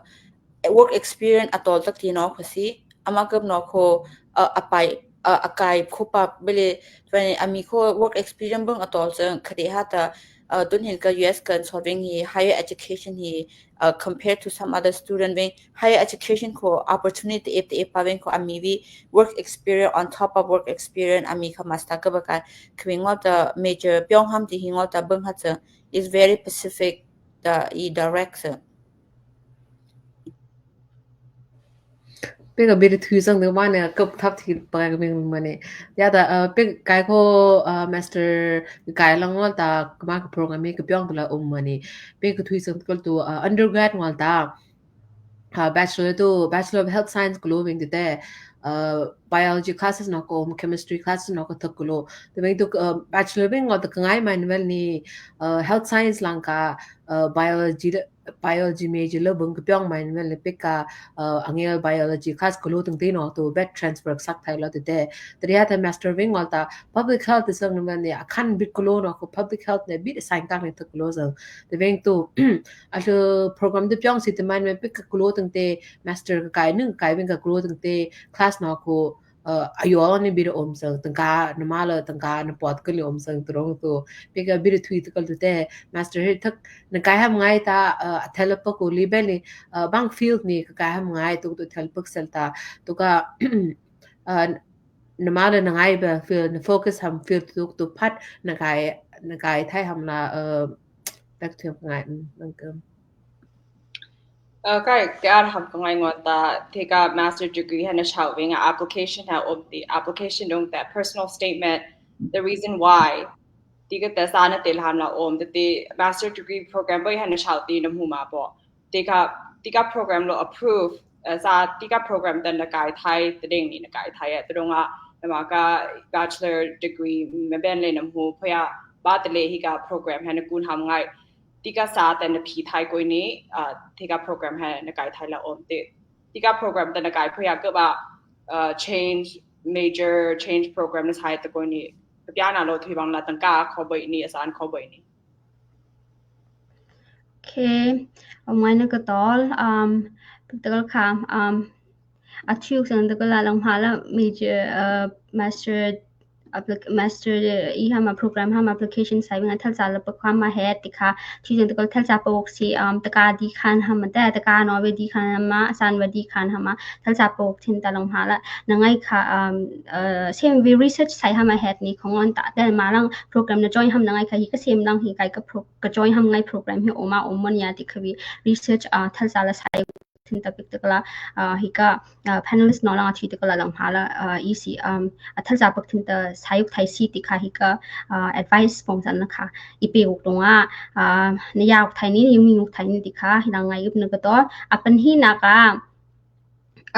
work experience a tol tak ti no kho si. Ama kap no kho uh, a pai uh, a kai kho pap bele twen a mi kho work experience bang a tol chang ka de ha ta uh, tun hin ka U S kan sot veng hi higher education hi uh, compared to some other student veng higher education kho opportunity ep te ep pa veng kho a mi vi work experience on top of work experience a mi kha master ka ba kai ka mi ngol ta major pyong ham ti hi ngol ta bang ha chang is very specific the i direction. Pek a bit thui sang de mane kap thap thi pa ka ming mane. Ya da uh, pek kai kho uh, master kai lang wal ta ma ka program ka pyong la um mane. Pek thui sang kal tu uh, undergrad wal ta uh, bachelor tu bachelor of health science ko lo veng te uh, biology classes no ko chemistry classes no ko thak ko lo. Te veng tu uh, bachelor veng wal ta ka ngai mai vel ni uh, health science lang ka uh, biology biology major lo bang ka pyong mai vel le pek ka uh, angel biology class ko lo tang te no to bet transfer sak thai lo te te te ya ta master veng wal ta public health te sang vel ne a khan bit ko lo no ko public health ne bit sign tak ne thak ko lo sang te veng tu a lo program te pyong si te mai me pek ka ko lo tang te master ka kai nung kai veng ka ko lo tang te class no ko uh, a yo ni bit om sang tang ka na ma la tang ka na pot ka li om sang tu rong tu pek a bit thui tu kal tu te master he thak na kai ham ngai ta uh, a thela pa ko li bel ni uh, bang field ni ka kai ham ngai tu tu thel pak sel ta tu ka uh, na ma la na ngai ba field na focus ham field tu tu phat na kai na kai thai ham la uh, tak tu ngai nang ka Uh, kai te ar ham ka ngai ngon ta te ka master degree ha na chau veng a application ha om ti application dong ta personal statement the reason why ti ka ta sa na te ham la om te master degree program bai ha na chau ti na mu ma bo ti ka ti ka program lo approve uh, sa ti ka program ta na kai thai te ding ni na kai thai a te dong a na ma ka bachelor degree me ben le na mu pha ya ba te le hi ka program ha na kun ham ngai ti ka sa ta na phi thai koi ni uh, ti ka program ha na kai thai la om te ti ka program ta na kai pha ya ka ba uh, change major change program na sai ta koi ni pya na lo thui bang la tang ka kho bai ni asan kho bai ni. Okay, um, ngai na ka tol um takal kha um a thiu sang takal la lang ha la major uh, master applic master i hama program hama application sai nga thal sala pa khama het ti kha thi jeng takal thal sa pok si um taka di khan hama ta taka no ve di khan hama san ve di khan hama thal sa pok thin ta long hala na ngai kha um uh, same way research sai hama het ni khongon ta tel ma lang program na join ham na ngai kha hi ka same lang hi kai ka pro ka join ham ngai program hi oma omon ya ti kha vi research uh, thal sala sai thin ta pik ta kala uh, hi ka uh, panelist no lang a thi ta kala lang hala uh, isi um a thal sa pak thin ta sayuk thai si ti kha hi ka uh, advice pong san na kha i pe uk tung a uh, na ya uk thai ni yung uk thai ni ti kha hi lang ngai up na ka to apan hi na ka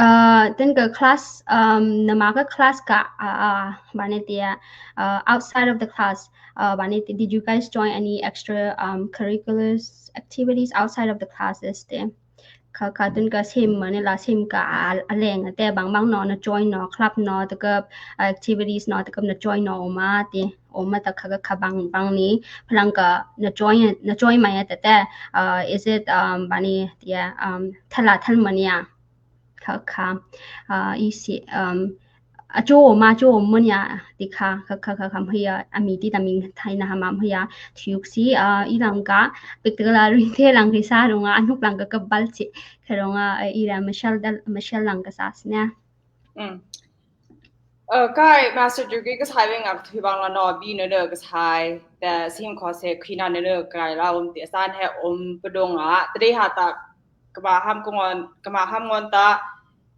uh, then ka class um na ma ka class ka uh, uh, bane tia uh, outside of the class uh, bane tia, did you guys join any extra um, curricular activities outside of the classes te kha kha tun ka sem mane la sem ka a leng te bang bang no na join no club no te ka activities no te ka na join no oma te oma ta kha kha bang bang ni phalang ka na join na join mai ta te uh, is it um bani tia um thala thal mania kha kha uh isi um acho ma cho mo nia, ti kha, kha, kha, kha, kha, hia, ami ti taming thai na hama hia, thiuk si, a, i lang ka, pek te la rin te lang ke sa rung a, anuk lang ka ka bal chi, kha rung a, i ra mashal dal, mashal lang ka sa sne. Mm. Uh, kai master degree ka sai veng a thui bang la no, bi no no ka sai, ta sim ko se khina no no kai la um ti san he um pudong a, tre ha ta, kama ham ko ngon, kama ham ngon ta,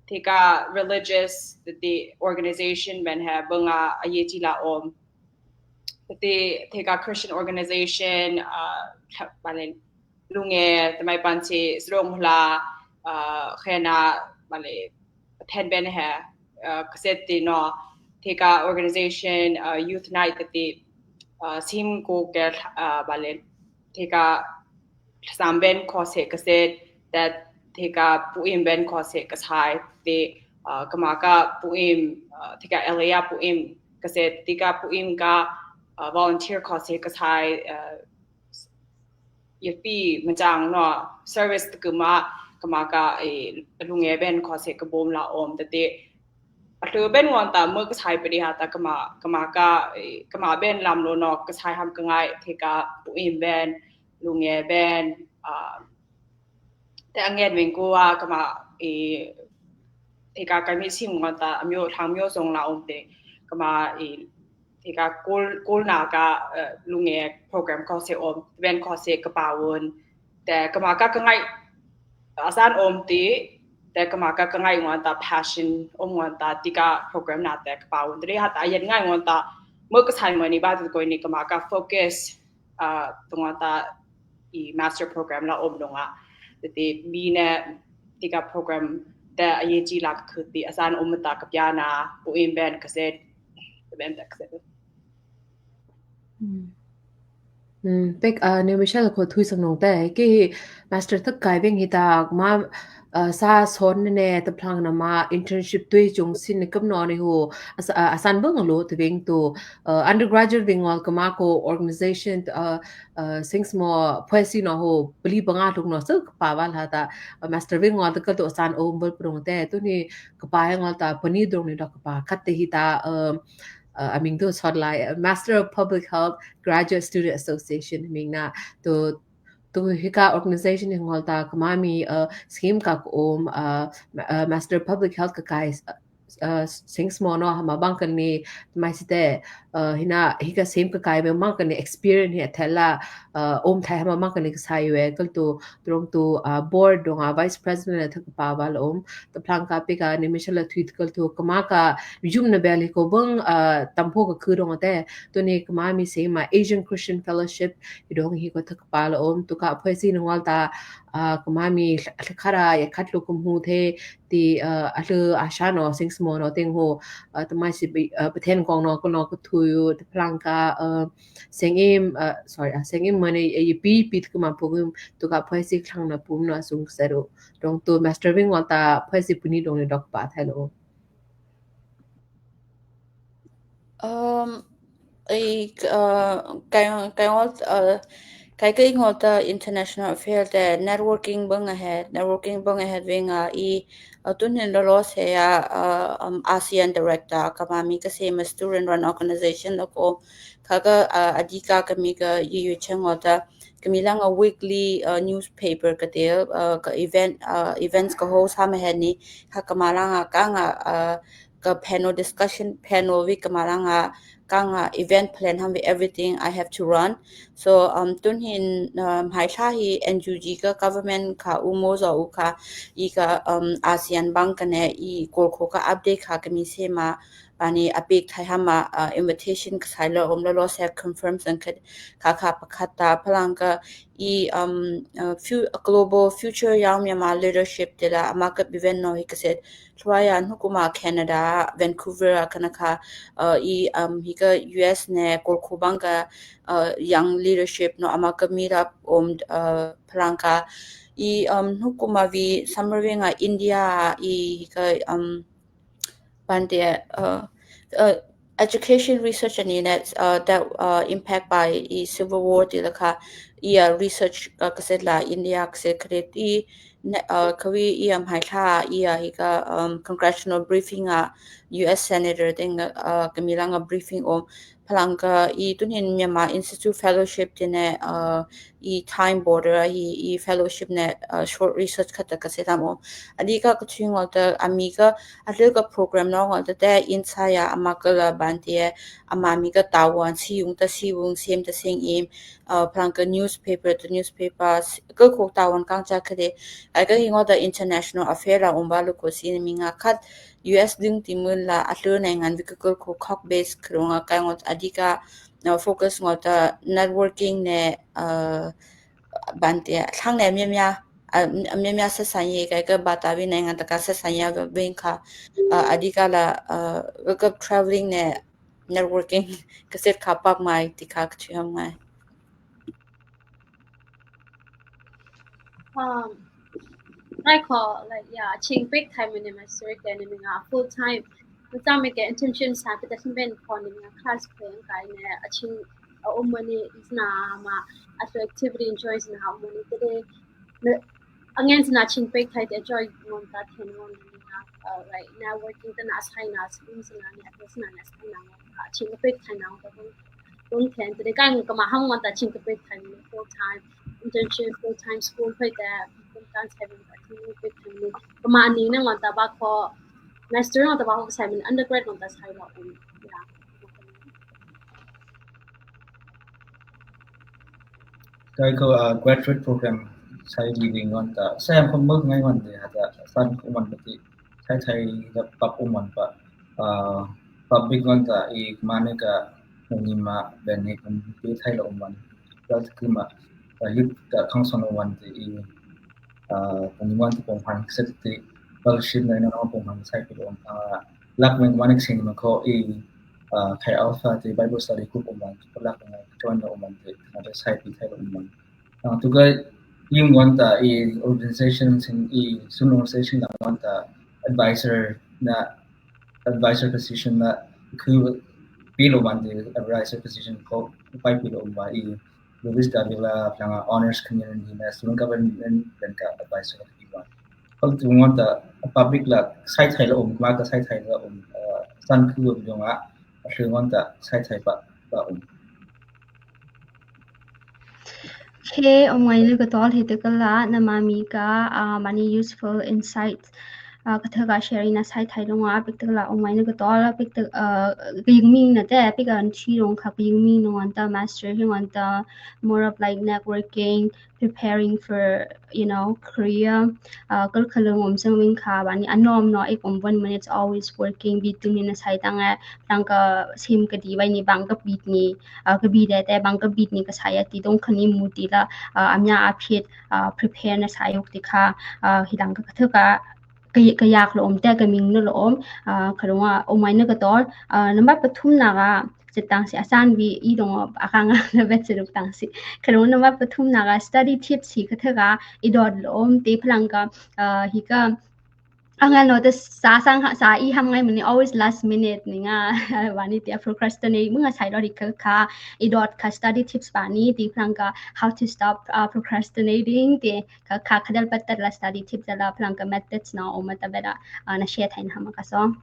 thika religious, the, the organization ben he banga a ye ti la om. The, thika Christian organization, uh, balen, lunge, tamai pan si, srong hla, uh, khena, bale, ten ben he, uh, kaset ti no, thika organization, uh, youth night, the, uh, sim ko ke, uh, balen, thika sam ben ko se kaset, that thika puim ben ko se kasai, the, uh, kama ka puim, uh, thika L A puim kaset, thika puim ka, uh, volunteer ko se kasai, uh, yapi machang no, service kuma, kama ka, eh, lunge ben ko se kabom la om, the, a thlu ben ngon ta mo kasai pedi ha ta kama, kama ka, eh, kama ben lam lo no, kasai ham ka ngai, thika puim ben, lunge ben, ah, te angen veng ko a kama, eh, thika ka mi sim ngon ta, amyo thang myo song la om te, kama, eh, thika kul, kul na ka, eh, lunge program ko se om, ben ko se ka pa won, te kama ka ka ngai, asan om ti, te kama ka ka ngai ngon ta passion om ngon ta, thika program na te ka pa won, te ha ta yen ngai ngon ta, mo ka sai mo ni ba te ko ni kama ka focus, uh, tu ngon ta i master program la om nong a, te bi ne, thika program te a ye ji la ka khuti, asan om ta ka piana, puim ben kaset, ben ta kaset. Hmm. Hmm, pek, ah, ni Michelle ko thui sang nong te, ki master thak kai veng hi ta, ma, ah, sa son ne, ta phlang na ma, internship tui chung sin ne kam no ni ho, as-, ah, asan bang lo te veng tu, ah, undergraduate veng ngol kama ko organization, ah, ah, sings mo, phuaisi no ho, pali banga luk no, so ka pa val ha ta, ah, master veng ngol ta kal tu asan om bol prong te, tu ni ka pa he ngol ta, pani dong ni dok ka pa, khat te hi ta, um, uh, aming tu sot lai, uh, Master of Public Health Graduate Student Association, ming na, tu, tu hika organization hi ngol ta, kama mi, uh, scheme ka ko om, uh, ma-, uh, Master of Public Health ka kai, uh, uh, sings mo no, hama bang kan ni, mai si te, uh, hina, hika scheme ka kai, bang kan ni experience hi a thela, uh, om thai hama bang kan ni ka sai we, kal tu, Turong tu, ah, board dong a vice president a thak pa val om. Ta phlang ka pek a ni Michelle a thui kal tu kama ka jum na bel hi ko bang, ah, tampo ka khu dong te. Tu ni kama mi se ma Asian Christian Fellowship hi dong hi ko thak pa la om. Tu ka phuaisi na ngol ta, ah, kama mi lha-, lha khara ya khat lu kum hu the ti, ah, a lu a sha no sings mo no teng ho, ah, ta mai si bi, ah, Pathen kong no ko no ko thu yu ta phlang ka, ah, Seng im, uh, sorry, uh, seng im mane, eh, pi, pi tu kuma pugim, tu ka phuaisi khlang na pum na sung seru. Dong tu master veng ngol ta phuaisi puni dong ni dok pa thai lo. Um, ei, uh, kai, kai ngol, uh, kai kai ngol ta international affair te networking bang ahead, networking bang ahead veng a i, uh, tun hin lo lo se ya, uh, um, ASEAN director, kama mi ka se ma student run organization lo ko, Kha ka, ah, adika kami ka yu yu chang ngol ta, kami lang a weekly, ah, newspaper ka te, ah, ka event, ah, events ka host ham ahead ni, kha kama lang a kang a, ah, ka panel discussion, panel week kama lang a kang a event plan ham with everything I have to run. So, um, tun hin, um, hai tha hi N U G ka government kha u mo zo u kha, i ka, um, ASEAN bang ka ne, i kol ko ka update kha kami se ma, Bani a pek thai hama, uh, invitation ka sai lo, um, lo lo se confirm sang kha, kha, kha, pakhat ta, phalang ka i, um, uh, fu-, global future young Myanmar leadership te la, ama ka event no hi ka se, Hlua ya nu kuma Canada, Vancouver a kana kha, uh, i, um, hi ka U S ne, kol khu bang ka, uh, young leadership no, ama ka meet up, um, uh, phalang ka, i, um, nu kuma vi summer wing a India, i, hi ka, um, Bante, uh, uh, education research and units, uh, that, uh, impact by i civil war ti la kha, i, uh, research, uh, ka se la India ka se kre ti, ne, uh, kawi i am hai tha i a hi ka, um, congressional briefing a U S senator ding, uh, kami langa briefing om. Phalanga i tunin Myanmar Institute Fellowship tine, uh, i time border a hi i fellowship ne, uh, short research khat ta ka se tam om. Adika ka chui ngol ta ami ka alu ka program no ngol ta te insaya ama ka la ban te ama mi ka tawan si yung ta si yung sim ta sing im, uh, phalanga newspaper ta newspaper s-, ka ko tawan kang cha ka de. Ai ka hi ngol ta international affair la um ba lu ko si mi nga khat U S ding ti mun la alu na ngan vi ka ko ko khok base krunga ka ngol adika, uh, focus ngol ta networking ne, uh, ban te thang ne mya mya, uh, mya mya sa sa ye ka ka ba ta vi na ngan ta ka sa sa ya ve kha, uh, adika la, uh, ka traveling ne networking ka set kha pak mai ti kha ka chui ham ngai. Um, ngai ko, like, yeah, ching pek time ne ma story ke ne mi nga full time. Mu ta me ke intention sa ke ta sim ben ko ne mi nga class ko yang kai ne a ching a um mani is na ma a so activity enjoy na um mani te de. Ne, angen na ching pek time te joy mon ta ten mon ne mi nga, uh, like, networking ta na sai na school na ne a na ne sai na mon ta ching pek time na ta Kun then, today kan kama hang wan ta ching ka pek time full time internship, full time school, pay ta full time saving ta ching ka pek time ni. Kama ni na wan ta ba ko, master wan ta ba ko, Simon undergrad wan ta sai ba um. Yeah. Kai ko, uh, graduate program sai di ding wan ta. Sai am ko mag ngai wan de ha ta san ko man ba ti. Thai thai da pap um man pa, ah, public wan ta i mane ka ni ma ben ni kum pi thai la um man. Ral ki ma, ah, youth ka council wan ti i, ah, ni wan ti pom han set ti fellowship na na pom han sai pi um, ah, lak men mane sing ma ko i, ah, Khai Alpha ti Bible study group um man, lak men join la um man ti, na da sai pi thai la um man. Ah, tu ka yung wan ta i organization sin i sun organization la wan ta advisor na advisor position na ku pi lo wan ti advisor position ko pai pi lo wan i Louis Davila planga honors community na student government ben ka advisor ka pi wan. Ko tu wan ta public la sai thai la um ma ka sai thai la um, ah, san ku lo nga a wan ta sai thai pa pa um. He, um ngai na ka tol he te ka la, na ma mi ka, ah, many useful insights, ah, ka tha ka sharing na sai thai lo nga, pek te ka la, um ngai na ka tol, pek te, ah, ka yung ming na te, pek an chi long kha ka yung ming na wan ta, master he wan ta, more of like networking, preparing for, you know, career, ah, kal khalung um sang wing kha, ba ni anom no, ek um one minutes always working, bi tu ni na sai tang eh, tang ka sim ka di, ba ni bang ka bit ni, ah, ka bi de te bang ka bit ni ka sai a ti dong kha ni mu ti la, ah, amya a phit, ah, prepare na sai yok ti kha, ah, hi dang ka ka thaka, ka, ka yak lo om te, ka ming no lo om, ah, ka dong a, um ngai na ka tol, ah, number pathum na ka, se tang si asan bi i dong a, a ka nga na bet se duk tang si. Ka dong number pathum na ka study tips hi ka thaka, i dot lo om te phalanga, ah, hi ka, Ang ano, tas sa, sa, sa i ham ngai mani always last minute ni nga, ba ni tia procrastinate, mga sai lo ri ka ka, i dot ka study tips ba ni, ti phalanga how to stop, uh, procrastinating, ti ka, ka, ka dal pat la study tips la phalanga methods na, o mata bela, uh, na share thai na ham ka so.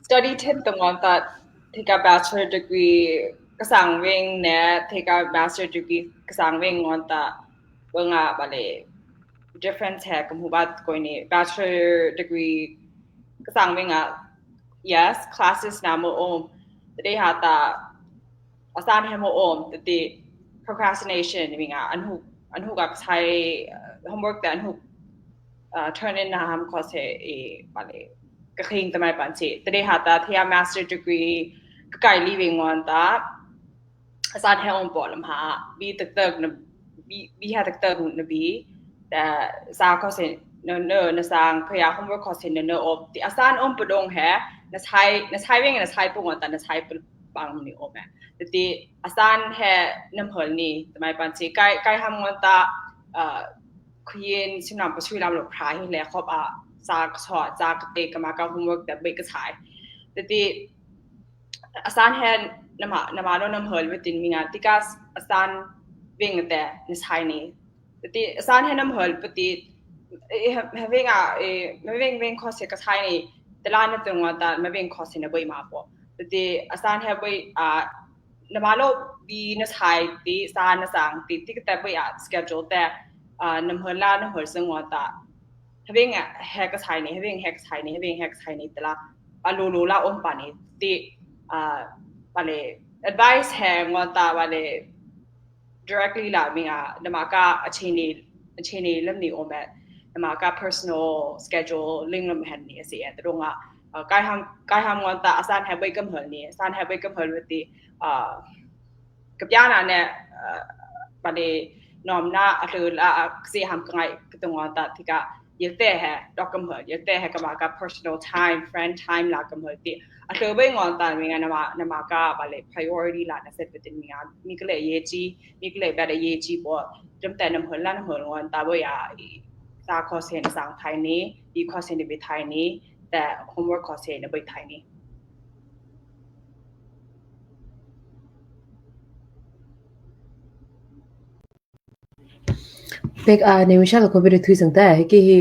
Study tip tong wan ta, thika bachelor degree ka sang wing ne, thika master degree ka sang wing wan ta, wanga bale difference he ka mu bat ko ni bachelor degree ka sang wing a, yes, classes na mo om, today ha ta, asan he mo om, tati procrastination ni nga, anhu, anhu ka sai, uh, homework ta anhu, uh, turn in na ham ko se i bale, ka khing ta mai pan si. Today ha ta thia master degree, ka kai li wing wan ta, asan he om po lam ha, bi tak tak na, bi, bi ha tak tak na bi, ta sa ko se, no, no, na sang, ka ya homework ko se, no, no, om, ti asan om pa dong he, na sai, na sai wing, na sai pa wan ta, na sai pa bang ni om he. Tati asan he nam hol ni, ta mai pan si, kai, kai ham wan ta, uh, khuyin sinam pa sui lam lo phra hi le khop a, sa ka so, sa ka te ka ma ka homework ta bai ka sai. Tati asan he nama, nama lo nam hol betin mi nga tika asan veng te ni sai ni. Ti asan he nam hol pati, eh, he, he veng a, eh, he veng veng course he ka sai ni, tela na tung wa ta, ma veng course he na boi ma po. Ti asan he boi, ah, nama lo bi na sai ti, sa na sang ti, ti ka ta boi a schedule te, ah, nam hol la, nam hol sang wa ta. He veng a he ka sai ni, he veng he ka sai ni, he veng he ka sai ni tela. A lo lo la om pa ni, ti, ah, bale, advice he ngwa ta bale, directly la mi nga, nama ka a chini, a chini lam ni om e, nama ka personal schedule ling lam hen ni a si e, tadong a, ah, kai ham, kai ham ngwa ta, asan he boi kam hol ni, asan he boi kam hol ti, ah, ka pia na ne, ah, bale, nom na, a lo la, a si ham ka ngai, ka tung ngwa ta, ti ka, Yate he, dok kam hol, yate he kama ka personal time, friend time la kam hol ti. A lo bai ngon ta mi nga nama, nama ka bale priority la na set betin mi nga, mi kale ye chi, mi kale bale ye chi bo. Jam ta nam hol la nam hol ngon ta bo ya, i, sa course he na sang thai ni, i course he na bi thai ni, ta homework course he na bai thai ni. Pek, ah, ne Michelle ko bere thui sang ta, he ki hi,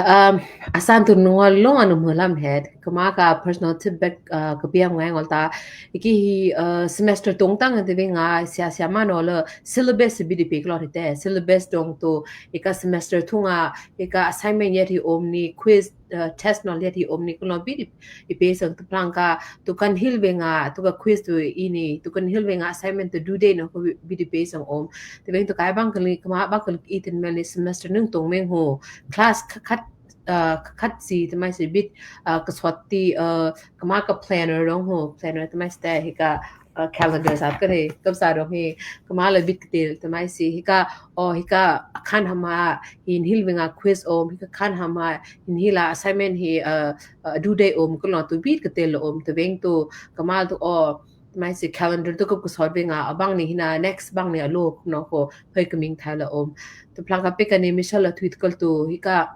um, asan tu nungol long anu mulam het, kama ka personal tip bek, ah, ka piang ngai ngol ta, he ki hi, ah, semester tong tang te veng a, sia sia ma no le, syllabus bi di pek lo te, syllabus dong tu, he ka semester thung a, he ka assignment yet hi om ni, quiz, uh, test no liat hi om ni ko no bi di, i pe sang tu plang ka, tu kan hil veng a, tu ka quiz tu i ni, tu kan hil veng a assignment tu due date no ko bi, bi di pe sang om. Tu veng tu kai bang kali, kama bang kali i tin mel ni semester nung tong meng ho. Class khat, khat, uh, khat si, tu mai si bit, uh, ka sot ti, uh, kama ka planner dong ho, planner tu mai si te, he ka, uh, calendar sap ka ni, kam sa dong hi, kama le bit ka til, tu mai si, he ka, oh, he ka, khan hama, hin hil veng a quiz om, he ka khan hama, hin hil a assignment hi, uh, uh, due date om, ko no tu bit ka til om, tu veng tu, kama tu, oh, tu mai si calendar tu ko ku sot veng a, abang ni hina, next bang ni a lo, no ko, phai ka ming thai la om. Tu plang ka pe ka ni Michelle la tweet kal tu, he ka,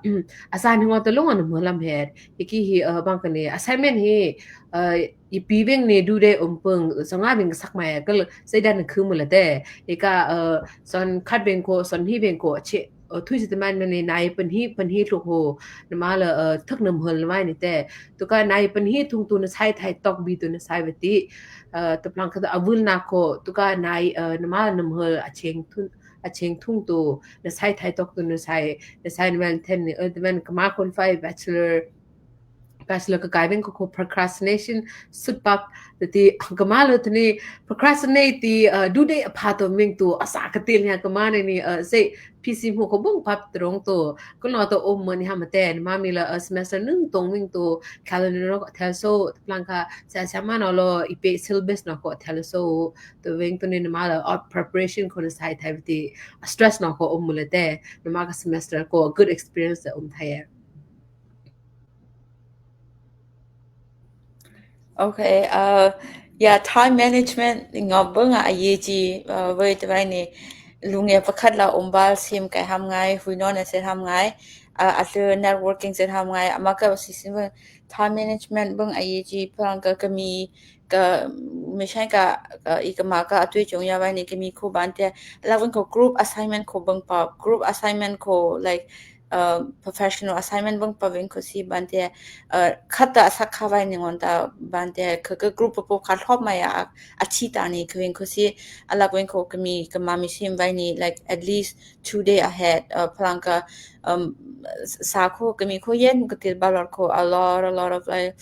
asan hi ngol ta long anu mulam het, he ki hi, uh, bang ka ni, assignment hi, uh, i pi veng ni due date om pung, so nga veng sak mai, kal, sai dan khu mu la te, he ka, uh, son khat veng ko, son hi veng ko, che, uh, thui si te man ni nai pan hi, pan hi luk ho, nama la, uh, thak nam hol mai ni te, tu ka nai pan hi thung tu na sai thai tok bi tu na sai vati, uh, tu plang ka ta avul na ko, tu ka nai, uh, nama nam hol a cheng thun, a cheng thung tu, na sai thai tok tu na sai, na sai na man ten ni, uh, tu man kama kon fai bachelor, bachelor ka kai veng ko ko procrastination, sut pap, ti kama lo tu ni procrastinate ti, uh, due date a pha to ming tu, asa ka til ya kama ni ni, uh, say, P C mu ko bung pap trong to, ko no to om mo ni ham ten, ma mi la, uh, semester nung tong ming to, calendar no ko thel so, plang ka, sa sa ma no lo, i pe syllabus no ko thel so, tu veng tu ni nama la, uh, preparation ko na sai thai ti, stress no ko om mu le te, nama ka semester ko good experience um thai. Okay, uh, yeah, time management ngau bang a ye ji, uh, wei te wai ni, lung ye pakhat la um bal sim kai ham ngai, hui non se ham ngai, uh, a le networking se ham ngai, ama ka si sim bang, time management bang a ye ji, pang ka, ka mi, ka, mi shai ka, ka, i ka ma ka, a tui chung ya wai ni, ka mi khu ban te, la wang ko group assignment ko bang pa, group assignment ko, like, uh, professional assignment bang pa veng ko si ban te, uh, khat ta sak kha vai ni ngon ta ban te, ka, ka group pa po khat hop mai a, a chi ta ni ka veng ko si, a lak veng ko ka mi, ka ma mi sim vai ni, like, at least two day ahead, uh, plang ka, um, sa ko ka mi ko yen ka til balor ko a lot, a lot of, like,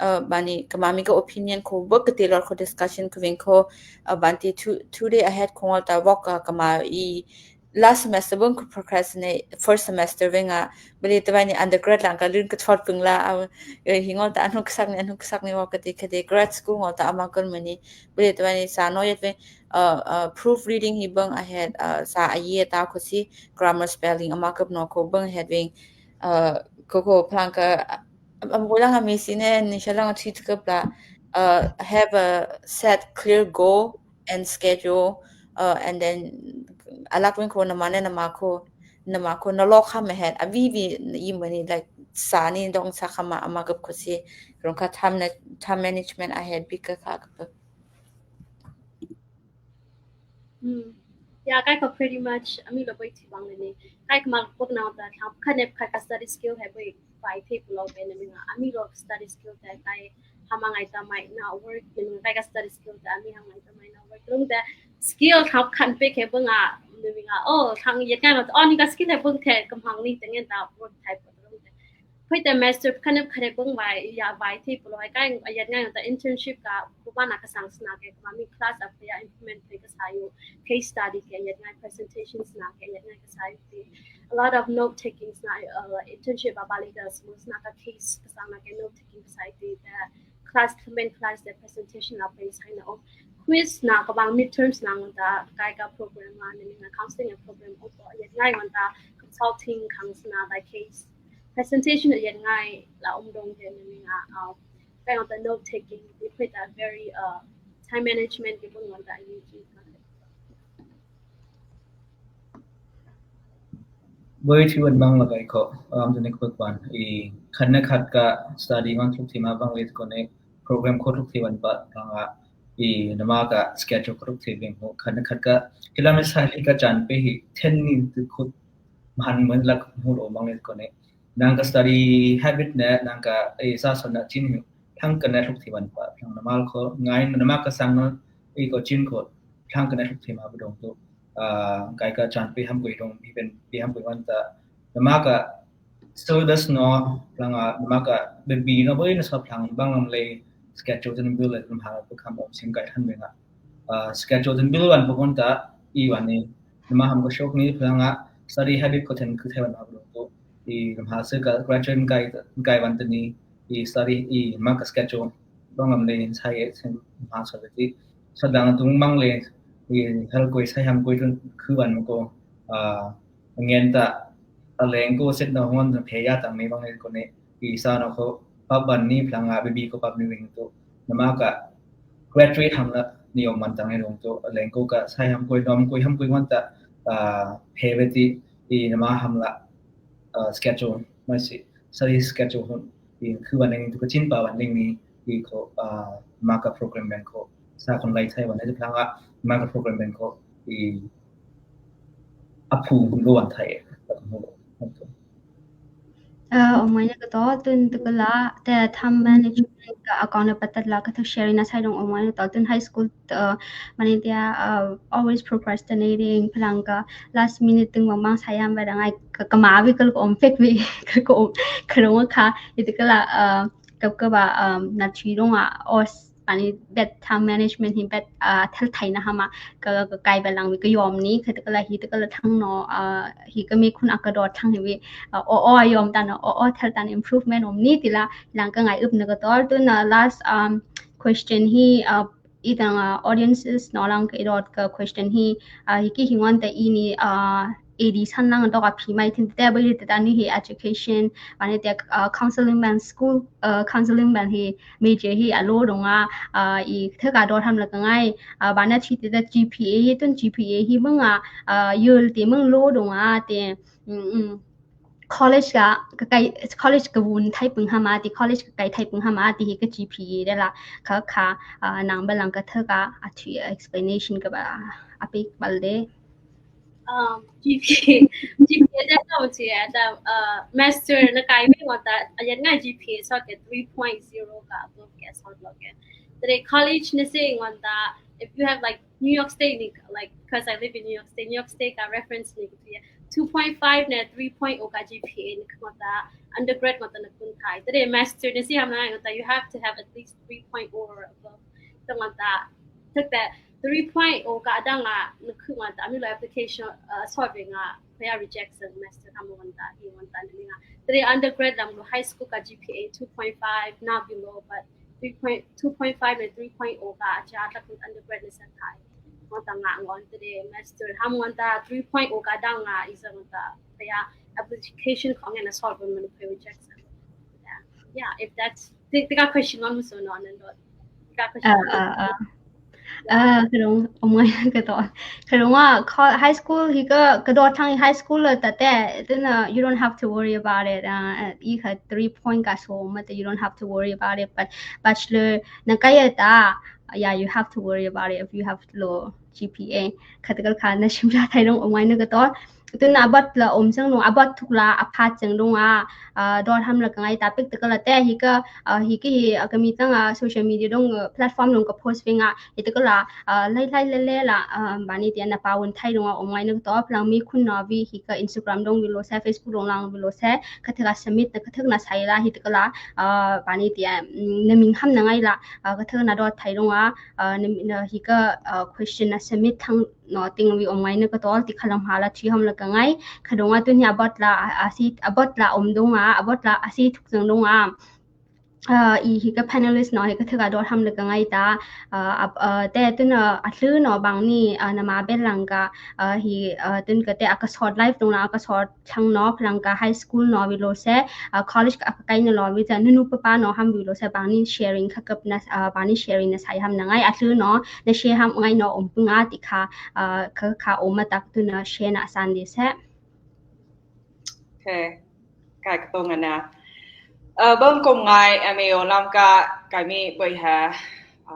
uh, bani ka ma mi ka opinion ko, bak ka til lor ko discussion ka veng ko, uh, ban te two, two day ahead ko ngol ta wok ka, ka ma i, last semester bang ko procrastinate, first semester veng a, bali ta bani undergrad lang ka lun ka chot pung la, uh, eh, hi ngol ta anu ka sak ni, anu ka sak ni wok ka ti ka ti grad school ngol ta ama kon mani, bali ta bani sa no yet veng, uh, uh, proof reading hi bang ahead, uh, sa a ye ta ko si grammar spelling ama ka no ko bang ahead veng, uh, ko ko plang ka, am, am ko lang a mi si ne, ni sha lang a chi ka pla, uh, have a set clear goal and schedule, uh, and then a lak wing ko na ma ne na ma ko, na ma ko na lo kha ma het, a vi vi i ma ni, like, sa ni dong sa kha ma ama gap ko si, rong ka time na, time management ahead bi ka ka ka. Hmm. Ya, kai ko pretty much, ami lo boi thi bang le ni. Kai ko mal pok na ta, tham khan ep khat ka study skill hai boi, pai thi pulo pe na mi nga. Ami lo study skill ta kai hama ngai ta mai na work, ni kai ka study skill ta, ami hama ngai ta mai na work. Lung ta skill tham khan pe ke bang a, ni mi nga. Oh, thang yet ngai lo, oh, ni ka skill hai bang the, kam hang ni, tengen ta work type. Phoite master khan ep khat ep bang vai, ya vai thi pulo hai kai, a yet ngai ta internship ka, bu ba na ka sang sna ke, ma mi class a ya implement the ka sa yu, case study ke yet ngai, presentation sna ke yet ngai ka sa yu thi. A lot of note taking sna, uh, internship a bali ka smu sna ka case ka sang na ke note taking ka sa yu thi, the class, main class the presentation a pe sai na o. Quiz na ka bang midterms na ngon ta, kai ka program na ni na counseling a program o ko, yet ngai ngon ta consulting khang sna by case. Presentation a yet ngai la um dong de ni nga, uh, kai ngon ta note taking, we put that very, uh, time management, we put ngon ta ni ki. Boi thi wan bang la kai ko, um, the next quick one. I khan na khat ka study ngon thuk thi ma bang le ko ne program ko thuk thi wan pa bang a, i nama ka schedule ko thuk thi bing ho, khan na khat ka kilometer sa hi ka chan pe hi ten ni tu khut man man lak mu lo bang le ko ne. Nang ka study habit ne, nang ka, eh, sa son na chin hi, thang ka ne thuk thi wan pa, thang na mal ko, ngai na ma ka sang na, eh, ko chin ko, thang ka ne thuk thi ma bu dong tu. Ah, kai ka chan pe ham ko dong, even pe ham ko wan ta. Na ma ka syllabus no, thang a, na ma ka be bi no, boi na sa thang bang lam le, schedule ten bil le, thang ha, ko kam om sim kai than me nga. Ah, schedule ten bil wan pa kon ta, i wan ni, na ma ham ko shok ni, thang a, study habit ko ten ku the wan ma bu dong tu. I, na ma se ka graduate kai, kai wan ta ni, i study, i ma ka schedule bang lam le sai e sen ma sa ti. Sa dang tung mang le, i hal koi sai ham koi tun khu wan ko, ah, ngen ta a leng ko set na hon phe ya tang me bang le ko ne, i sa na ko pap ban ni phlang a baby ko pap ni wing to. Na ma ka graduate ham la ni om man tang e long to, a leng ko ka sai ham koi nom koi ham koi wan ta, ah, phe ve ti, i na ma ham la, ah, schedule, ma si, study schedule hon, i khu wan ning tu ka chin pa wan ning ni, i ko, ah, ma ka program ben ko, sa kon lai thai wan, i phlang a, ma ka program ben ko, i a phu lo wan thai, ka mu lo. Ah, ong mai na ka to, tun tu ka la, te time management ka account na patat la, ka thu share na sai dong ong mai na to, tun high school, uh, mani tia, uh, always procrastinating, phalang ka last minute tung bang bang sai ham ba dang ai, ka, ka ma vi ka lo om pek vi, ka ko om, ka lo ka, i tu ka la, uh, ka ka ba, um, na chui dong a, os, ani bad time management hi bad, ah, thal thai na hama ka, ka kai ba lang wi ka yom ni, ka ta ka la hi ta ka la thang no, ah, hi ka me khun a ka dot thang hi wi, ah, o, o yom ta na, o, o thal ta na improvement om ni ti la, lang ka ngai up na ka tol tu na last, um, question hi, ah, i tang, ah, audiences no lang ka i dot ka question hi, ah, hi ki hi ngon ta i ni, ah, A D san lang dok a phi mai thin te ba i te ta ni hi education, ba ni te, ah, counseling ban school, ah, counseling ban hi major hi a lo dong a, ah, i thak a dot ham la ka ngai, ah, ba na thi te ta G P A hi tun G P A hi mang a, ah, yul te mang lo dong a te, mm, mm. College ka, ka kai, college ka vun thai pung ham a ti, college ka kai thai pung ham a ti hi ka G P A de la, ka, ka, ah, nang ba lang ka thak a, a thi explanation ka ba, a pek bal de. Um, G P A, G P A da ka chi da, uh, master na kai me ngon ta, a yan ngai G P A so ke three point zero ka above ke so lo ke. Today college na se ngon ta, if you have like New York State ni, like, 'cause I live in New York State, New York State ka reference ni ku ya two point five na three point o ka G P A ni ngon ta, undergrad ngon ta na kun kai. Today master na se ham na ngon ta, you have to have at least three point o or above. Ta ngon ta, tak ta three point o ka dang a, na khu ngon ta, ami lo application, uh, solving a, kaya rejection master ka mo ngon ta, hi ngon ta ni nga. Today undergrad lam lo high school ka G P A two point five na below, but three point, two point five na three point o ka, cha ta kun undergrad na sa thai. Ngon ta nga ngon today master, ham ngon ta three point o ka dang a, is ngon ta, kaya application ko ngen na solve ngon kaya rejection. Yeah, yeah, if that's, the, the question on so no, and then the question. Ah, ah, ah. Ah, ka dong, oh my, ka to. Ka dong a, co-, high school hi ka, ka dot thang high school la ta te, then, uh, you don't have to worry about it. Uh, uh, i ka three point ka so ma te, you don't have to worry about it. But bachelor na kaya ta, yeah, you have to worry about it if you have low G P A. Khat kal kha na sim la thai dong um ngai na ka to. Tun a bot la um sang dong, a bot thuk la, a phat sang dong a, a, dot ham la ka ngai ta pek ta ka la te, hi ka, a, hi ki hi, a, ka mi tang a, social media dong, a, platform dong ka post veng a, hi ta ka la, a, lai lai le le la, a, bani ti a na pa un thai dong a um ngai na ka to, plang mi khun no vi hi ka Instagram dong vi lo se, Facebook dong lang vi lo se, ka thak a submit na, ka thak na sai la, hi ta ka la, a, bani ti a, mm, na ming ham na ngai la, a, ka thak na dot thai dong a, a, na, na hi ka, a, question na submit thang no ting vi um ngai na ka tol ti kha lam ha la thi ham la ka ngai. Kha dong a tun hi a bot la a, a si, a bot la um dong a, a bot la a si thuk sang dong a. A, i hi ka panelist no hi ka thak a dot ham la ka ngai ta. A, a, a, te tun a, a thlu no bang ni, a, na ma bel lang ka, a, hi, a, tun ka te a ka short live dong la, a ka short thang no, plang ka high school no vi lo se, a, college ka, a ka kai na lo vi ta, nu nu pa pa no ham vi lo se, bang ni sharing kha kap na, a, bang ni sharing na sai ham na ngai, a thlu no, na share ham ngai no um pu nga ti kha, a, ka, ka um ma tak tu na share na san di se. Okay. Kai ka tong na. A, bang kom ngai, M A O lam ka, kai mi boi ha, a,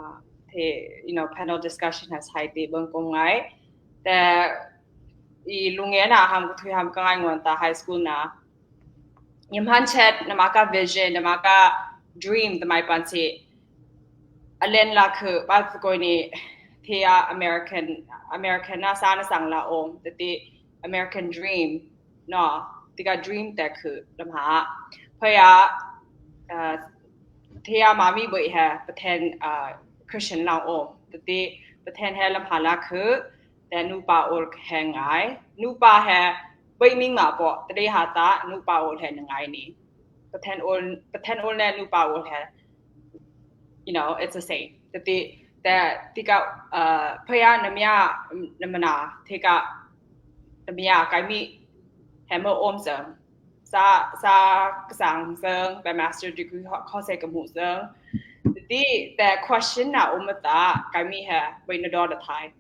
the, you know, panel discussion has hai ti bang kom ngai. Te, i lunge na ham ka thui ham ka ngai ngon ta high school na. Yam han chat, na ma ka vision, na ma ka dream, ta mai pan si. A len la khu, ba ko ni, the a American, American na sa na sang la om, te ti American dream, no, ti ka dream te khu, lam ha. Phaya, uh, the a ma mi boi ha, Pathen, uh, Christian la om, te ti Pathen ha lam ha la khu, te nupa ol he ngai. Nupa he, boi ming ma po, te ha ta, nupa ol he na ngai ni. Pathen ol, Pathen ol ne nupa ol he. You know, it's the same. Te ti, te ti ka, uh, phaya na mia, na mana, te ka, na mia kai mi, he mo om sang. Sa, sa ka sang sang, ba master degree ho, ko se ka mu sang. Te ti, te question na um ta, kai mi he, boi na do da thai.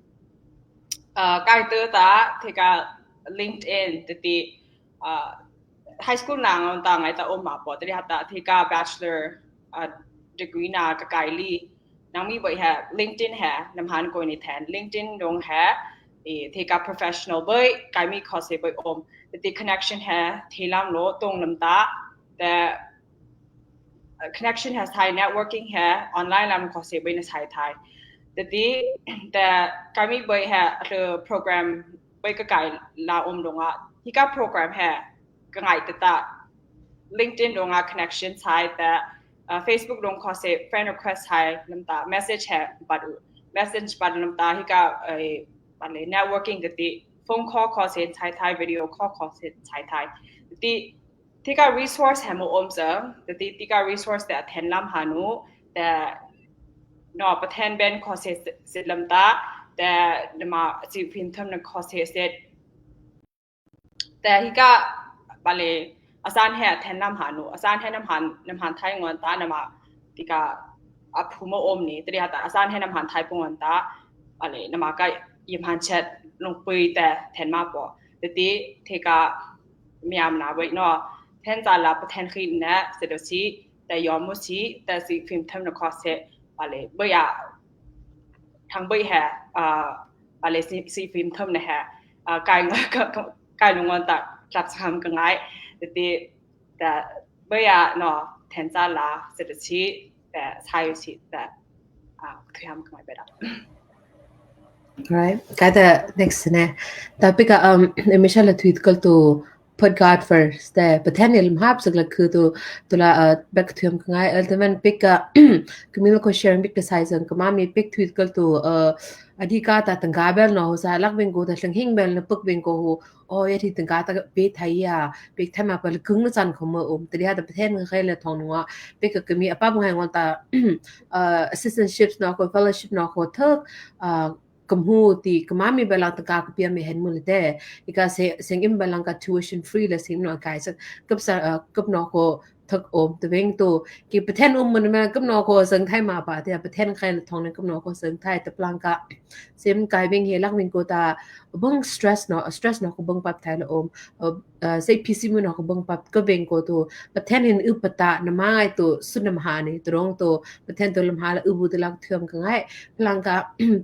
Uh, kai te ta, te ka LinkedIn, te ti, uh, high school na ngon ta ngai ta um ma po, te ha ta, te ka bachelor, uh, degree na ka kai li. Nang mi boi ha, LinkedIn ha, nam han ko ni then. LinkedIn dong ha, e, te ka professional boi, kai mi ko se boi om. Te ti connection ha, te lam lo, tong lam ta, te, uh, connection has high networking ha, online lam ko se boi na sai thai. Te ti, te kai mi boi ha, the program boi ka kai la um dong a. Hi ka program ha, ka ngai te ta. LinkedIn dong a connection sai te, uh, Facebook dong ko se friend request sai lam ta, message ha, but message but lam ta, hi ka, uh, bale networking te ti, phone call ko se sai thai, video call ko se sai thai. Te ti, te ka resource ha mo om sang, te ti, te ka resource te a then lam ha nu, te no, Pathen ben ko se se lam ta, te na ma si phim tham na ko se se. Te hi ka bale, a san ha then lam ha nu, a san ha nam han, nam han thai ngon ta, na ma ti ka a phu mo om ni, te ha ta, a san ha nam han thai pu ngon ta, bale, na ma ka yim han chat, long pui te then ma po. Te ti, te ka miam na boi no, then za la Pathen khi ne, se do si, te yom mo si, te si phim tham na ko se, bale, boi a, thang boi ha, uh, bale si, si phim tham na ha, uh, kai, kai ngon ta, tlap sam ka ngai, te ti, te boi a, no, then za la, se do si, te sai si, te, uh, thui ham ka ngai beda. Right. Kai ta next ne. Ta pika, um, emisha la thui kal tu, put God first. Te Pathen il mhap sak la khu tu, tu la, uh, bek thui ham ka ngai. Ultimate pika, kami la ko sharing pika sai sang, ka ma mi pik thui kal tu, uh, adi ka ta tang ka bel no, sa lak beng ko ta sang hing bel na puk beng ko ho, oh, ya thi tang ka ta pe thai ya, pe thai ma pa la kung na chan ko mo um. Te ha ta Pathen ngai la thong nunga, pika kami apa ngai ngon ta, uh, assistantship no ko, fellowship no ko thak, uh, kamu ti, ka ma mi balang ta ka ka pia mi hen mu le te. I ka se, seng im balang ka tuition free le seng no kai sa, kap sa, uh, kap no ko thak um, taveng tu, ki Pathen um mun ma kumno ko sang thai ma pa, tia Pathen khai na thong ne kumno ko sang thai, taplang ka, sem kai veng he lak veng ko ta, bang stress no, stress no ko bang pap thai la um, uh, uh, sei P C mun no ko bang pap ko veng ko tu, Pathen hin upata, na ma ngai tu, sun na ma ha ni, tu rong tu, Pathen tu lam ha la ubu tu lak thuam ka ngai, plang ka,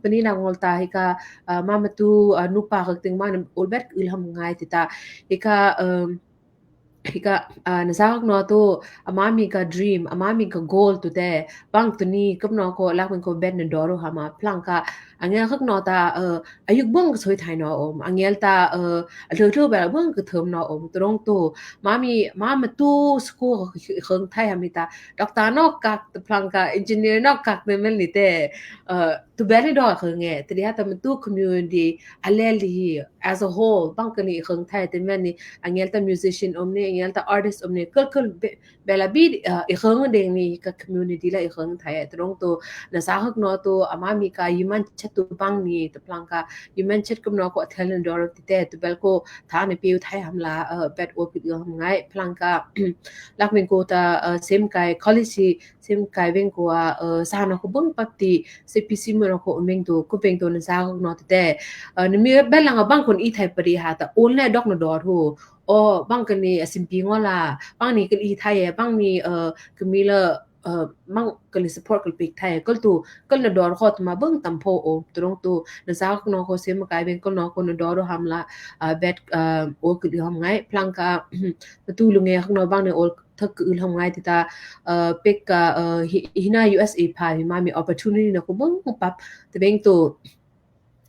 pani na ngol ta, hi ka, uh, ma ma tu, uh, nupa ka ting ma na, ol bet ul ham ngai ti ta, hi ka, um, Hika, ah, na sa khak no tu, ama mi ka dream, ama mi ka goal tu te, bang tu ni, kup no ko, lak min ko bet na dor u hama, plang ka, angel khak no ta, uh, ayuk bang ka soi thai no um, angel ta, uh, a thlu thlu bel bang ka thum no um, tu rong tu, ma mi, ma ma tu school ka khang thai hami ta, doctor no kak, tu plang ka, engineer no kak, ne mel ni te, uh, tu bel ni dor khang e, te di ha ta ma tu community, a lel di hi, as a whole, bang ka ni khang thai, te mel ni, angel ta musician um ni, angel ta artist um ni, kul kul be, bela bi, uh, i khang ding ni ka community la i khang thai, tu rong tu, na sa khak no tu, ama mi ka, human chat tu bang ni, tu plang ka, human chat kum no ko thel na dor ti te, tu bel ko, tha ni piu thai ham la, uh, bet o pi ham ngai, plang ka, lak min ko ta, uh, sem kai, college hi, sem kai veng ko a, uh, sa no ko bang pap ti, se P C mun no ko um veng tu, ko veng tu na sa khak no ti te, uh, ni mi bel lang a bang kun i thai pari ha ta, un le dok na dor hu, O, bang ka ni a simpi ngo la, bang ni ka i thai e, bang ni, uh, ka mi la, uh, bang ka ni support ka pik thai e, kal tu, kal na dor kho tu ma bang tam pho o, tu rong tu, na sa khak no ko sem kai veng kal no ko na dor ham la, uh, bet, uh, o ka di ham ngai, plang ka, ma tu lunge khak no bang ni o thak ka ul ham ngai ti ta, uh, pek ka, uh, hi, hi na U S A pha, hi ma mi opportunity na ko bang pap, te veng tu,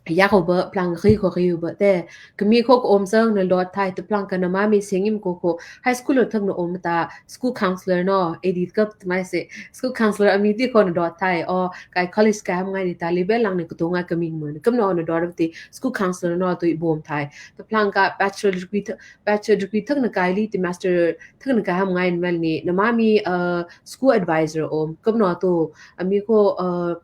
Yakoba plang ri ko ri ba te. Kami ko ko om sang na dot thai te plang ka na ma mi singim ko ko. High school lo thak na om ta school counselor no. Edit kap te mai se. School counselor ami ti ko na dot thai. O kai college kai ham ngai ni ta libe lang ni ko to ngai kami mun. Kam no na dot ti school counselor no tu i bom thai. Te plang ka bachelor degree thak, bachelor degree thak na kai li ti master thak na kai ham ngai ni mel ni. Na ma mi, uh, school advisor om. Kam no tu ami ko, uh,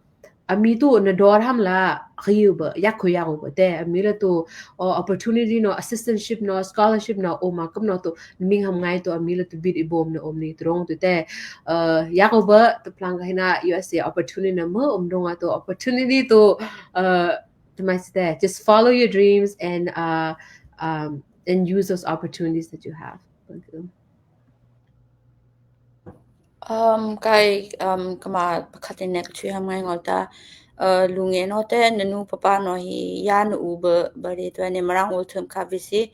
Ami tu na dor ham la, khiu ba, yak khu yak ba te, ami la tu, o, opportunity no, assistantship no, scholarship no, o ma kam no tu, ming ham ngai tu, ami la tu bit i bom na om ni tu rong tu te, uh, yak ba, tu plang ka hi na, U S A opportunity na ma, um dong a tu, opportunity tu, uh, tu mai si te, just follow your dreams and, uh, um, and use those opportunities that you have. Thank you. Um, kai, um, kama pakhat in nek chui ham ngai ngol ta, uh, lunge no te, nanu papa no hi, ya nu u ba, ba re tu ni marang ul thum ka visi,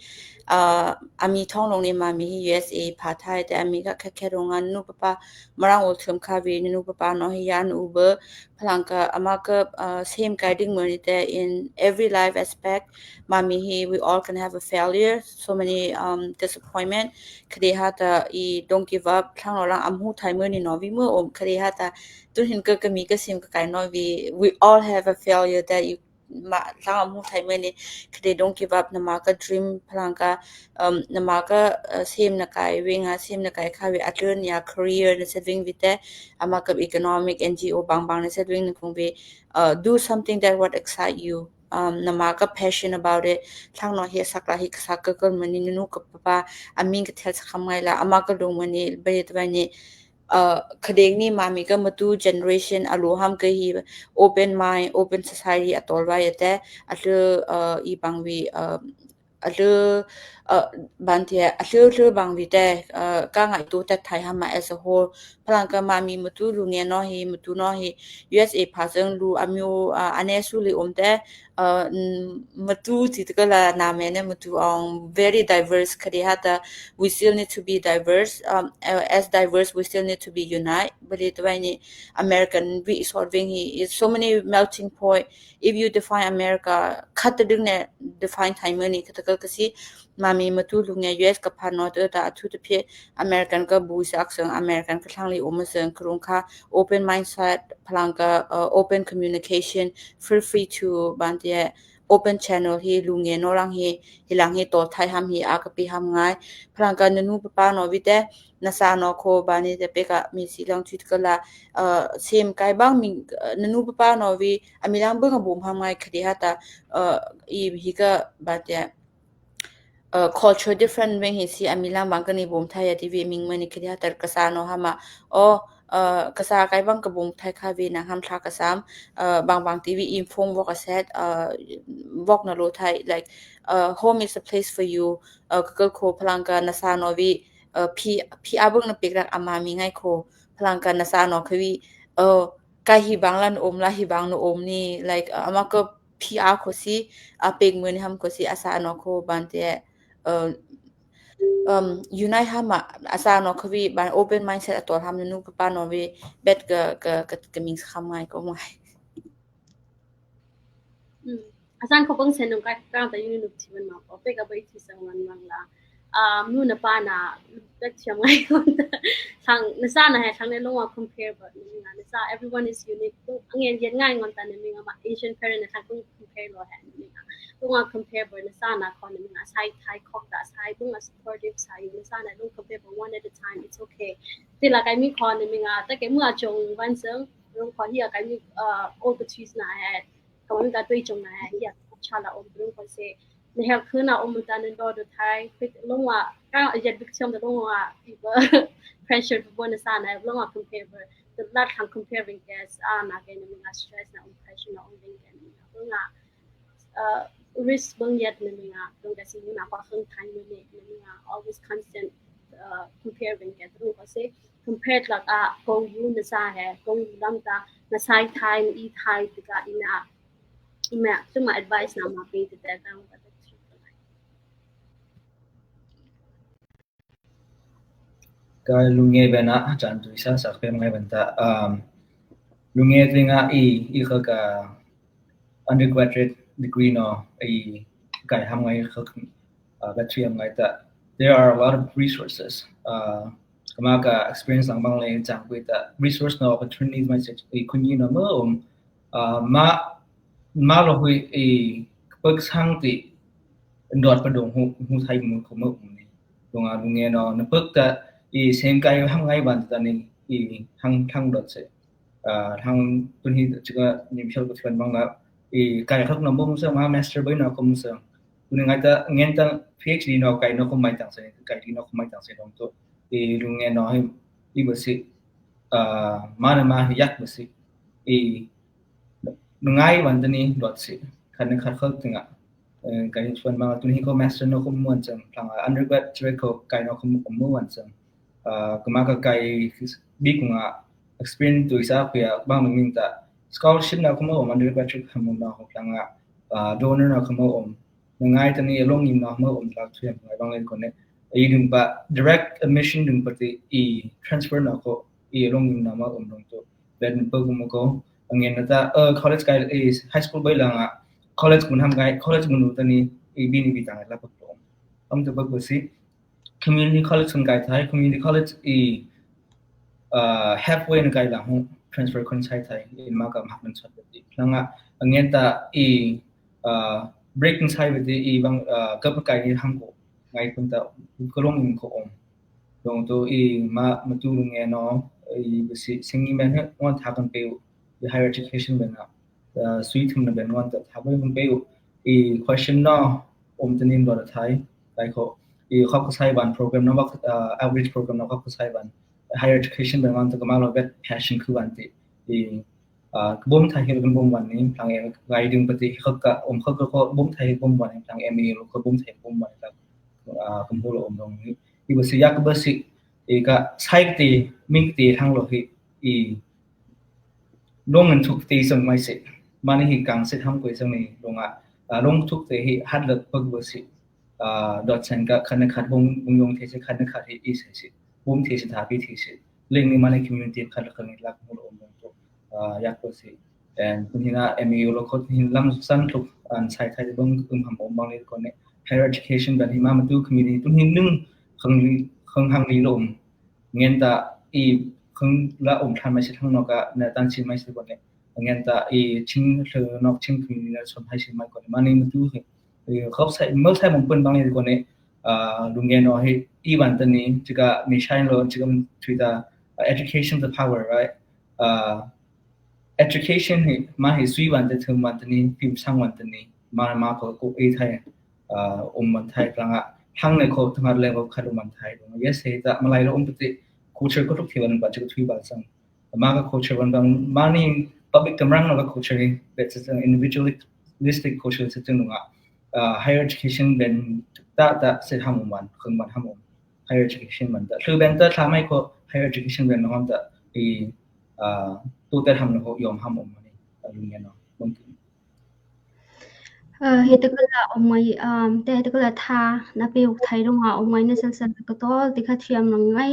uh, ami thong long ni ma mi hi U S A pha thai te, ami ka khe khe rong an nu papa, marang ul thum ka vi, nanu papa no hi, ya nu u ba, phalang ka, ama ka, uh, sem kai ding mo ni te, in every life aspect, ma mi hi, we all can have a failure, so many, um, disappointment, Khade ha ta i don't give up, thlang lo lang am hu thai mo ni no vi mo om khade ha ta tun hin ka kami ka sim ka kai no vi. We all have a failure that you ma thlang am hu thai mo ni khade don't give up na ma ka dream phalang ka, um, na ma ka, uh, sim na kai wing ha sim na kai kha vi atun ya career na set wing vi te ama ka economic N G O bang bang na set wing na kung vi, uh, do something that what excite you. Um, na ma ka passion about it, thlang no hi sak la hi ka sak ka kal mani nunu ka papa, amin ka thel sa kham ngai la, ama ka lung mani, bani ta bani, uh, khadeng ni ma mi ka matu generation, a lo ham ka hi open mind, open society a tol vai ate, a thlu, uh, i bang vi, uh, a thlu, uh, ban thia, a thlu thlu bang vi te, uh, ka ngai tu te thai ham ma as a whole, Phalang ka ma mi matu lu nge no hi, matu no hi, U S A pha sang lu, a miu, uh, ane su li um te, uh, mm, matu ti te ka la na me ne matu ong very diverse khade ha ta, we still need to be diverse, um, uh, as diverse, we still need to be unite. Bali te bai ni American vi sort ving hi, is so many melting point. If you define America, khat ta ding ne define thai mo ni khat ta ka si, ma mi matu lu nge U S ka pha no te ta, a thu te phe, American ka bu sak sang, American ka thlang li um sang, ka rung kha open mindset, phalang ka, uh, open communication, feel free to ban te open channel hi, lu nge no lang hi, hi lang hi, to thai ham hi, a ka pi ham ngai, phalang ka nanu papa no vi te, na sa no kho, ban ni te pe ka mi si lang tweet ka la, uh, sim kai bang mi, uh, nanu papa no vi, a mi lang bung a bum ham ngai khade ha ta, uh, i hi ka ban te, uh, culture different veng hi si, ami lang bang kani bom thai ya ti vi ming mani kidi ha tar kasa no hama. O, uh, kasa kai bang ka bom thai kha vi nang ham thla kasam, uh, bang bang ti vi inform vok aset, uh, vok na lo thai, like, uh, home is a place for you, uh, ka kal kho phalang ka nasa no vi, uh, phi, phi abang na pik rak ama mi ngai kho phalang ka nasa no kha vi, uh, kai hi bang lan om la hi bang no om ni, like, uh, ama ka phi a kho si, a pek mun ham kho si, asa no kho ban te, uh, um, unite hama, asa no kho vi ban open mindset atol ham nu ka pa no vi, bet ka, ka, ka, ka ming sa kham ngai ko mai. Hmm. Asan ko bang sen nung kai kang ta uni nuk chiman ma ko pe ka bai chi sang wan mang la. Um, nu na pa na, bet chiam ngai kon ta. Sang, nasa na he, sang ne long wa compare ba, ni nga, nasa, everyone is unique. Ang yen yen ngai ngon ta ne mi nga ma, Asian parent na sang kung compare lo he, ni nga. Long wa compare ba, nasa na ko ne mi nga, sai thai kok da, sai bung a supportive sai, nasa na long compare ba one at a time, it's okay. Ti la kai mi ko ne mi nga, ta ke mu a chong wan sang, long ko hi a kai mi, uh, all the trees na he, ka mi ka tui chong na he, ya, cha la om long ko se, na help khun a om ta nen do do thai, quick long wa, ka ya big chom da long wa, i ba pressure bo na sa na long wa compare ba, the lot kan compare veng gas, a na ke na mi nga stress na om pressure na om veng gas na, long wa, uh, risk bang yat na mi nga, long gas na pa khang thai na mi, na mi nga always constant, uh, compare veng gas, long ko se, compare lak a, ko yu na sa he, ko yu lam ta, na sai thai, na i thai, ti ka i na, i ma, tu ma advice na ma pe ti ta ka, ka ta chi ka lai. Ka lunge bena, chan tu isa, sa pe ngai benta, um, lunge tinga i, i ka ka undergraduate degree no, i kai ham ngai ka, uh, ka thui ham ngai ta. There are a lot of resources. Uh, kama ka experience lang bang le chang kui ta. Resource no opportunities mai se i kun yi no mo, um, uh, ma, ma lo hui i pek sang ti dot pa dong hu, hu thai mu ko mo um ni. Dong a lunge no, na pek ta i sen kai ham ngai ban ta ni i hang, hang dot se. Ah, hang tun hi chika ni misal ko chuan bang la, i kai khak na bom sa ma master bai na kom sa. Tun ngai ta ngen ta PhD no kai no kom mai tang sa, kai di no kom mai tang sa dong to. I lunge no hi, i ba si, ah, ma na ma hi yak ba si. I ngai wan ta ni dot si. Khan khat khak tinga. Eh, kai chuan bang tun hi ko master no kom muan chang. Thang undergraduate ko kai no kom, kom muan chang. Ah, kama ka kai bik nga experience tu isa kuya bang nung ta scholarship na kuma om undergraduate khamu na ho langa, ah, donor na kuma om na ngai ta ni long in na kuma om la tu yang ngai bang le ko ne. I ding pa direct admission ding pa ti i transfer na ko i long in na ma om dong to. Ben pa kuma ko angen na ta, uh, college kai is high school bai langa college mun ham kai college mun ta ni i bi ni bi ta la pa to. Am to pa ko si community college kan kai thai, community college i, uh, halfway na kai lang hung transfer kan sai thai, in ma ka hak nan sat ti. Langa angen ta i, uh, break kan sai ti i bang, uh, ka pa kai ni ham ko ngai kun ta ko long in ko om. Dong to i ma, ma tu lunge no i ba si singi men he ngon tha kan pe u i higher education ben na. Uh, sui thum na ben ngon ta tha bai mun pe u i question no um ta nin do da thai kai ko i khop ka sai ban program no, uh, outreach program no khop ka sai ban higher education ben ngon ta ka ma lo bet passion khu ban ti i, uh, ka bom thai hi kan bom wan ni thang e gai ding pa ti khop ka um khop ka ko bom thai bom wan ni thang M A lo ka bom thai bom wan ta, uh, ka mu lo um dong ni i ba si yak ba si i ka sai ti ming ti thang lo hi i long in thuk te sang mai se. Mani hi kang se tham koi sang ni long a, ah, long thuk te hi hat lak pak bo se. Ah, dot sang ka khan khat bung, bung yong the se khan khat hi i se se. Bung the se tha pi the se. Leng ni mani community khat lak ni lak mu lo om to. Ah, yak ko se. And kun hina M A U lo khot hin lam san thuk an sai thai bung um ham om bang le ko ne. Higher education dan hi ma ma tu community tun hin nung khang li, khang hang li lo om. Ngen ta i khang la um than mai se thang no ka na tan sin mai se ko ne. Ngen ta i ching hlo nok ching khum ni na son hai sin mai ko ne. Mani ma tu hi, i khop sai, mal sai mong pun bang ni ko ne. Ah, lunge no hi i ban ta ni, chika mi shine lo, chika thui ta, ah, education the power, right? Ah, education hi, ma hi sui ban ta, thum ban ta ni, phim sang ban ta ni, ma, ma ko, ko i thai, ah, um ban thai, langa, hang ne kho tama le ko khat man thai dong. Yes, he ta malai lo um pati culture ko thuk thiwan ba chu thui ba sang. Ama ka culture wan bang mani public kamrang na ka culture ni that is an individualistic culture se chung nga. Uh, higher education ben ta ta se ham man khang man ham. Higher education man ta. Lu ben ta tha mai ko higher education ben hon ta i uh, tu ta ham no yom ham mani. Lu ne no. Mungkin. Uh, hitakala umai um te hitakala tha na pe uk thai dong a umai na sal sal ka tol ti kha thiam lang ngai.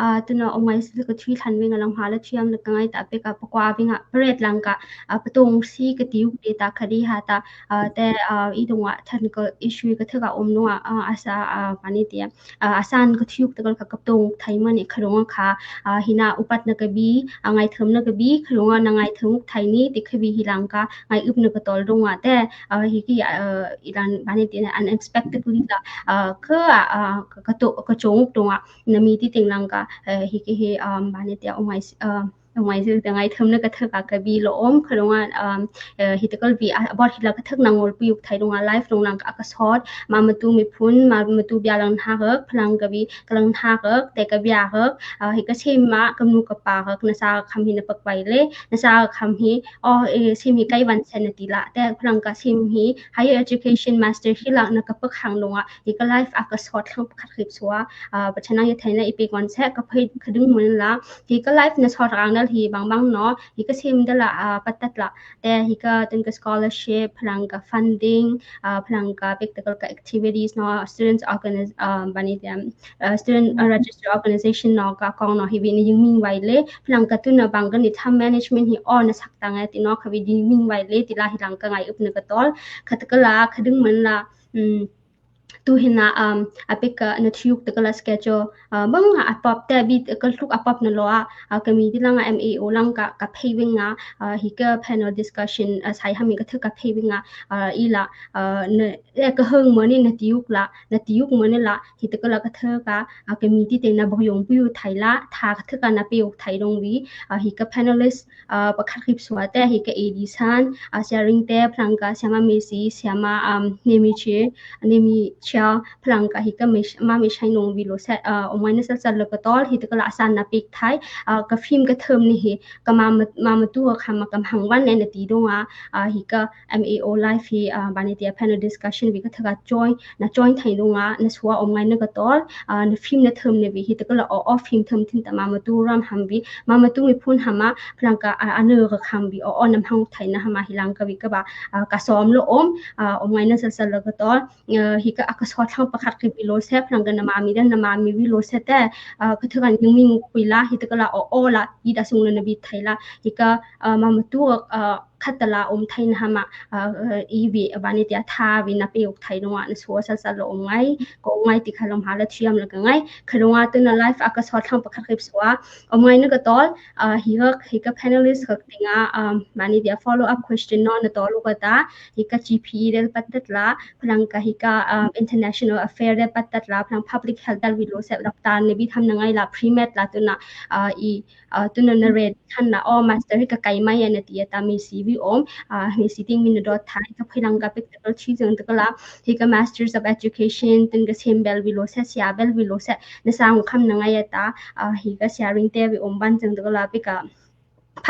Uh, tuna umai sal ka thui than wing alang ha la thiam la ka ngai ta pe ka pakwa wing a pret lang ka uh, patong si ka ti uk te ta kha di ha ta uh, te uh, i dong a technical issue ka thaka um nung a uh, asa uh, pani ti uh, asan ka thiuk takal ka kaptong thai mani kharong kha uh, hina upat na ka bi uh, ngai tham na ka bi kharong na ngai tham thai ni ti kha bi hi lang ka ngai up na ka tol dong a te uh, hi ki uh, ilan bani ti unexpectedly la uh, ka uh, ka to ka chong dong a na mi ti ting lang ka uh, hi ki hi um, bani ti uh, umai uh, ngai sil te ngai tham na ka thaka ka bi lo um kharong a um uh, hitakal bi a bor hila ka thak nangol pu yuk thai dong a life long lang ka ka sot ma matu mi phun ma matu bia lang ha ka phalang ka bi ka lang ha ka te ka bia ka uh, hi ka sem ma ka nu ka pa ka na sa ka kham hi na pak bai le na sa ka kham hi o e sem hi kai van sen na ti la te phalang ka sem hi higher education master hi la na ka pak hang dong a hi ka life a ka sot lang pakhat khip sua uh, pachana ya thai na i pe kon se ka phai ka dung mun la hi ka life na sot rang dal hi bang bang no hi ka sem dala uh, patat la te hi ka tun ka scholarship phalang ka funding uh, phalang ka practical ka activities no students organize uh, bani them uh, student uh, register organization no ka kong no hi bi ni ying ming wai le phalang ka tun na bang ka ni tham management hi on na sak tang e ti no kha bi ni ming wai le ti la hi lang ka ngai up na ka tol khat ka la kha dung man la um, tu hina um, apik ka na thiuk te kala schedule uh, bang a pop te bi ka luk a pop na lo a uh, ka mi ti lang a M A O lang ka ka phei wing a uh, hi ka panel discussion uh, sai ha mi ka thu ka phei wing a uh, ila uh, na e ka hung mo ni na tiuk la na tiuk mo ni la hi te kala ka thu ka uh, ka mi ti te na bok yong pu yu thai la tha ka thu ka na pe uk thai dong wi uh, hi ka panelist uh, pakhat khip sua te hi ka A D San uh, sharing te phalang ka siama Messi siama um, Nemi Che Nemi Chia phalang ka hi ka ma me shai nong vi lo se uh, umai na sal sal lo ka tol hi ta ka la san na pik thai uh, ka film ka tham ni hi ka ma ma tu ka kham ka hang wan ne na ti dong a uh, hi ka M A O live hi uh, bani ti panel discussion vi ka tha ka join na join thai dong a na sua umai na ka tol uh, na film na tham ne vi hi ta ka la o film tham thin ta ma ma tu ram ham vi ma ma tu mi phun hama phalang ka uh, anu ka kham vi o o nam hang thai na hama hi lang ka vi ka ba uh, ka som lo om uh, umai na sal sal lo ka tol uh, hi ka a ka sot thang pakhat ki vi lo se phalang ka na ma mi dan na ma mi vi lo se te uh, ka thu ka ni mi ngu kui la hi ta ka la o o la i da sung lo na bi thai la hi ka uh, ma ma tu uh, khat ta la um thai na hama uh, i vi bani ti a tha vi na pe uk thai no na so sal sal lo um ngai ko ngai ti kha lom ha la thiam la ka ngai kha lo nga tu na life a ka sot thang pakhat ki sua umai na ka tol uh, hi ka hi ka panelist ka tinga um, bani ti a follow up question no na tol ka ta hi ka G P E del patat la phalang ka hi ka um, international affair del patat la phalang public health del vi lo se la ta ne bi tham na ngai la pre-med la tu na uh, i uh, tu na na red than na o master hi ka kai mai ya na ti ya ta mi si vi om uh, mi si ting mi na do thai ka phalang ka pik ta chi jang ta la hi ka masters of education tun ka sem bel vi lo se sia bel vi lo se na sang kham na ngai ya ta uh, hi ka sharing te vi om ban jang ta la pik ka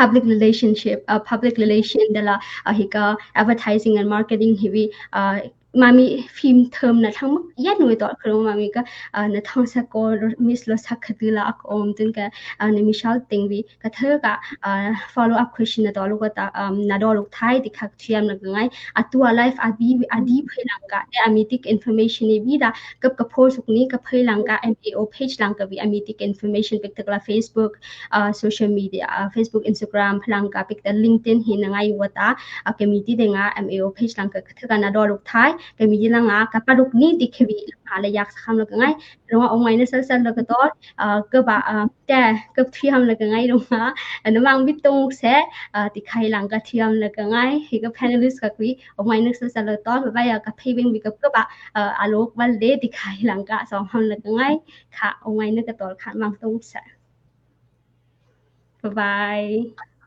public relationship uh, public relation de la uh, hi ka advertising and marketing hi vi uh, mami film tham na thang mak yan we to khro mami ka uh, na thang sa ko miss lo sa khatu la ak om tun ka uh, na mi shal ting vi ka tha ka uh, follow up question na to lo ka ta um, na do lo thai ti khak thiam na ka ngai a tu a life a bi a di phai lang ka te a mi tik information ni bi da kap ka post ni ka phai lang ka M A O page lang ka vi a mi tik information pek tak la Facebook uh, social media uh, Facebook Instagram phalang ka pek ta LinkedIn hi na ngai wa ta uh, ka mi ti de nga M A O page lang ka ka thaka na do luk thai ka mi ti lang a ka pa luk ni ti khe vi ha la yak sa kham la ka ngai ro ong ngai na sal sal la ka to uh, ka ba uh, te ka thi ham la ka ngai ro nga na mang bit tong se uh, ti khai lang ka thi ham la ka ngai hi ka panelist ka kui ong ngai na sal sal la to ba ya ka phei beng bi ka ka ba uh, a lok bal de ti khai lang ka som ham la ka ngai kha ong ngai na ka tol kha mang tong se Bye bye.